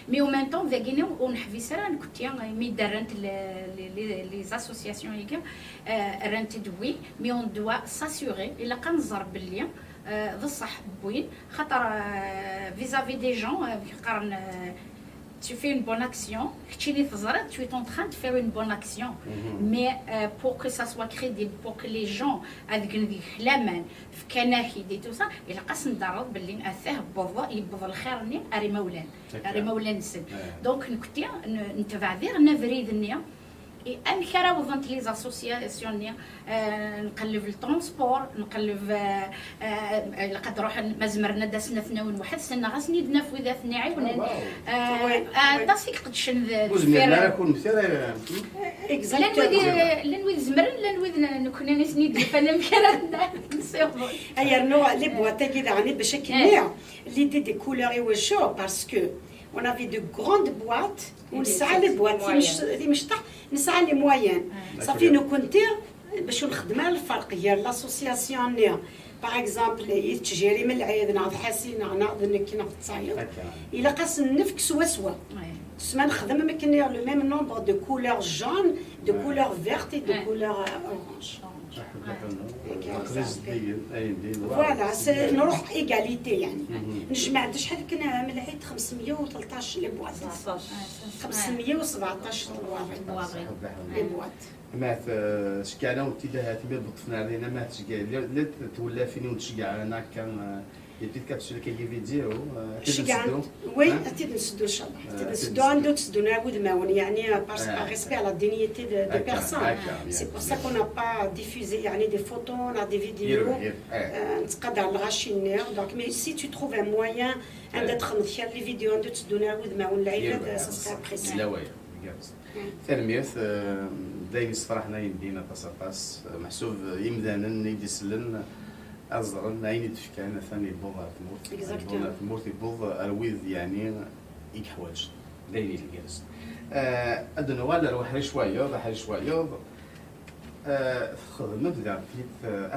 Mais en même temps, dagini ur neḥbis ara nekkni, mi d-rrant les, les, les, les associations-agi, euh, rrant-d wi, mais on doit s'assurer, ilaq ad nẓer belli, euh, d ṣṣeḥ wwin, xaṭer, euh, vis-à-vis des gens, euh, qqaren, euh, tu fais une bonne action, keččini teẓriḍ, tu es en train de faire une bonne action. Mais, euh, pour que ça soit crédible, pour que les gens ad gen deg-k laman, fkan-ak-id et tout ça, ilaq ad sen-d-terreḍ belli atah wweḍ, yewweḍ lxir-nni ar imawlan, ar imawlan-nsen. Donc, nekkni n-, netbeɛ diɣen abrid-nni, Et amek ara awḍent les associations-nni, euh, nqelleb le transport, nqelleb, euh, euh, ilaq ad ruḥen, ma zemren ad d-asen ad ten-awin weḥd-sen, neɣ ad sen-id-naf wid ad ten-iɛiwnen. Euh, aṭas i iqeddcen d-, deffir. Llan wid i, llan wid zemren, llan wid n-, nekkni i sen-id-yufan amek ara nsiwḍen. Ay, yernu les boîtes-agi daɣen bac akken, l'idée des couleurs, i wacu? Parce que On avait de grandes boîtes, ونسعى les boîtes d imecṭaḥ, نسعى les moyennes. صافي نكونتي باش نخدم على الفرق ديال l'association ني. Par exemple يتجيري من العيد ناض حسينه ناض نك ناض تصايد. الا قاس النفك سوا سوا. سما نخدم مكني le même nombre de couleurs jaunes, de couleurs vertes et de couleurs orange. Voilà, نروح égalité يعني. نجمع عندي شحال كنا من العيد خمسمية وثلطاش les boîtes. خمسمية وسبعطاش les boîtes. ما تشكعنا وانت دهات ما بطفنا علينا ما تشكع لا تولى فيني وتشكع انا كان يبدي كابسول كي فيديو. شكعنا وي اكيد نسدو ان شاء الله اكيد نسدو عنده تسدو نعاود ما يعني parce que respect على dignité de personnes. C'est pour ça qu'on n'a pas diffusé يعني des photos, on a des vidéos. نتقاد على الغاشي النير donc mais si tu trouves un moyen عندها تخدم خير les vidéos عنده تسدو نعاود ما العيد ça serait apprécié. Tanemmirt, d ayen yessefraḥen ay n din aṭas aṭas, meḥsub imdanen i d-isellen ad ẓren ayen i d-fkan atan yewweḍ ɣer tmurt, yewweḍ ɣer tmurt, yewweḍ ar wid yeɛni i yeḥwaǧen, d ayen igerrzen. Ad d-nuɣal ar uḥric wayeḍ, aḥric wayeḍ, txedmem daɣ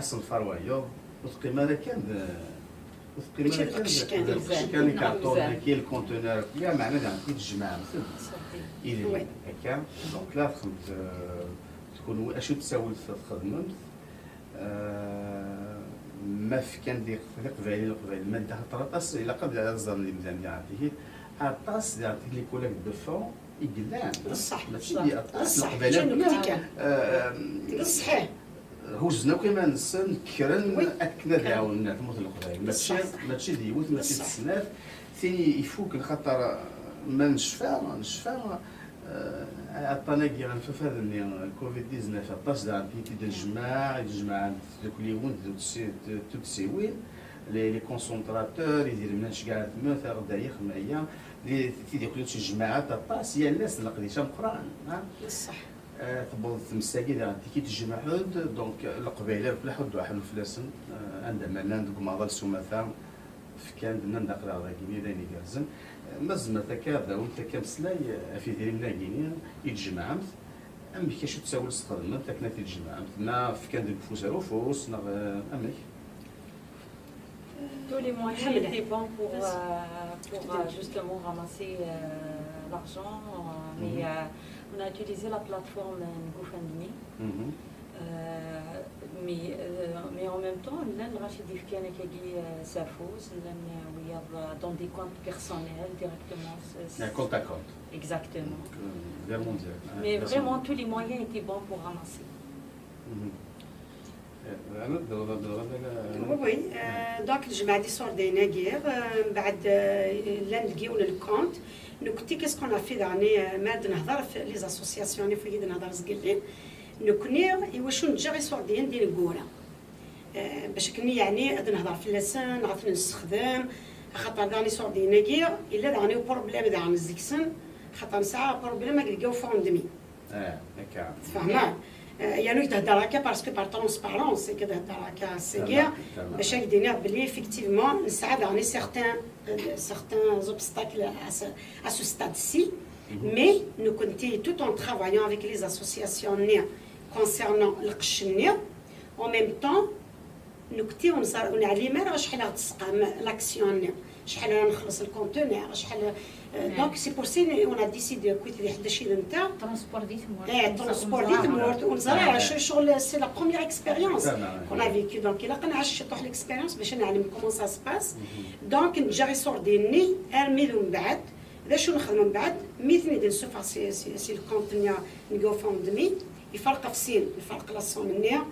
asenfar wayeḍ, ur teqqim ara kan d Ur teqqim ara kan d lqecc kan, ikarṭunen-agi, lkuntunur, kul meɛna daɣen i tjemɛemt-d idrimen akka. Donc la txemt, tkun acu n tsawelt txedmemt, ma fkan d iqbayliyen, leqbayel ma d axaṭer aṭas ilaq ad ẓren yimdanen daɣen tigi, aṭas daɣen tigi les collègues de front i yellan. Mačči d aṭas leqbayel akk. D ṣṣeḥ. Huzzen akk iman-nsen, kkren akken ad ɛawnen ar tmurt n Leqbayel. Mačči, mačči d yiwet, mačči d snat, tin ifuken, xaṭer ma necfa, necfa, aṭṭan-agi, anfafad-nni, covid dix-neuf, aṭas daɣen i t-id-nejmeɛ, i d-jemɛent tdukliwin d tuddsiwin, les concentrateurs, idrimen ad nceggeɛ ar tmurt, aɣ-d ay ixmaya, tidukliwin ttejmaɛent aṭas, yal ass d leqdic ameqqran. Tewweḍ tmes-agi daɣen tiki tejmeɛ-d, donc Leqbayel akk laḥud d uḥellu fell-asen, anda ma llan deg umaḍal s umata, fkan-d, nnan-d aql-aɣ dagi, d ayen igerrzen. Ma tzemremt akka ad d-tawimt akka ameslay ɣef idrimen-agi i d-tjemɛemt, amek acu d ttawil s txedmemt akken ad t-id-tjemɛemt, neɣ fkan deg ufus ar ufus, neɣ amek? Tous les moyens étaient bons pour, euh, pour euh, justement ramasser euh, l'argent, euh, mais euh, on a utilisé la plateforme euh, GoFundMe. Euh, mais, euh, mais en même temps, llan lɣaci d-ifkan akkagi euh, s afus, llan euh, wiyaḍ euh, dans des comptes personnels directement. Un compte à compte. Exactement. Donc, euh, vers mondial. Mais vraiment, tous les moyens étaient bons pour ramasser. Oui, euh, donc الجمعة دي صور ديناغير بعد لان ديون الكونت نكتي qu'est-ce qu'on a fait داني ما نهضر في les associations في يد نهضر زقلين نكني ايوا شو نجا غير صور ديال دين كورا باش كني يعني هاد نهضر في اللسان غادي نستخدم خاطر داني صور ديناغير الا داني بروبليم دان زيكسن خاطر نسعى بروبليم هكا فوندمي اه هكا تفهمها يعني كتهضر هكا parce que par transparence كتهضر هكا سيكير باش يدينا بلي effectivement نسعى داني certains certains obstacles à ce stade-ci mais nous كنتي tout en travaillant avec les associations concernant القش en même temps نكتي ونزار ونعلم راه شحال غتسقى l'action شحال نخلص الكونتونير شحال donc c'est pour ça on a décidé كنت اللي حدا شي نتا ترونسبور دي تمورت ايه ترونسبور دي تمورت ونزار شغل c'est la première expérience qu'on a vécu donc الا قنعش شي طوح l'expérience باش نعلم comment ça se passe donc نجا غير صور ديني ارمي من بعد ذا شو نخدم من بعد ميتني دي نسوف سي سي الكونتونير نقو فوندمي يفرق في سين يفرق la somme نيا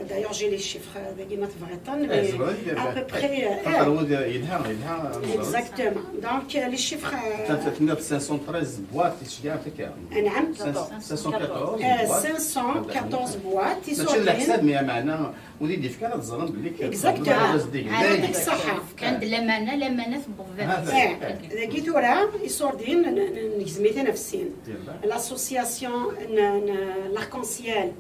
D'ailleurs, j'ai les chiffres داكي ما تبغيطن mais à peu près يلها يلها exactement donc les chiffres كانت ثلاثمية وخمسة وتسعين بواط تشجع فيك نعم خمسمية وكاطورز خمسمية وكاطورز ماشي على حساب مي معنا ودي دي فكره تزغم بلي exactement يعطيك الصحه كان لمانه لمانه في بوفيت داكي تورا يصوردين نجزمي تنافسين l'association l'arc-en-ciel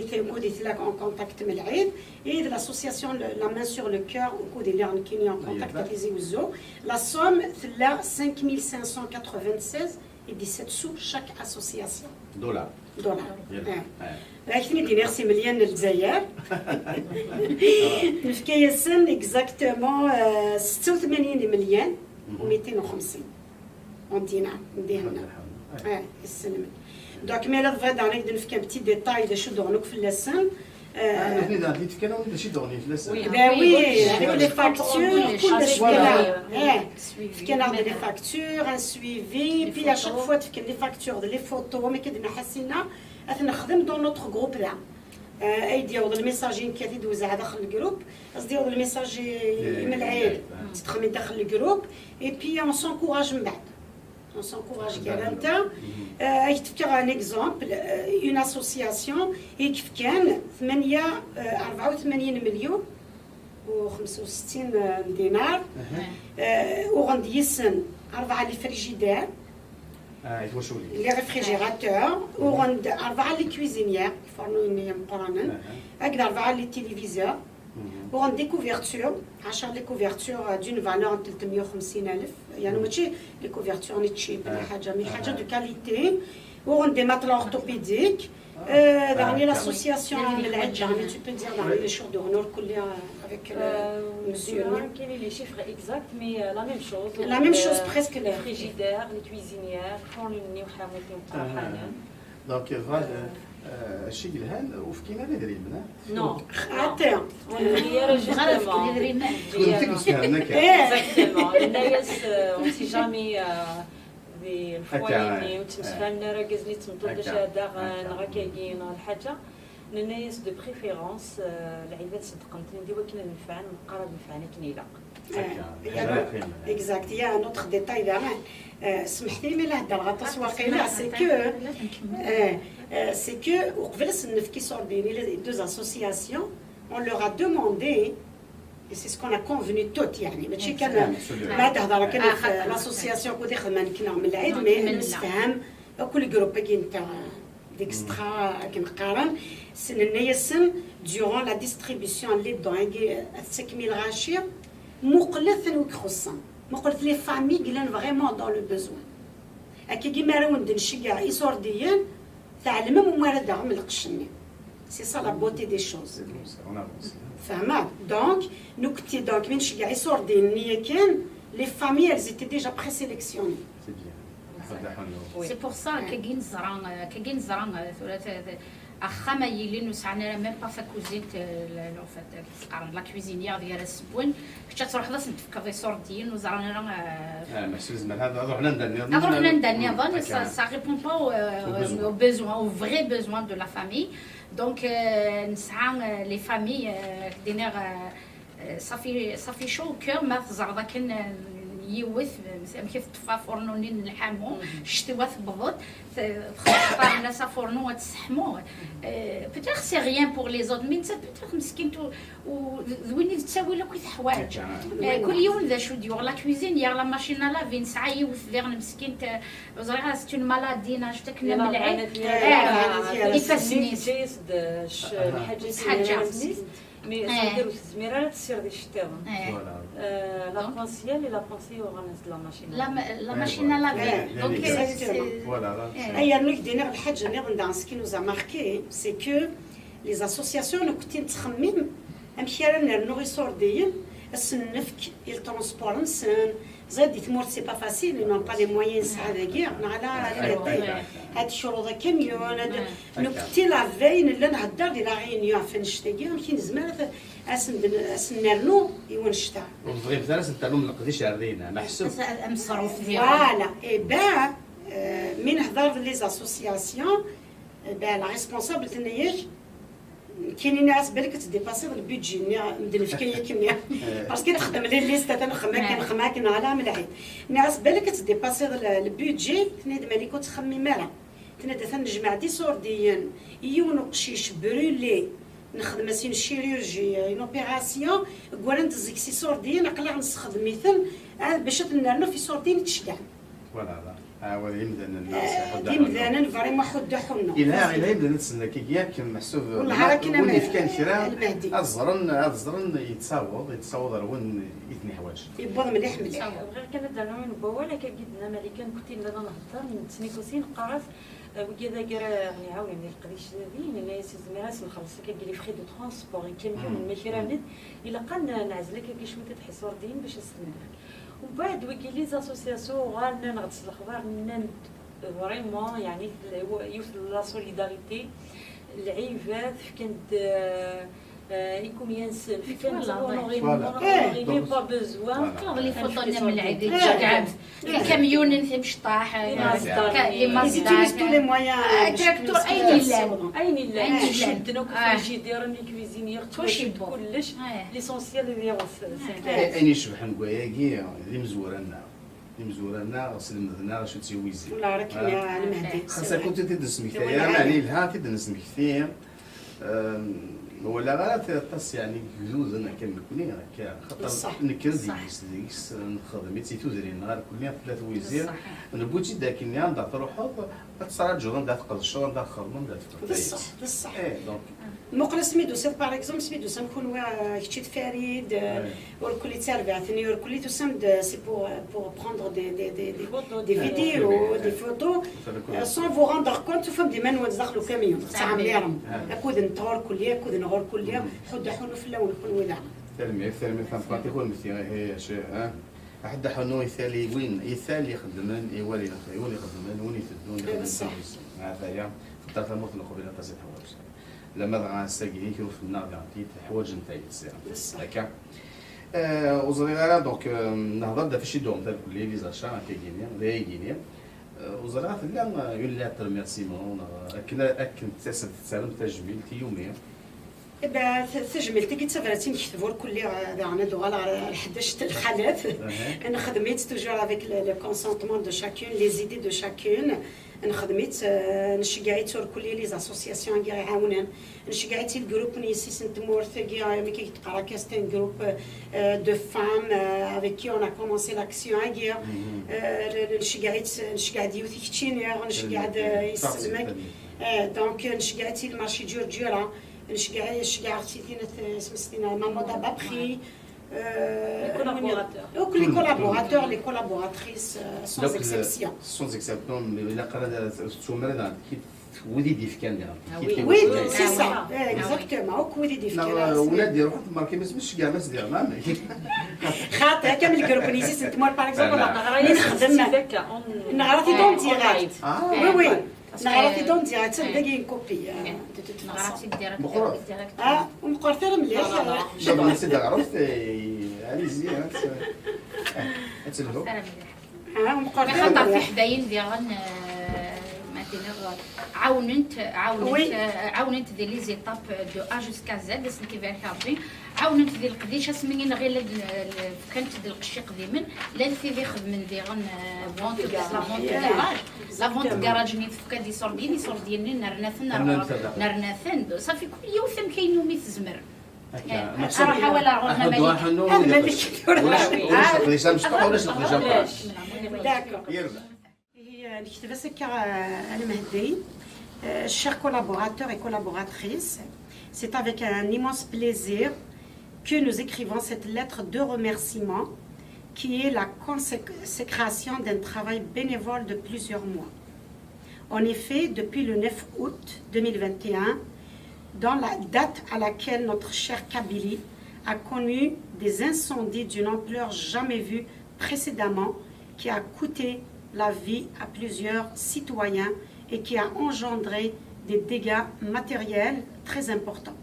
Tmudit la en contact مع العيد. Et l'association, la main sur le cœur, وكود اللي راني كيني en contact في زي وزو. La somme تلا cinq mille cinq cent quatre-vingt-seize et dix-sept sous chaque association. دولار. دولار. يلا. آه. راك تني دي merci مليان للجزائر. نفكي يسن exactement ستة وثمانين مليان و250 en dinars نديهم لها. اه يسلمك. Donc mais là vraiment راني نفكي un petit détail de شو دونك في اللسن. احنا غادي تفكرنا ولا شي دوني في اللسن. Ben oui, avec les factures, كلش كلها. اه فكينا les factures, un suivi, puis à chaque fois تفكر les factures, les photos, mais كدنا حسينا اثنخدم dans notre groupe là. ايدي يوض الميساج كي تدوز داخل الجروب، قصدي يوض الميساج من العيد تدخلي داخل الجروب. Et puis on s'encourage من بعد. On s'encourage كاع انت. اي تفكر un exemple, une association هيك كان ثمانية أربعة وثمانين مليون و65 دينار. وغنديسن أربعة les frigidaires, اه يتوشولي les réfrigérateurs, وغند أربعة les cuisinières, يفرنوا إني مقرانن, هكذا أربعة les téléviseurs, وغند des couvertures, عشرة les couvertures d'une valeur ثلاثمية وخمسين ألف, يعني ماشي les couvertures ني cheap ولا حاجة, mais حاجة de qualité, وغند des matelas orthopédiques. دعني l'association من العيد, دعني tu peux dire دعني les jours d'honneur كلها avec monsieur. كاين les chiffres exacts, mais la même chose. La même chose presque. Les frigidaires, les cuisinières, فرن الني وحاموتي وقرحانه. Donc غاد الشيء الهان وفكينا لي دريمنا. Non. Attends. غير justement. كنت مسكينه هكا. ايه Exactement. الناس on sait jamais. ذي الفوايني وتمسفالنا راه كازني تمطل شهاده غنغا كاينين الحاجه. ننايس de préférence العيدات صدقنتني دي وكنا نفعل نقرب نفعل كنيله. Exact, il y a un autre détail là. سمحتي لي ما نهضر غطس واقيلا, c'est que c'est que وقبل سنفكي صورديني les deux associations, on leur a demandé, et c'est ce qu'on a convenu toutes, يعني ماشي كان ما تهضر كان في l'association كودي خدمه كنا من العيد, mais نسفهم كل جروب كي انت ديك سترا كنقارن سننا يسن durant la distribution les dons تسكمي الغاشي مقلت وكخصن مقلت les familles قلن vraiment dans le besoin. هكا كيما راه ندير نشجع إيسورديين تعلمهم وما راه داغم القشني. C'est ça la beauté des choses. فهمت؟ Donc نكتي donc من نشجع إيسورديين نيا كان les familles elles étaient déjà présélectionnées. C'est bien. C'est pour ça كاين زرا كاين زرا ثلاثة اخا ما يلين وسعنا même pas sa cousine en fait تقارن la cuisinière ديال السبون. كنت تروح باش نتفكر في صور ديال وزرا انا محسوس زعما هذا روحنا ندني روحنا ندني نظن ça répond pas aux besoins, aux vrais besoins de la famille. Donc نسعى les familles دينير صافي صافي chaud au cœur ما تزرد كان يوث مثلا كيف تطفى فرنوني نلحمو شتي واث بضت تخطى الناس فرنو وتسحمو. Peut-être c'est rien pour les autres, mais انت peut-être مسكين وين تساوي لك حوايج. كل يوم ذا شو ديور la cuisine يا la machine à laver نسعى يوث ذيغ مسكين زريغ c'est une maladie ناش تكنا من العين. يفسني حاجه حاجه مي زعما تزمير راه تسير دي شتيضن. La pensée, la pensée وغنز la machine. La machine à laver. Donc اي رنوك دينا الحاجه اللي غندا سكي nous a marqué c'est que les associations نكتي نتخمم امشي راه نرنو غير صورديين السنفك الترونسبور نسن زاد دي تمورت c'est pas facile, ils n'ont pas les moyens نسعى داكيا نعلى هاد الشروط كاميون هاد نكتي la veille نلا نهضر دي la réunion في نشتاقي كي نزمر اسن اسن نرنو ايوا نشتا. وتبغي مثلا سنترنو من القديش عرينا محسوب. مصروف ديالها. Voilà, et ben من هضر les associations, ben la responsable تنيك كاينين ناس بالك تديباسي البيدجي مدن في كاين كميه parce que تخدم les listes تنخمك نخمك على من العيد. ناس بالك تديباسي البيدجي تنيد مالك وتخمي مالا تنادى تنجمع دي صورديين يون قشيش brûlé نخدم سين chirurgie une opération قرنت زيك سي صورديين اقلا نسخدميتن باش تنرنو في صورديين تشجع. Voilà. Ah, wa d imdanen, ah, d imdanen vraiment ḥuddu ḥunnu. Ilha, ilha imdanen tessnen akka, yak meḥsub win yefkan kra ad ẓren, ad ẓren yettaweḍ, yettaweḍ ar win i ten-iḥwaǧ. Yewweḍ mliḥ mliḥ. Bɣiɣ kan ad d-rnuɣ yiwen n wawal, akka i d-tenna Malika, nekkenti nella la nhedder, nettnikusi, neqqar-as, eh, wigi d agar ad ɣ-iɛawnen i leqdic din, nna-yas, nezmer ad s-nxelleṣ akka les frais de transport, ikamyunen, ma kra nit, ilaq ad n-, neɛzel akka cwiṭ iṣurdiyen bac ad s-ten-nefk. Umbeɛd wigi les associations uɣalen-aneɣ-d s lexbar, nnan-d vraiment, yeɛni, yiwet n la solidarité, lɛibad fkan-d, euh, euh, ikumya-nsen, fkan-d honoré, honoré, même pas besoin. Tlaḍ les photos-nni n lɛid, les kamyunen timecṭaḥ, les Mazda, les Mazda, tous les moyens, tracteurs, ayen yellan, ayen yellan, cudden akk frigidaire, les cuisinières, kullec, l'essentiel d iɣes. Ayen icebḥen deg wayagi, d imezwura-nneɣ. Imezwura-nneɣ slemden-aɣ acu d tiwizi. Xas akken ur t-id-nesmekti ara, meɛna yelha ad t-id-nesmekti. Ur walaɣ ara aṭas, yeɛni, igduden akka am nekni, akka, xaṭer nekker deg-s, deg-s nexdem-itt i tudrin-nneɣ irkelli, tella twizi, newwi-tt-id akken anda truḥeḍ, ad tettṛaǧuḍ anda tqedceḍ, anda txedmeḍ, anda teffeɣ. D ṣṣeḥ, d ṣṣeḥ. Muqel asmi d-tusiḍ, par exemple, asmi d-tusam kunwi, euh, kečči d Farid, euh, ur kulli d tarbaɛt-nni, ur kulli tusam-d, euh, c'est pour, euh, pour prendre des, des, des, des, des vidéos, des photos, euh, sans vous rendre compte, tufam-d iman-nwen zdaxel ukamyun, tettɛemmirem. Akud n tɣur kulli, akud n ɣur kulli, ḥuddu ḥunnu fell-awen kunwi daɣen. Tanemmirt, tanemmirt tameqqrant i kunemti, ihi, ah, ḥuddu ḥunnu i tali win, i tali ixeddmen, i win ixeddmen, win ixeddmen, win ixeddmen, ata-ya, teddar tamurt n Leqbayel aṭas i teḥwaǧ. Lama dɣa ass-agi, tirut-nneɣ diɣen teḥwaǧent-id. Akka. Euh, ur ẓriɣ ara, donc, euh, nehḍer-d ɣef acu i d-tuɣem tarkelli, les achats, akka-gini, d ayagi-ni. Euh, ur ẓriɣ ara tella, euh, une lettre remerciement, neɣ akken, akken d-tasemt tettarem tajmilt i Yumi. Eh ben, t-, tajmilt-agi d tabrat i nekteb ur kulli, euh, daɣen ad uɣaleɣ ɣer ḥdac n lxalat. Nexdem-itt toujours avec le, le consentement de chacune, les idées de chacune. Nexdem-itt, euh, nceggeɛ-itt ur kulli les associations-agi iɛawnen. Nceggeɛ-itt i lgrup n yessi-s n tmurt-agi, euh, mi k-teqqar akka, c'est un groupe, euh, de femmes, euh, avec qui on a commencé l'action-agi. Euh, nceggeɛ-itt, nceggeɛ-d yiwet i keččini, nceggeɛ-d, euh, yesselmek. Euh, donc, nceggeɛ-itt i le marché Ǧurǧura, nceggeɛ, nceggeɛ-tt i tin, euh, isem-is tin, Maman Dabapri. Euh, les collaborateurs. Donc les collaborateurs, les collaboratrices, euh, sans exception. Sans exception, mais la, la, la, wid i d-yefkan daɣen. Oui, c'est ça, exactement, akk wid i d-yefkan. Ula d-iruḥ tmerkim isem tceggɛem-as diɣen, amek? Xaṭi, akka mi lgrup n yessi-s n tmurt, par exemple, neɣra-t-id akka, neɣra-t-id en direct. Oui, oui. Neɣra-t-id en direct, atan dagi une copie. Neɣra-t-id direct. Ah, ur meqqret ara mliḥ. Tabɣest i d-teɣreḍ, eh, allez-y, hein, ad telhu. Ah, ur meqqret ara mliḥ. Xaṭer tiḥdayin diɣen, eh, ma tiniḍ, ɛawnent, ɛawnent, eh, ɛawnent di les étapes de A jusqu'à Z, ass n kibar karbi. Ɛawnent di leqdic, asmi i nɣil ad n-, fkant-d lqecc iqdimen, llant tid ixedmen diɣen, euh, vente, la vente de garage. La vente de garage-nni tefka-d iṣurdiyen, iṣurdiyen-nni nerna-ten, nerna-ten. Safi, kul yiwet amek ayen umi tezmer. Aruḥ awal ar ɣur-m a Malik. A Malik. Ulac leqdic amecṭuḥ, ulac leqdic amecṭuḥ. D'accord. Ihi, euh, nekteb-as akka, euh, a Lemheddi, euh, chers collaborateurs et collaboratrices, c'est avec un immense plaisir que nous écrivons cette lettre de remerciement qui est la consécration d'un travail bénévole de plusieurs mois. En effet, depuis le neuf août deux mille vingt et un, dans la date à laquelle notre chère Kabylie a connu des incendies d'une ampleur jamais vue précédemment, qui a coûté la vie à plusieurs citoyens et qui a engendré des dégâts matériels très importants.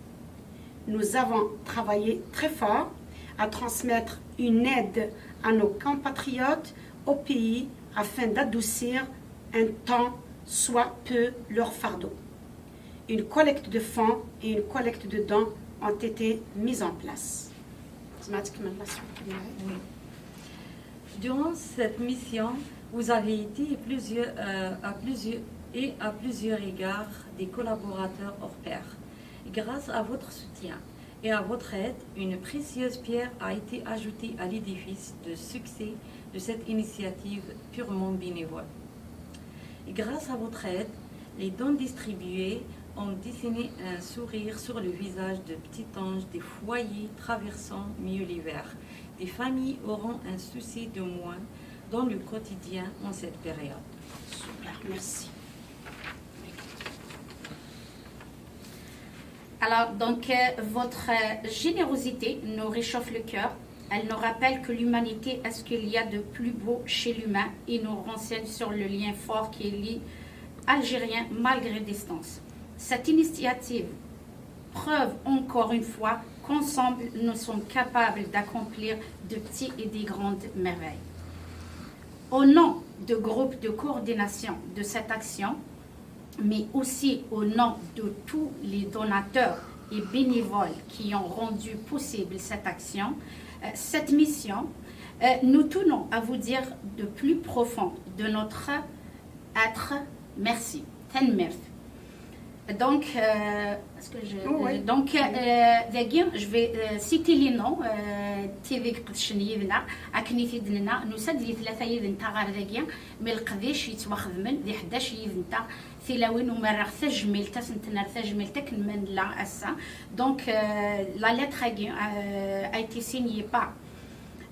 Nous avons travaillé très fort à transmettre une aide à nos compatriotes au pays afin d'adoucir un tant soit peu leur fardeau. Une collecte de fonds et une collecte de dons ont été mises en place. Oui. Durant cette mission, vous avez été plusieurs, euh, à plusieurs, et à plusieurs égards des collaborateurs hors pair. Grâce à votre soutien et à votre aide, une précieuse pierre a été ajoutée à l'édifice de succès de cette initiative purement bénévole. Grâce à votre aide, les dons distribués ont dessiné un sourire sur le visage de petits anges des foyers traversant mieux l'hiver. Des familles auront un souci de moins dans le quotidien en cette période. Super, merci. Alors, donc, euh, votre euh, générosité nous réchauffe le cœur. Elle nous rappelle que l'humanité est ce qu'il y a de plus beau chez l'humain et nous renseigne sur le lien fort qui lie Algériens malgré distance. Cette initiative preuve encore une fois qu'ensemble, nous sommes capables d'accomplir de petites et de grandes merveilles. Au nom du groupe de coordination de cette action, mais aussi au nom de tous les donateurs et bénévoles qui ont rendu possible cette action, euh, cette mission, euh, nous tenons à vous dire de plus profond de notre être merci. Tanemmirt. Donc, euh, est-ce que je, Oui, oui. euh, donc euh, dagi, je vais euh, citer les noms euh, tid i iqedcen yid-neɣ, akken i t-id-nenna, nusa-d di tlata yid-nteɣ ɣer dagi, mi leqdic yettwaxedmen di ḥdac yid-nteɣ, tilawin umareɣ tajmilt, ad sent-nerr tajmilt akken ma nella ass-a. Donc, euh, la lettre-agi euh, a été signée par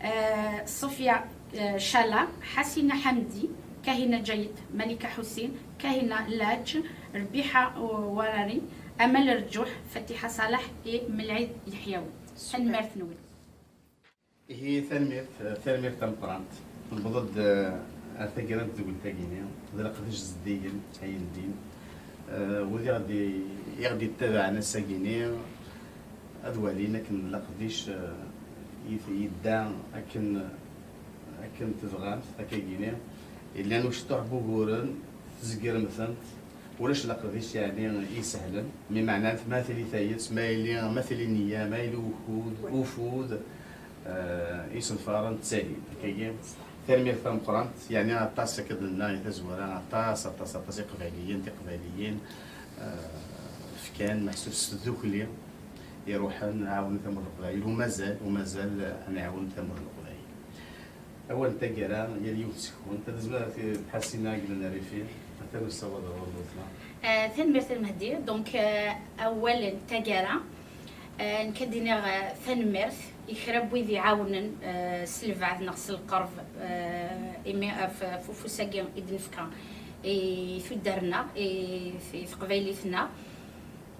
euh, Sofia euh, Chala, Hassina Hamdi, Kahina Jayet, Malika Hussein, Kahina Laj, Rbiha Warari, Amal Rjouh, Fatiha Salah et Melid Yahyaoui. Tanemmirt-nwen. Ihi tanemmirt, tanemmirt tameqqrant. Newweḍ-d eh, ar taggara n tdwilt-agi-ni, d leqdic zeddigen, ay ndin. Eh, wid i ɣ-d-, i ɣ-d-yettabaɛen ass-agi-ni, ad walin akken leqdic eh, yedda akken, akken tebɣamt, akkagi-ni. Llan ucṭuḥ n wuguren, tzeggrem-tent, ulac leqdic yeɛni isehlen, mi meɛna ma tili tayet, ma yili, ma tili nniya, ma yili ukud, ufud, eh, isenfaren ttalin. Akkagi, tanemmirt tameqqrant, yeɛni aṭas akka d-nenna i tazwara, aṭas, aṭas, aṭas iqbayliyen, tiqbayliyin, eh, fkan, meḥsub s tdukli, iruḥen, ɛawnen tamurt n Leqbayel, u mazal, u mazal, eh, ad nɛawen tamurt n Leqbayel. Awal n taggara, yal yiwet seg-went, ad nezmer ad t-, Ḥasina Glen Arifi, atan nessawaḍ ɣur-neɣ. Euh, tanemmirt a Lmehdi. Donc, euh, awal n taggara, euh, nekk ad d-iniɣ euh, tanemmirt i kra n wid iɛawnen euh, s lbeɛd neɣ s lqerb, euh, imi ɣef ɣef ufus-agi i d-nefka i tuddar-nneɣ, i t- i teqbaylit-nneɣ.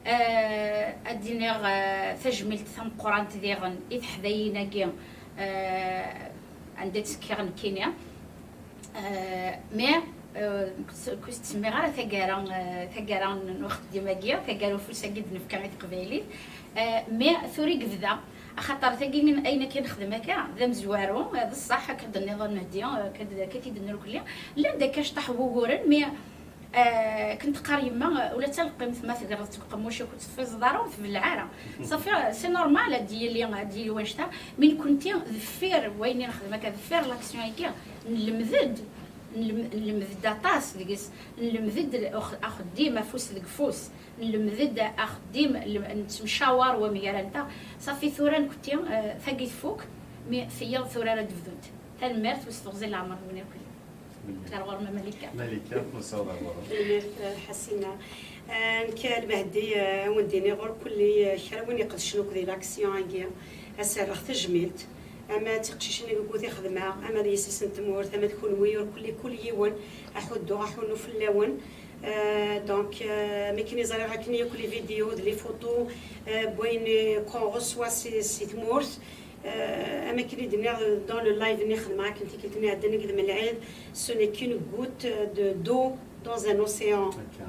Euh, ad d-iniɣ euh, tajmilt tameqqrant diɣen i teḥdayin-agi euh, anda ttekkiɣ nekkini. Euh, mais euh, ur s-ttsemmiɣ ara taggara, euh, taggara n uxeddim-agi, taggara ufus-agi d-nefka i teqbaylit. Euh, mais tura i yebda, axaṭer tagi ayen akken nexdem akka d amezwaru, euh, d ṣṣeḥ, akka d-tenniḍ a Lmehdi, euh, akka d- akka t-id-nrukelli. Llan-d akka cṭaḥ n wuguren, mais euh, akken teqqar yemma, euh, ula d taleqqimt ma tegreḍ-tt deg uqemmuc-ik ur tt-teffiẓeḍ ara ur tbelleɛ ara. Safi, euh, c'est normal ad d-yili, ad d-yili wanect-a, mais nekkenti deffir wayen i nexdem akka, deffir l'action-agi, nlemmed-d, nlem- nlemmed-d aṭas deg-s, nlemmed-d ax- axeddim afus deg ufus, nlemmed-d axeddim, lem- nettemcawaṛ wamgar-nteɣ. Safi tura nekkenti, euh, tagi tfuk, mais tiyaḍ tura ara d-bdunt. Tanemmirt u s teɣzi n leɛmer-nwen akk. Ar ɣur-m a Malika. Malika, nessawaḍ ar ɣur-m. Tanemmirt, eh, Ḥasina. Eh, nekk a Lmehdi, eh, ad wen-d-iniɣ ɣur kulli, eh, kra win iqedcen akk di l'action-agi, ad s-rreɣ tajmilt. Ama d tiqcicin deg wid i xedmeɣ, ama d yessi-s n tmurt, ama d kunwi, ur kulli, kul yiwen, aḥuddu, aḥunnu fell-awen. Eh, donc, eh, mi akken i ẓriɣ akken yakk les vidéos d les photos, eh, n wayen qu'on reçoit si, si tmurt, eh, am akken i d-nniɣ dans le live-nni xedmeɣ akken tikkelt-nni iɛeddan akked Melɛid, ce n'est qu'une goutte de d'eau dans un océan. Akka.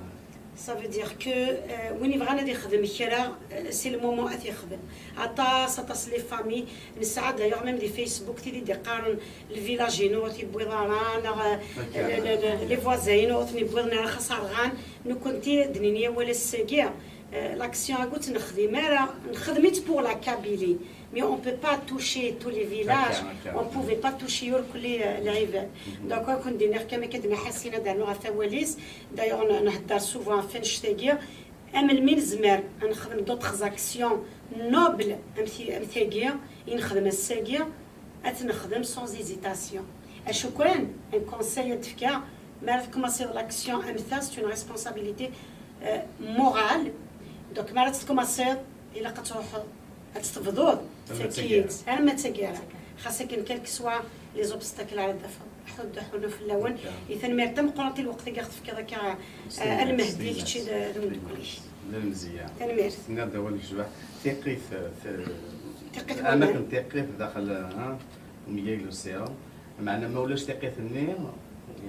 Ça veut dire que euh, win ibɣan ad ixdem kra, euh, c'est le moment ad t-ixdem. Aṭas, aṭas les familles, nesɛa d'ailleurs même di Facebook tid i d-iqqaren le village-inu ur t-yewwiḍ ara, neɣ euh, Ok. le- le- le- les voisins-inu ur ten-yewwiḍen ara, xas rɣan. Nekkenti d-nini awal ass-agi, euh, l'action-agi ur tt-nexdim ara, nexdem-itt pour la Kabylie. Mais on peut pas toucher tous les villages, Ok, ok. On pouvait pas toucher ur kulli, euh, lɛibad. Donc, ad ken-d-iniɣ kan akka d-nna Ḥasin ad d-rnuɣ ɣef wawal-is. D'ailleurs, n- nhedder souvent ɣef annect-agi. Am melmi nezmer ad nexdem d'autres actions nobles am ti- am tagi i nexdem ass-agi, ad t-nexdem sans hésitation. Acu kan, un conseil ad d-fkeɣ, Mi ara tkumaṣiḍ l'action am ta, c'est une responsabilité euh, morale. Donc mi ara tt-tkumaṣiḍ, ilaq ad truḥeḍ ad tt-tebduḍ. Arma d Tagi-d, arma d tagi ara. Xas akken, quel que soit les obstacles ara d-tafeḍ, ḥudd aḥunnu fell-awen. I tanemmirt tameqqrant i lweqt-agi i ɣ-tefkiḍ akka, euh, a Lmehdi, kečč d d umeddakel-ik. D lemzeyya. Tanemmirt. Tenniḍ-d awal yecbeḥ. Tiqqit, t- Tiqqit n amak waman. N tiqqit daxel, ha, umyag n l'océan. Meɛna ma ulac tiqqit-nni,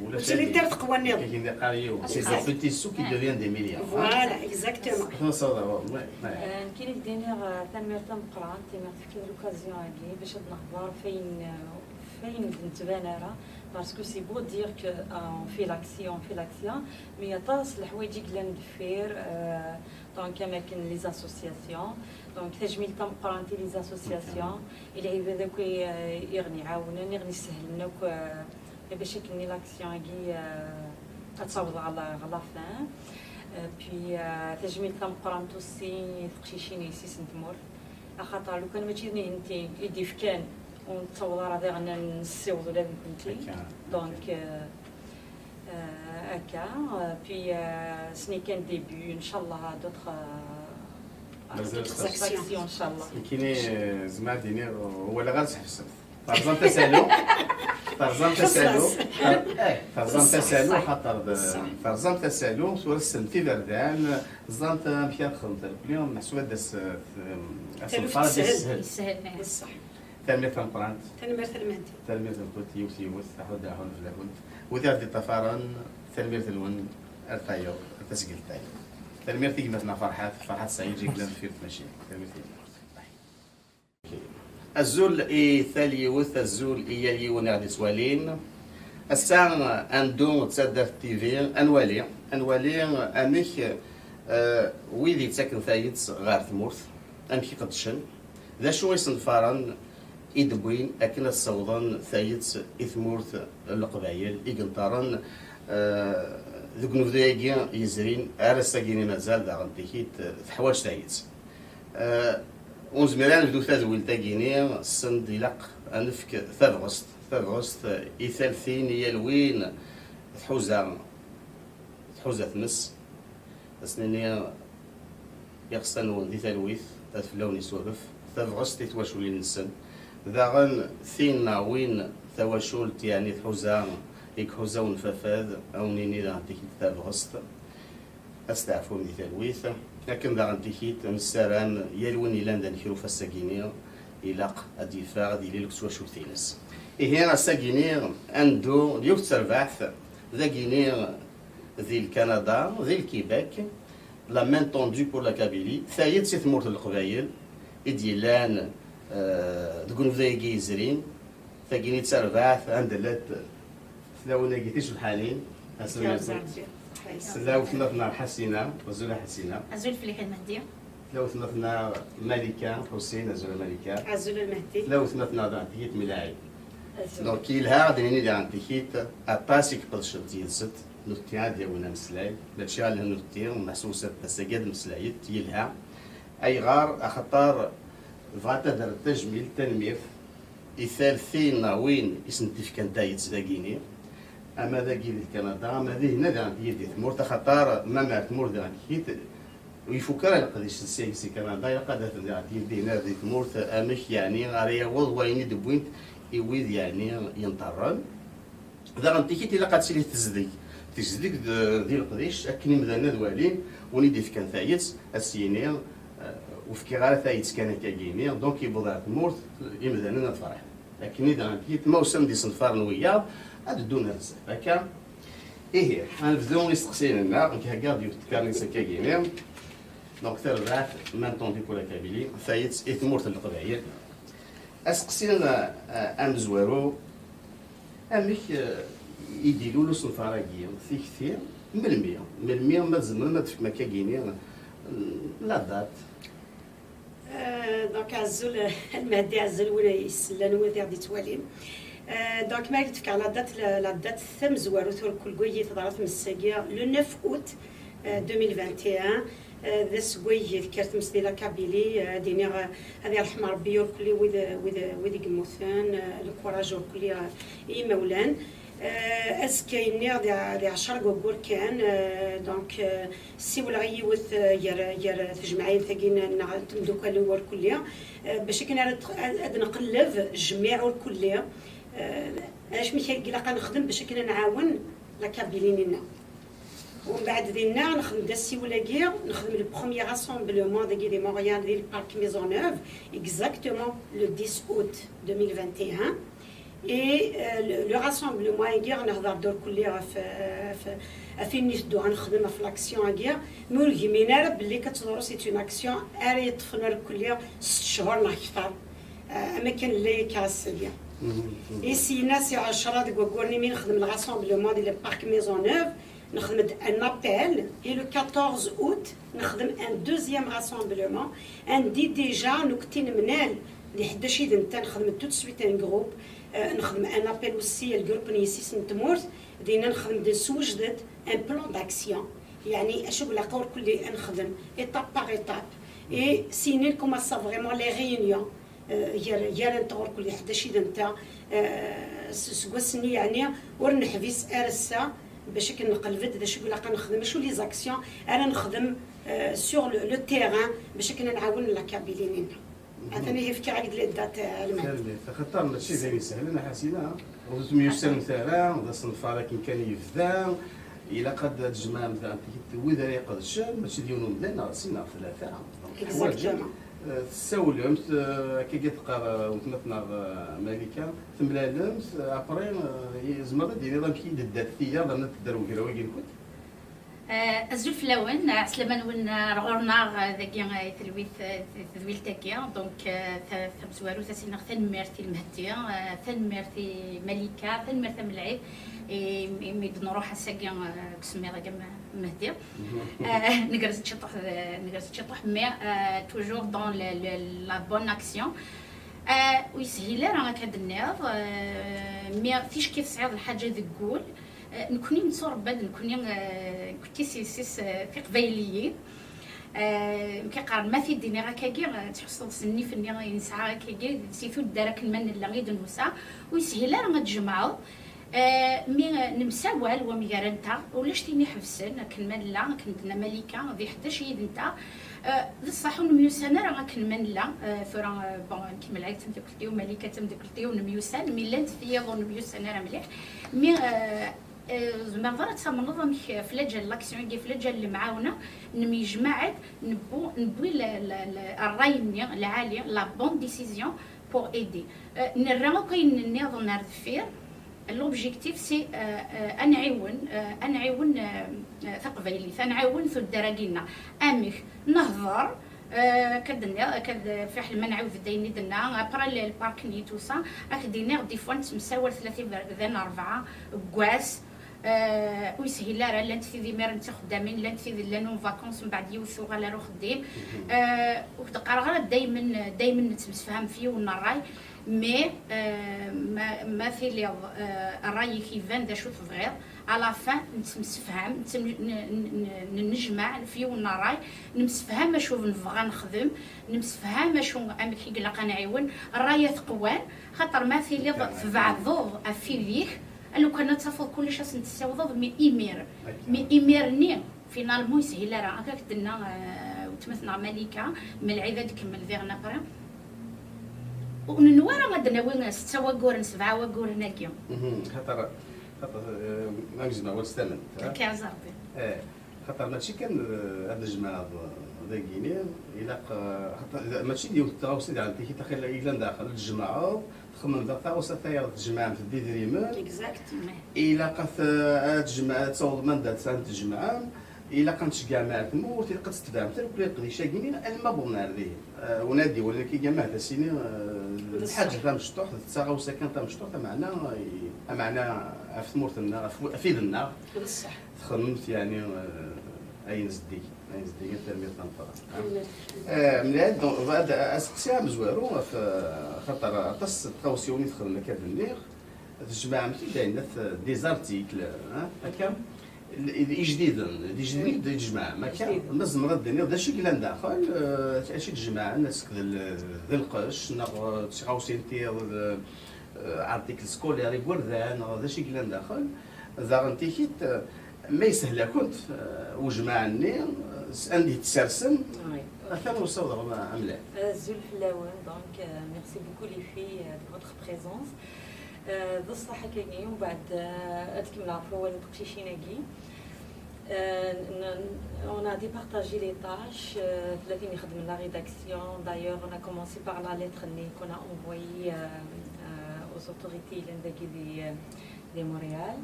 ulac Ur ttili d tardeqwa nniḍen. Akken i qqar yiwen, c'est des Exact. petits sous qui deviennent des milliards. Voilà, exactement. Teẓriḍ, ouais, ouais. Euh, nekkini d-iniɣ, euh, tanemmirt tameqqrant imi ɣ-tefkiḍ l'occasion-agi bac ad nehder f ayen, euh, f ayen ur d-nettban ara, parce que c'est beau dire que, euh, on fait l'action, on fait l'action, mais aṭas n leḥwayeǧ i yellan deffir, euh, donc am akken les associations, donc tajmilt tameqqrant i les associations, i lɛibad akk i, euh, i ɣ-n-iɛawnen, i ɣ-n-isehlen akk, euh, bac akken l'action-agi, euh, ad taweḍ ɣer la, ɣer la fin. Euh, puis, euh, tajmilt tameqqrant aussi i teqcicin yessi-s n tmurt. Axaṭer lukan mačči d nihenti i d-ifkan, ur nettaweḍ ara diɣen ad nessiweḍ ula d nekkenti. Akka. Donc, euh, euh, akka. Euh, puis, euh, ce n'est qu'un début, inchallah, d'autres, euh, Mazal d'autres actions, inchallah. Nekkini, eh, zemreɣ ad d-iniɣ, ur walaɣ ara tḥebsemt. Terẓamt asalu. Terẓamt asalu. Eh, terẓamt asalu, xaṭer d- terẓamt asalu, tura tessnemt iberdan, teẓramt amek ara txedmemt irkelli, meḥsub ad d-as- ad Taluft as-tessehel. Tessehel. Yeshel. Ṣṣeḥ. Tanemmirt tameqqrant. Tanemmirt a Lmehdi. Tanemmirt-nkent yiwet yiwet, aḥud aḥun fell-akent. Wid ara d-iṭṭafaren, tanemmirt-nwen ar tayeḍ, ar tasgilt tayeḍ. Tanemmirt i gma-tneɣ Ferḥat, Ferḥat Saɛid, i yellan deffir tmacint. Tanemmirt i gma. Azul i tal yiwet, azul i yal yiwen i ɣ-d-ittwalin. Ass-a, ad neddu d taddart T V, ad nwali, ad nwali amek, eh, wid yettaken tayet ɣer tmurt, amek i qeddcen, d acu isenfaren i d-wwin akken ad ssawḍen tayet i tmurt n Leqbayel i yenṭerren, eh, deg unebdu-agi yezrin, ar ass-agi-nni mazal daɣen tikit, eh, teḥwaǧ tayet. Eh, ur nezmir ad nebdu tadwilt-agi-nni, send ilaq ad nefk tabɣest, tabɣest i tal tin i yal win tḥuza, tḥuza tmes, ad s-nini iɣsan-nwen di talwit, ad fell-awen isuref, tabɣest i twaculin-nsen. Daɣen tin neɣ win tawacult, yeɛni tḥuza, i iḥuza unfafad, ad wen-nini daɣen tikit tabɣest. Ad steɛfum di talwit. Akken daɣen tikit, nessaram yal win yellan d anekruf ass-agi-nni, ilaq ad d-yeffeɣ ad yili deg twacult-ines. Ihi ass-agi-nni, ad neddu d yiwet n terbaɛt dagi-nni di Lkanada, di Lkibek, la main tendue pour la Kabylie, tayet i tmurt n Leqbayel i d-yellan, eh, deg unebdu-agi yezrin. Tagini d tarbaɛt, anda llant tlawin-agi ticebḥanin. Ass-a, tella wetma-tneɣ Ḥasina, azul a Ḥasina. Azul fell-ak a Lmehdi. Tella wetma-tneɣ Malika Ḥusin, azul a Malika. Azul a Lmehdi. Tella wetma-tneɣ daɣen tikit Milaɛi. Donc yelha ad d-nini daɣen tikit, aṭas i iqedcen yid-sent, nutenti ad d-yawin ameslay, mačči ala nutenti, meḥsub s ass-agi ad meslayent, yelha. Ayɣer? Axaṭer bɣant ad rrent tajmilt, tanemmirt, i tal tin neɣ win i sen-d-ifkan tayet dagini, ama dagi di Kanada, ama dihin ad aɣent-yid di tmurt, axaṭer ma mer tmurt daɣen kit, ur ifuk ara leqdic s si, si Kanada, ilaq ad aten-yid dihin di tmurt, amek, yeɛni, ara yaweḍ wayen i d-wwint i wid, yeɛni, yenṭerren. Daɣen tikit ilaq ad tili tezdeg, tezdeg d- di leqdic, akken imdanen ad walin win i d-ifkan tayet, ad s-yini, eh, ur fkiɣ ara tayet kan akka-gini, donc yewweḍ ɣer tmurt, imdanen ad ferḥen. Akken i daɣen tikit, ma usan-d isenfaren wiyaḍ, ad ddun ar zdat. Akka, ihi, ad nebdu isteqsiyen-nneɣ, nekk heggaɣ-d yiwet tkarnit akka-gini, donc tarbaɛt, main tendue pour la Kabylie, tayet i tmurt n Leqbayel. Aseqsi, eh, amezwaru, amek, eh, i d-ilul usenfar-agi, tikti, melmi, melmi ma tzemrem ad tefkem akka-gini, mm, la date? Euh, donc azul a Lmehdi, azul win ay yeslan, wid i ɣ-d-ittwalin. Euh, donc ma ay d-fkeɣ la date, la, la date tamezwarut ur kulgu i teḍra tmes-agi, le neuf août, euh, deux mille vingt et un, euh, d aseggas i tekker tmes di la Kabylie, euh, ad iniɣ, euh, ad irḥem Rebbi ur kulli wid, wid, wid i yemmuten, euh, le courage ur kulli, euh, i yimawlan. Azekka-nni di, di ɛecra deg waggur kan, euh, donc, euh, ssiwleɣ i yiwet, euh, gar, gar tejmaɛin-tagi n-, neɣ temdukal n urkulli, euh, bac akken ara t-, ad, ad nqelleb jmiɛ urkulli, euh, acu mi ilaq ad nexdem bac akken ad nɛawen la Kabylie-nni-nneɣ. Umbeɛd dinna nexdem-d assiwel-agi, nexdem le premier rassemblement dagi di Montréal, di le parc Maisonneuve, exactement le dix août deux mille vingt et un. Et, euh, le, le rassemblement-agi, nehder-d urkulli ɣef, ɣef, ɣef ayen i teddu ad nexdem ɣef l'action-agi, mi ur gmin ara belli Kattḍuru c'est une action ara yeṭṭfen urkulli sett chhur neɣ kter, euh, am akken nella akka ass-agi. Et syin-a si ɛecra deg waggur-nni mi nexdem le rassemblement di le parc Maisonneuve, nexdem-d un appel, et le quatorze août, nexdem un deuxième rassemblement, andi déjà nekkti nemlal di ḥdac yid-nteɣ, nexdem tout de suite un groupe, euh, nexdem un appel aussi, le groupe n yessi-s n tmurt, dinna nexdem-d, nessewjed-d un plan d'action, yeɛni acu i ilaq urkulli ad nexdem, étape par étape, et syin nkumaṣṣa vraiment les réunions, euh, gar, gar-nteɣ urkulli ḥdac yid-nteɣ, euh, s-, seg wass-nni yeɛni ur neḥbis ar ass-a, bac akken nqelleb-d d acu i ilaq ad nexdem, acu les actions ara nexdem, euh, sur le, le terrain, bac akken ad nɛawen la Kabylie-nni-nneɣ. Atan ihi fkiɣ-ak-d les dates, euh, Alman. Tanemmirt, axaṭer mačči d ayen isehlen, a Ḥasina, ur temyussanemt ara, d asenfar akken kan yebda, ilaq ad, ad tjemɛem daɣen wid ara iqedcen, mačči d yiwen umdan, neɣ d sin neɣ tlata. Donc, exactement. Teḥwaǧem, euh, tessawlemt, euh, akka i teqqar, euh, weltma-tneɣ, euh, Malika, temlalemt, euh, après, euh, tzemreḍ ad d-tiniḍ amek i d-tedda tiyaḍ, arna tedder wegraw-agi-nkent? Eh, azul fell-awen, eh, ɛeslama-nwen, eh, ar ɣur-neɣ, eh, dagi, eh, i telwit, eh, t-, tedwilt-agi. Donc, eh, ta-, tamezwarut, ad s-iniɣ tanemmirt i Lmehdi, eh, tanemmirt i Malika, tanemmirt a Melɛid, i, imi d-nruḥ ass-agi, eh, deg usemmiḍ-agi am Mehdi. Eh, negrez ciṭuḥ, eh, negrez ciṭuḥ, mais, eh, toujours dans le, le, la bonne action. Eh, ur yeshil ara akka d-tenniḍ, eh, mais ticki tesɛiḍ lḥaǧa deg wul, Eh, nekkni netturebba-d, nekkni, eh, nekkni si, si, si, eh, tiqbayliyin. Eh, mi k-qqaren ma t-id-iniɣ akkagi, eh, tḥusseḍ s nnif-nni i nesɛa akkagi, si tuddar akken ma nella i d-nusa, ur yeshil ara ad tjemɛeḍ. Eh, mi, eh, nemsawal wamgar-nteɣ, ulac tin iḥebsen, akken ma nella, akken d-tenna Malika, di ḥdac yid-nteɣ. Eh, d ṣṣeḥ ur nemyussan ara akken ma nella, eh, tura, eh, bon, nekk Melɛid d tamdakelt-iw, Malika d tamdakelt-iw, nemyussan, mi llant tiyaḍ ur nemyussan ara mliḥ. Mi, eh, Eh, zemreḍ ara tamneḍ amek, eh, f laǧal n l'action-agi, f laǧal n lemɛawna, nemyejmaɛ-d, newwi, newwi la, la, la, ṛṛay-nni lɛali, la bonne décision pour aider. Eh, nerra akk ayen nniḍen ar deffir. L'objectif, c'est, eh, eh, ad nɛiwen, eh, ad nɛiwen, eh, eh, taqbaylit, ad nɛiwen tuddar-agi-nneɣ. Amek? Nehḍer, eh, akka d-nniɣ, akka d, fiḥel ma nɛiwed-d ayen i d-nna, après le, le parc-nni tout ça, ad k-d-iniɣ, des fois nettemsawal tlata iberdan, rebɛa, deg wass, Eh, ur yeshil ara, llant tid imiren d tixeddamin, llant tid llan en vacances, mbeɛd yiwet tuɣal ar uxeddim. Eh, ur k-d-qqareɣ ara daymen, daymen nettemsefham f yiwen n ṛṛay, mais, eh, ma, ma tiliḍ, eh, ṛṛay-ik iban d acu tebɣiḍ, à la fin nettemsefham, nettem-, n-, n-, n-, nennejmaɛ f yiwen n ṛṛay, nemsefham acu nebɣa nexdem, nemsefham acu, amek i ilaq ad nɛiwen, ṛṛay ad t-qwan, xaṭer ma tiliḍ tbeɛdeḍ ɣef wid-ik, a lukan ad tafeḍ kullec ad sen-tessiwḍeḍ, mi imir, mi imir-nni, finalement, yeshil ara. Akka k-d-tenna, eh, weltma-tneɣ Malika, Melɛid ad d-kemmel diɣen après. Ur nenwa ara ad d-nawi setta waguren, sebɛa waguren-agi. Mhm, xaṭer, xaṭer, eh, ma nezmer wal s tamen, ha? Akka, a Rebbi. Eh, xaṭer mačči kan, eh, ad nejmeɛ d-, dagini, ilaq, eh, xaṭer, mačči d yiwet n tɣawsa i d-ɛentiki, ilaq daxel ad tjemɛeḍ, txemmem daɣ taɣawsa tayeḍ tjemɛem-d idrimen. Exactement. Ilaq ad t-, ad tjemɛ-, ad tawḍem anda tesɛam tjemɛem. Ilaq ad tceggɛem ar tmurt, ilaq ad tetbeɛem tarkula iqdic-agi-nni, alma wwḍen ar dihin. Eh, unadi, wala nekk iga mahd asini, eh, d lḥaǧa tamecṭuḥt, d taɣawsa kan tamecṭuḥt, ameɛna, eh, ameɛna ɣef tmurt-nneɣ, ɣef, ɣef yid-nneɣ. D ṣṣeḥ. Txemmemt, yeɛni, eh, ayen zeddigen, ayen zeddigen, tanemmirt tameqqrant. Tanemmirt. Eh, mliḥ, donc, ad, aseqsi amezwaru ɣef, eh, xaṭer aṭas n tɣawsiwin i txedmem akka d-nniɣ, tjemɛem-t-id ayen des articles, eh, akka, l-, ijdiden, d ijdiden i d-tjemɛem, akka, ijdiden. Ma tzemreḍ ad d-tiniḍ d acu i yellan daxel, eh, acu i d-jemɛen, est-ce que d l-, d lqecc, neɣ, eh, d tɣawsiwin tiyaḍ, d, Article scolaire, igerdan, d acu i yellan daxel, daɣen tikit, eh, ma yeshel-akent, eh, ujmaɛ-nni, eh, s-, anda i t-tsersem, atan ur ssawḍeɣ amlan. Azul fell-awen, donc, euh, merci beaucoup les filles, euh, de votre présence. Euh, d ṣṣeḥ akkagi, umbeɛd, euh, ad kemmleɣ ɣef wawal n teqcicin-agi. Euh, n-, n-, on a départagé les tâches, euh, tella tin ixedmen la rédaction. D'ailleurs, on a commencé par la lettre-nni qu'on a envoyée, euh, euh, aux autorités yellan dagi di, euh, di Montréal.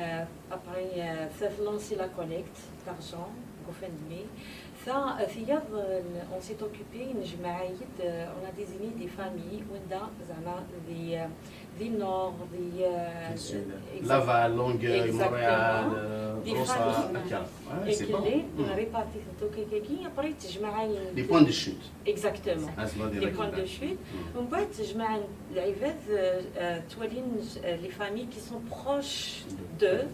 Euh, après, euh, ça a lancé la collecte d'argent, GoFundMe. Ça, euh, tiyaḍ, euh, on s'est occupé, nejmeɛ-d, euh, on a désigné des familles, wanda, zeɛma, di, euh, di Nord, di, euh, Laval, Longueuil, Montréal, euh, des Brossard, familles. Akka. Ouais, c'est bon. Réparti-tent akka, après, tejmeɛ-d les points de chute. Exactement. Les points de chute. Umbeɛd, tejmeɛ-d lɛibad, euh, euh, ttwalin, euh, les familles qui sont proches d'eux.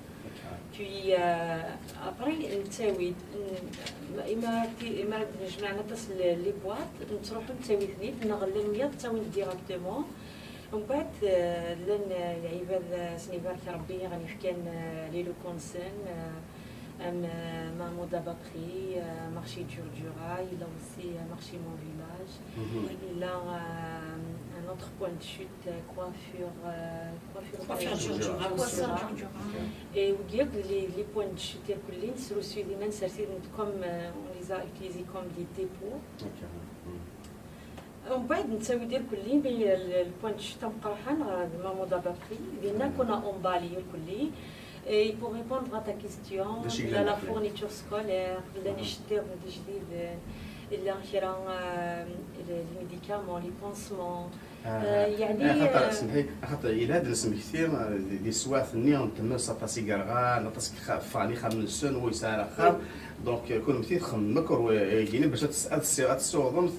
Puis, euh, après, nettawi-d, n-, imi ara ti-, imi ara d-nejmeɛ aṭas n les boîtes, nettruḥu nettawi-ten-id, neɣ llan wiyaḍ ttawin-d directement. Umbeɛd, euh, llan, euh, lɛibad, euh, asen ibarek Rebbi, i ɣen-ifkan, euh, les locaux-nsen, euh, am, euh, Mahmoud Abakri, euh, marché Djurdjura, yella aussi, euh, marché Mon Village, yella, euh, un autre point de chute, euh, coiffure, euh, coiffure Djurdjura. Et wigi akk les, les points de chute irkelli nesrusuy dinna, nsers-iten comme, euh, on les a utilisés comme des dépôts. Umbeɛd nettawi-d irkelli, mais le, le point de chute ameqqran ɣer Mahmoud Abakri, dinna qu'on a emballé irkelli. Et pour répondre à ta question, la, la fourniture scolaire, llan iceṭṭiḍen d ijdiden, llan kra, euh, les, les médicaments, les pansements, euh, يعني, axaṭer, euh, semḥi, axaṭer yella ad nesmekti, euh, di, di teswiɛt-nni n tmes, aṭas i yerɣan, aṭas i ffɣen ixxamen-nsen, ur yesɛi ara axxam. Donc, euh, kunemti txemmem akk, euh, gini bac ad tes-, ad tessiwḍemt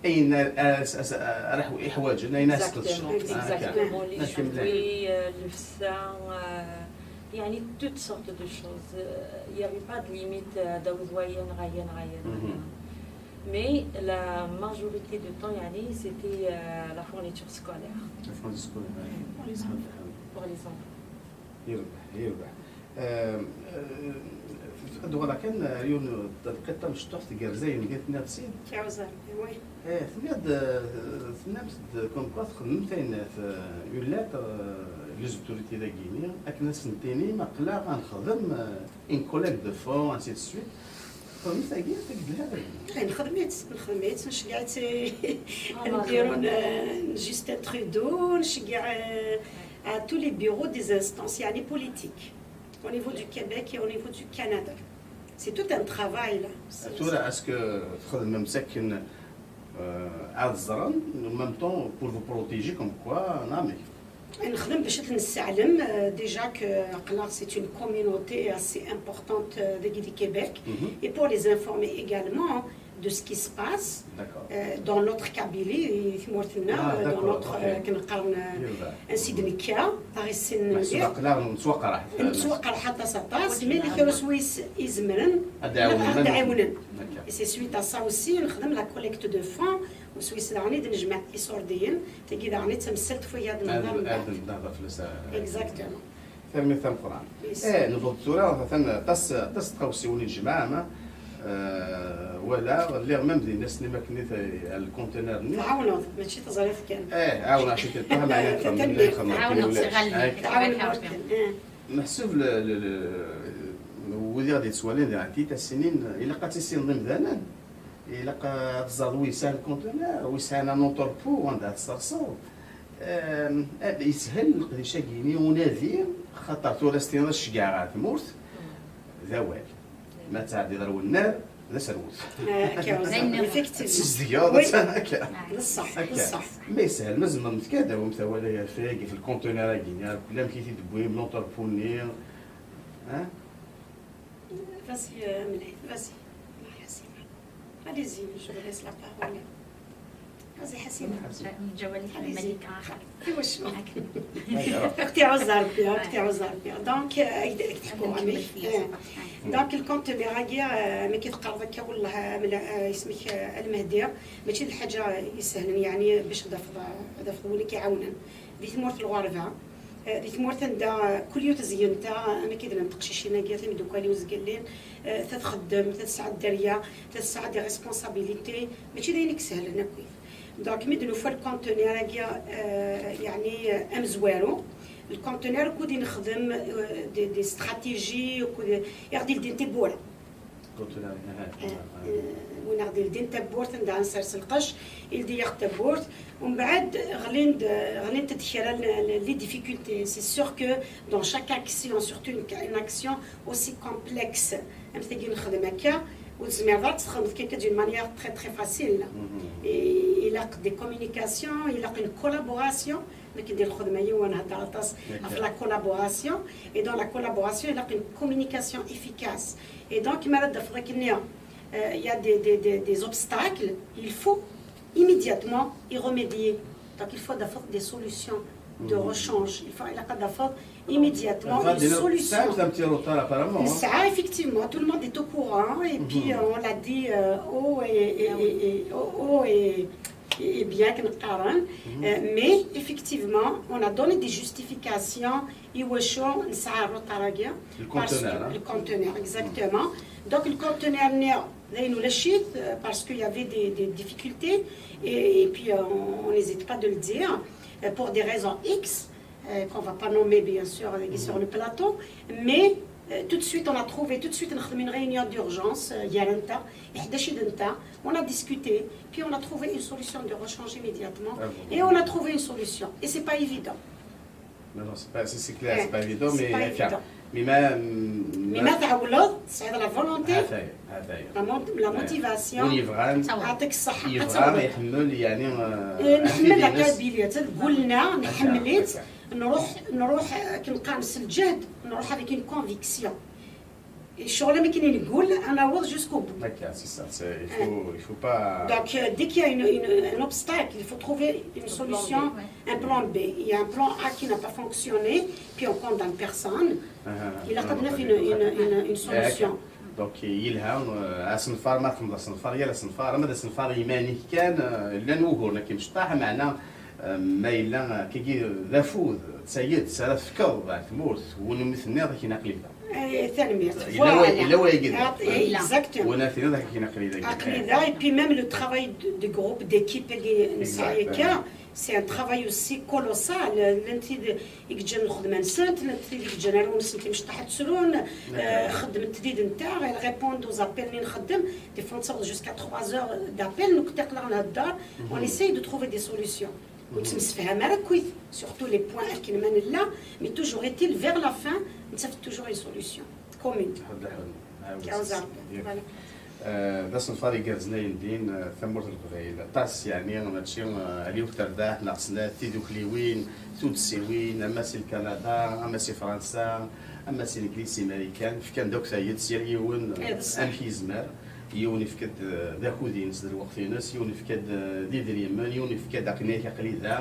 ayen ara s-, s-, ara ḥw-, iḥwaǧen, ayen ara sqedcen. Exactement, les jouets, euh, llebsa, euh, يعني toutes sortes de choses. Euh, il y avait pas de limite, euh, d awezɣi aya neɣ aya neɣ aya neɣ aya. Mais la majorité du temps, يعني, c'était, euh, la fourniture scolaire. La fourniture scolaire, ouais. Pour les enfants. Pour les enfants. Yerbeḥ, yerbeḥ. Euh, euh, ad uɣaleɣ kan, euh, yiwen n tedqiqt tamecṭuḥt tgerrez ayen i tenniḍ, Sid. Kawzar, oui. Eh, tenniḍ-d, euh, tennamt-d comme quoi txedmemt ayen, euh, une lettre, euh, les autorités dagi-ni, akken ad sen-tinim aql-aɣ ad nexdem, euh, une collecte de fonds, ainsi de suite. Txedmemt tagi, tagi d lhebal. Eh, nxedm-itt, nxedm-itt, nceggeɛ-itt, eh, ad ndiru, eh, Justin Trudeau, nceggeɛ, eh, à tous les bureaux des instances, يعني politique, au niveau du Québec et au niveau du Canada. C'est tout un travail, là. Tura, est-ce que txedmem akken, euh, ad ẓren, en même temps, pour vous protéger, comme quoi, non, mais Nxdem bac ad ten-nesseɛlem, euh, déjà que, aql-aɣ, c'est une communauté assez importante, euh, dagi di Québec, et pour les informer également de ce qui se passe, euh, dans notre Kabylie, di tmurt-nneɣ, euh, dans notre, euh, akken qqaren, euh, ansi d-nekka, aɣ issen mliḥ. Aql-aɣ nettwaqraḥ. Nettwaqraḥ aṭas, aṭas, mais llan kra swayes izemren ad d-ɛiwnen. Et c'est suite à ça aussi, nxdem la collecte de fonds, swayes daɣen i d-nejmeɛ iṣurdiyen. Tagi daɣen i d tamsalt f waya ad nehder mbeɛd. Ad nehder fell-as. Exactement. Tanemmirt tameqqrant. Eh, newweḍ tura, atan aṭas, aṭas n tɣawsiwin i nejmeɛ, ama, euh, walaɣ, lliɣ même dinna, akken i t-, lkuntinar-nni. Tɛawneḍ, mačči teẓriḍ kan. Eh, ɛawneɣ ciṭuḥ, ama tɛawneḍ, tɛawneḍ. Meḥsub le, le, le, wid i ɣ-d-yettwalin di ɛeddi, tasinin, ilaq ad tissineḍ imdanen. Ilaq ad teẓẓaḍ wi yesɛan conteneur, wi yesɛan un entrepôt anda ad tserseḍ. Ehm, eh, yeshel leqdic-agi-ni unadi, xaṭer tura s-tiniḍ ad ceggɛeɣ ɣer tmurt, d awal. Ma tɛeddiḍ ar wennar, d aserwet. Ad tt-sizdgeḍ, akka. D ṣṣeḥ, d ṣṣeḥ. Ma yeshel, ma tzemremt kan ad tawimt awal ɣef wagi, ɣef lconteneur-agi-ni, amek i t-id-tewwim, l'entrepôt-nni, hein? Vas-y, euh, Mlay, vas-y. Allez-y, je vous laisse la parole. زي حسينة. من جوالي مليكة آخر. ايوا شو؟ اختي عزة ربي، اختي عزة ربي. دونك اكيد اكيد تحكوا عليه. دونك الكونتونير هاكي، آه، ملي كيتقرض هكا والله، آه، ملا- آه، اسمك، آه، المهدي، ماشي الحاجة يسهلن يعني باش تضافض، تضافض ولا كيعاونن. دي ثمورة الغربة، آه، دي ثمورة ندا، آه، كل يوم تزينتا، آه، انا كيدنا تقشيشين هاكي ثم دوكا لي وزقلين، آه، تتخدم، تتسعد دريا، تتسعد ريسبونسابيليتي، ماشي داينك سهل هنا كويس. دونك مي دو نوفا الكونتونير هاكي، آه، يعني، آه، امزوارو. الكونتونير كودي نخدم، آه، دي, دي استراتيجي وكودي يغدي لدين تبورا. كونتونير، آه، آه، ونغدي لدين تبورت، ندعن سرس القش، يلدي ياخد تبورت. ومن بعد غلين د- غلين تدخل لي ديفيكولتي. سي سور كو دون شاك اكسيون، سورتو اون اكسيون اوسي كومبلكس، ام تاكي نخدم هكا، وتزمير ضغط تخدم كيكا دون مانيير تري تري فاسيل. يلاق دي كوميونيكاسيون، يلاق اون كولابوراسيون. ملي كندير الخدمه هي ونهضر على طاس في لا كولابوراسيون. اي دون لا كولابوراسيون يلاق اون كوميونيكاسيون افيكاس. اي دونك مالا دافض كنيا، آه، يا دي دي دي دي زوبستاكل، يل فو ايميدياتمون اي ريميديي. دونك يل فو دافض دي سوليسيون دو ريشونج، يل فو يلاق دافض ايميدياتمون اي سوليسيون. ساعات un petit retard apparemment. نسعى effectivement, tout le monde est au courant et puis, euh, on l'a dit, euh, haut et, et, et, et- haut et, et bien كنقارن. Euh, mais effectivement on a donné des justifications. ايوا شو نسعى الروطار هاكيا؟ الكونتونير، ها؟ الكونتونير exactement. دونك الكونتونير ني داين ولا شيت، parce qu'il y avait des, des difficultés et, et puis, euh, on n'hésite pas de le dire, euh, pour des raisons X, euh, qu'on va pas nommer bien sûr, euh, qui sont sur le plateau, mais, euh, tout de suite on a trouvé, tout de suite نخدم une réunion d'urgence, euh, يا رنتا، حداش دنتا، on a discuté, puis on a trouvé une solution de rechange immédiatement. Et on a trouvé une solution et c'est pas évident. Non, non, c'est pas, c'est, c'est clair, c'est pas évident, C'est mais pas هكا. évident. Mais ما Mais ما تعولض، c'est de la volonté, هذا هي، هذا هي. la mon- la motivation. وين يبغى يعطيك الصحة. يبغى يحمل يعني، آه، إيه، نحمل لا أكيد ينس- كابيليا، تقولنا نحملت، هكا. نروح نروح، آه، كنقانس الجهد، نروح avec une conviction. الشغل ما كاين نقول انا نوض jusqu'au bout. هكا c'est ça, c'est, il faut, il faut pas. Donc, euh, dès qu'il y a une, une- un obstacle, il faut trouver une solution, un plan B. Il y a un plan A qui n'a pas fonctionné, puis on condamne personne. Il a pas une, une, une, une solution. Donc يلها, آه، asenfar ma txedmeḍ asenfar, yal asenfar, ama d asenfar iman-ik kan, آه, llan wuguren akken mecṭaḥ, meɛna, آه, ma yella, آه, kagi d afud, d tayet ara tefkeḍ ɣer tmurt, win umi tenniḍ akken aql-i da. Eh, tanemmirt. Yella wa- yella wayagi da. Exactement. Win ara tenniḍ akken aql-i da. Aql-i da, et puis même le travail de, de groupe, d'équipe, nesɛa akka, c'est un travail aussi colossal. Llant tid i yeǧǧan lxedma-nsent, llant tid i yeǧǧan arraw-nsent imecṭaḥ ad srun, eh, xeddment tid-nteɣ, elles répondent aux appels-nni nxeddem. Des fois nettaweḍ jusqu'à trois heures d'appel, nekk aql-aɣ nhedder, on essaye de trouver des solutions. Ur nettemsefham ara akkit, surtout les points akken ma nella, mais toujours est-il, vers la fin, nettaf toujours une solution commune. Ḥedd aḥed. Kɛuza Rebbi. Voilà. Eh, d asenfar igerrzen ay ndin, eh, tamurt n Leqbayel. Aṭas, yeɛni, mačči, eh, ala yiwet terbaɛt neɣ snat, tidukliwin, tuddsiwin, ama si Lkanada, ama si Fransa, ama si Legliz, si Marikan, fkan-d akk tayet s yal yiwen, eh, amek yezmer. Yiwen ifka-d, eh, d akud-ines, d lweqt-ines, yiwen ifka-d, eh, d idrimen, yiwen ifka-d akken-ak aql-i da,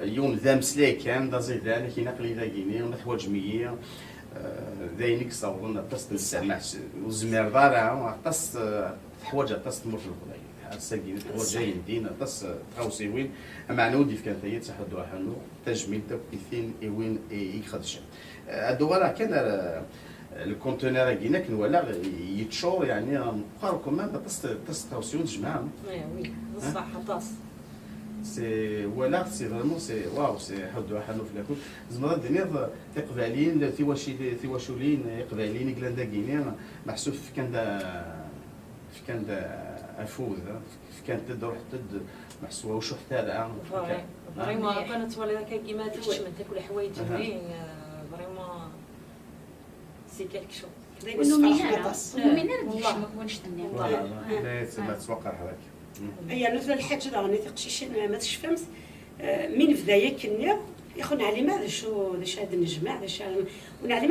eh, yiwen d ameslay kan, d aẓidan, akken aql-i dagini, ma teḥwaǧem-iyi, eh, d ayen i yessawḍen aṭas n ssaɛa. Ur tezmireḍ ara, aṭas, eh, teḥwaǧ aṭas tmurt n Leqbayel. Ass-agi teḥwaǧ ayen din, aṭas, eh, tɣawsiwin, ameɛna ur d-ifkan tayet, aḥuddu aḥannu, tajmilt akk i tin i win i, i ixedcen. Eh, ad uɣaleɣ kan ar, eh, lkuntunir-agi, akken walaɣ yeččur, yeɛni, meqqar quand même, aṭas, aṭas n tɣawsiwin tjemɛem. Eh, oui, d ṣṣeḥ, aṭas. C'est, walaɣ, c'est vraiment, c'est, waw, c'est ḥuddu aḥannu fell-akent. Tzemreḍ ad d-tiniḍ, eh, tiqbalin, tiwaci-, tiwaculin, eh, iqbayliyen i yellan dagini, meḥsub fkan-d, eh, fkan-d, eh, afud, eh, fkant-d, ruḥent-d, meḥsub ur cuḥḥet ara. Vraiment, kan ad twaliḍ akka gima ad kecment akk leḥwayeǧ-nni, eh, vraiment, c'est quelque chose. Ur numin ara, ur numin ara deg ccem n wannect-nni. Ma tettwaqerḥeḍ akka. Aya, nutni lḥaǧa daɣen i tiqcicin, ma tecfamt, eh, mi nebda yakkenni, ixun ɛlima d acu, d acu ad nejmeɛ, d acu ad, ur neɛlim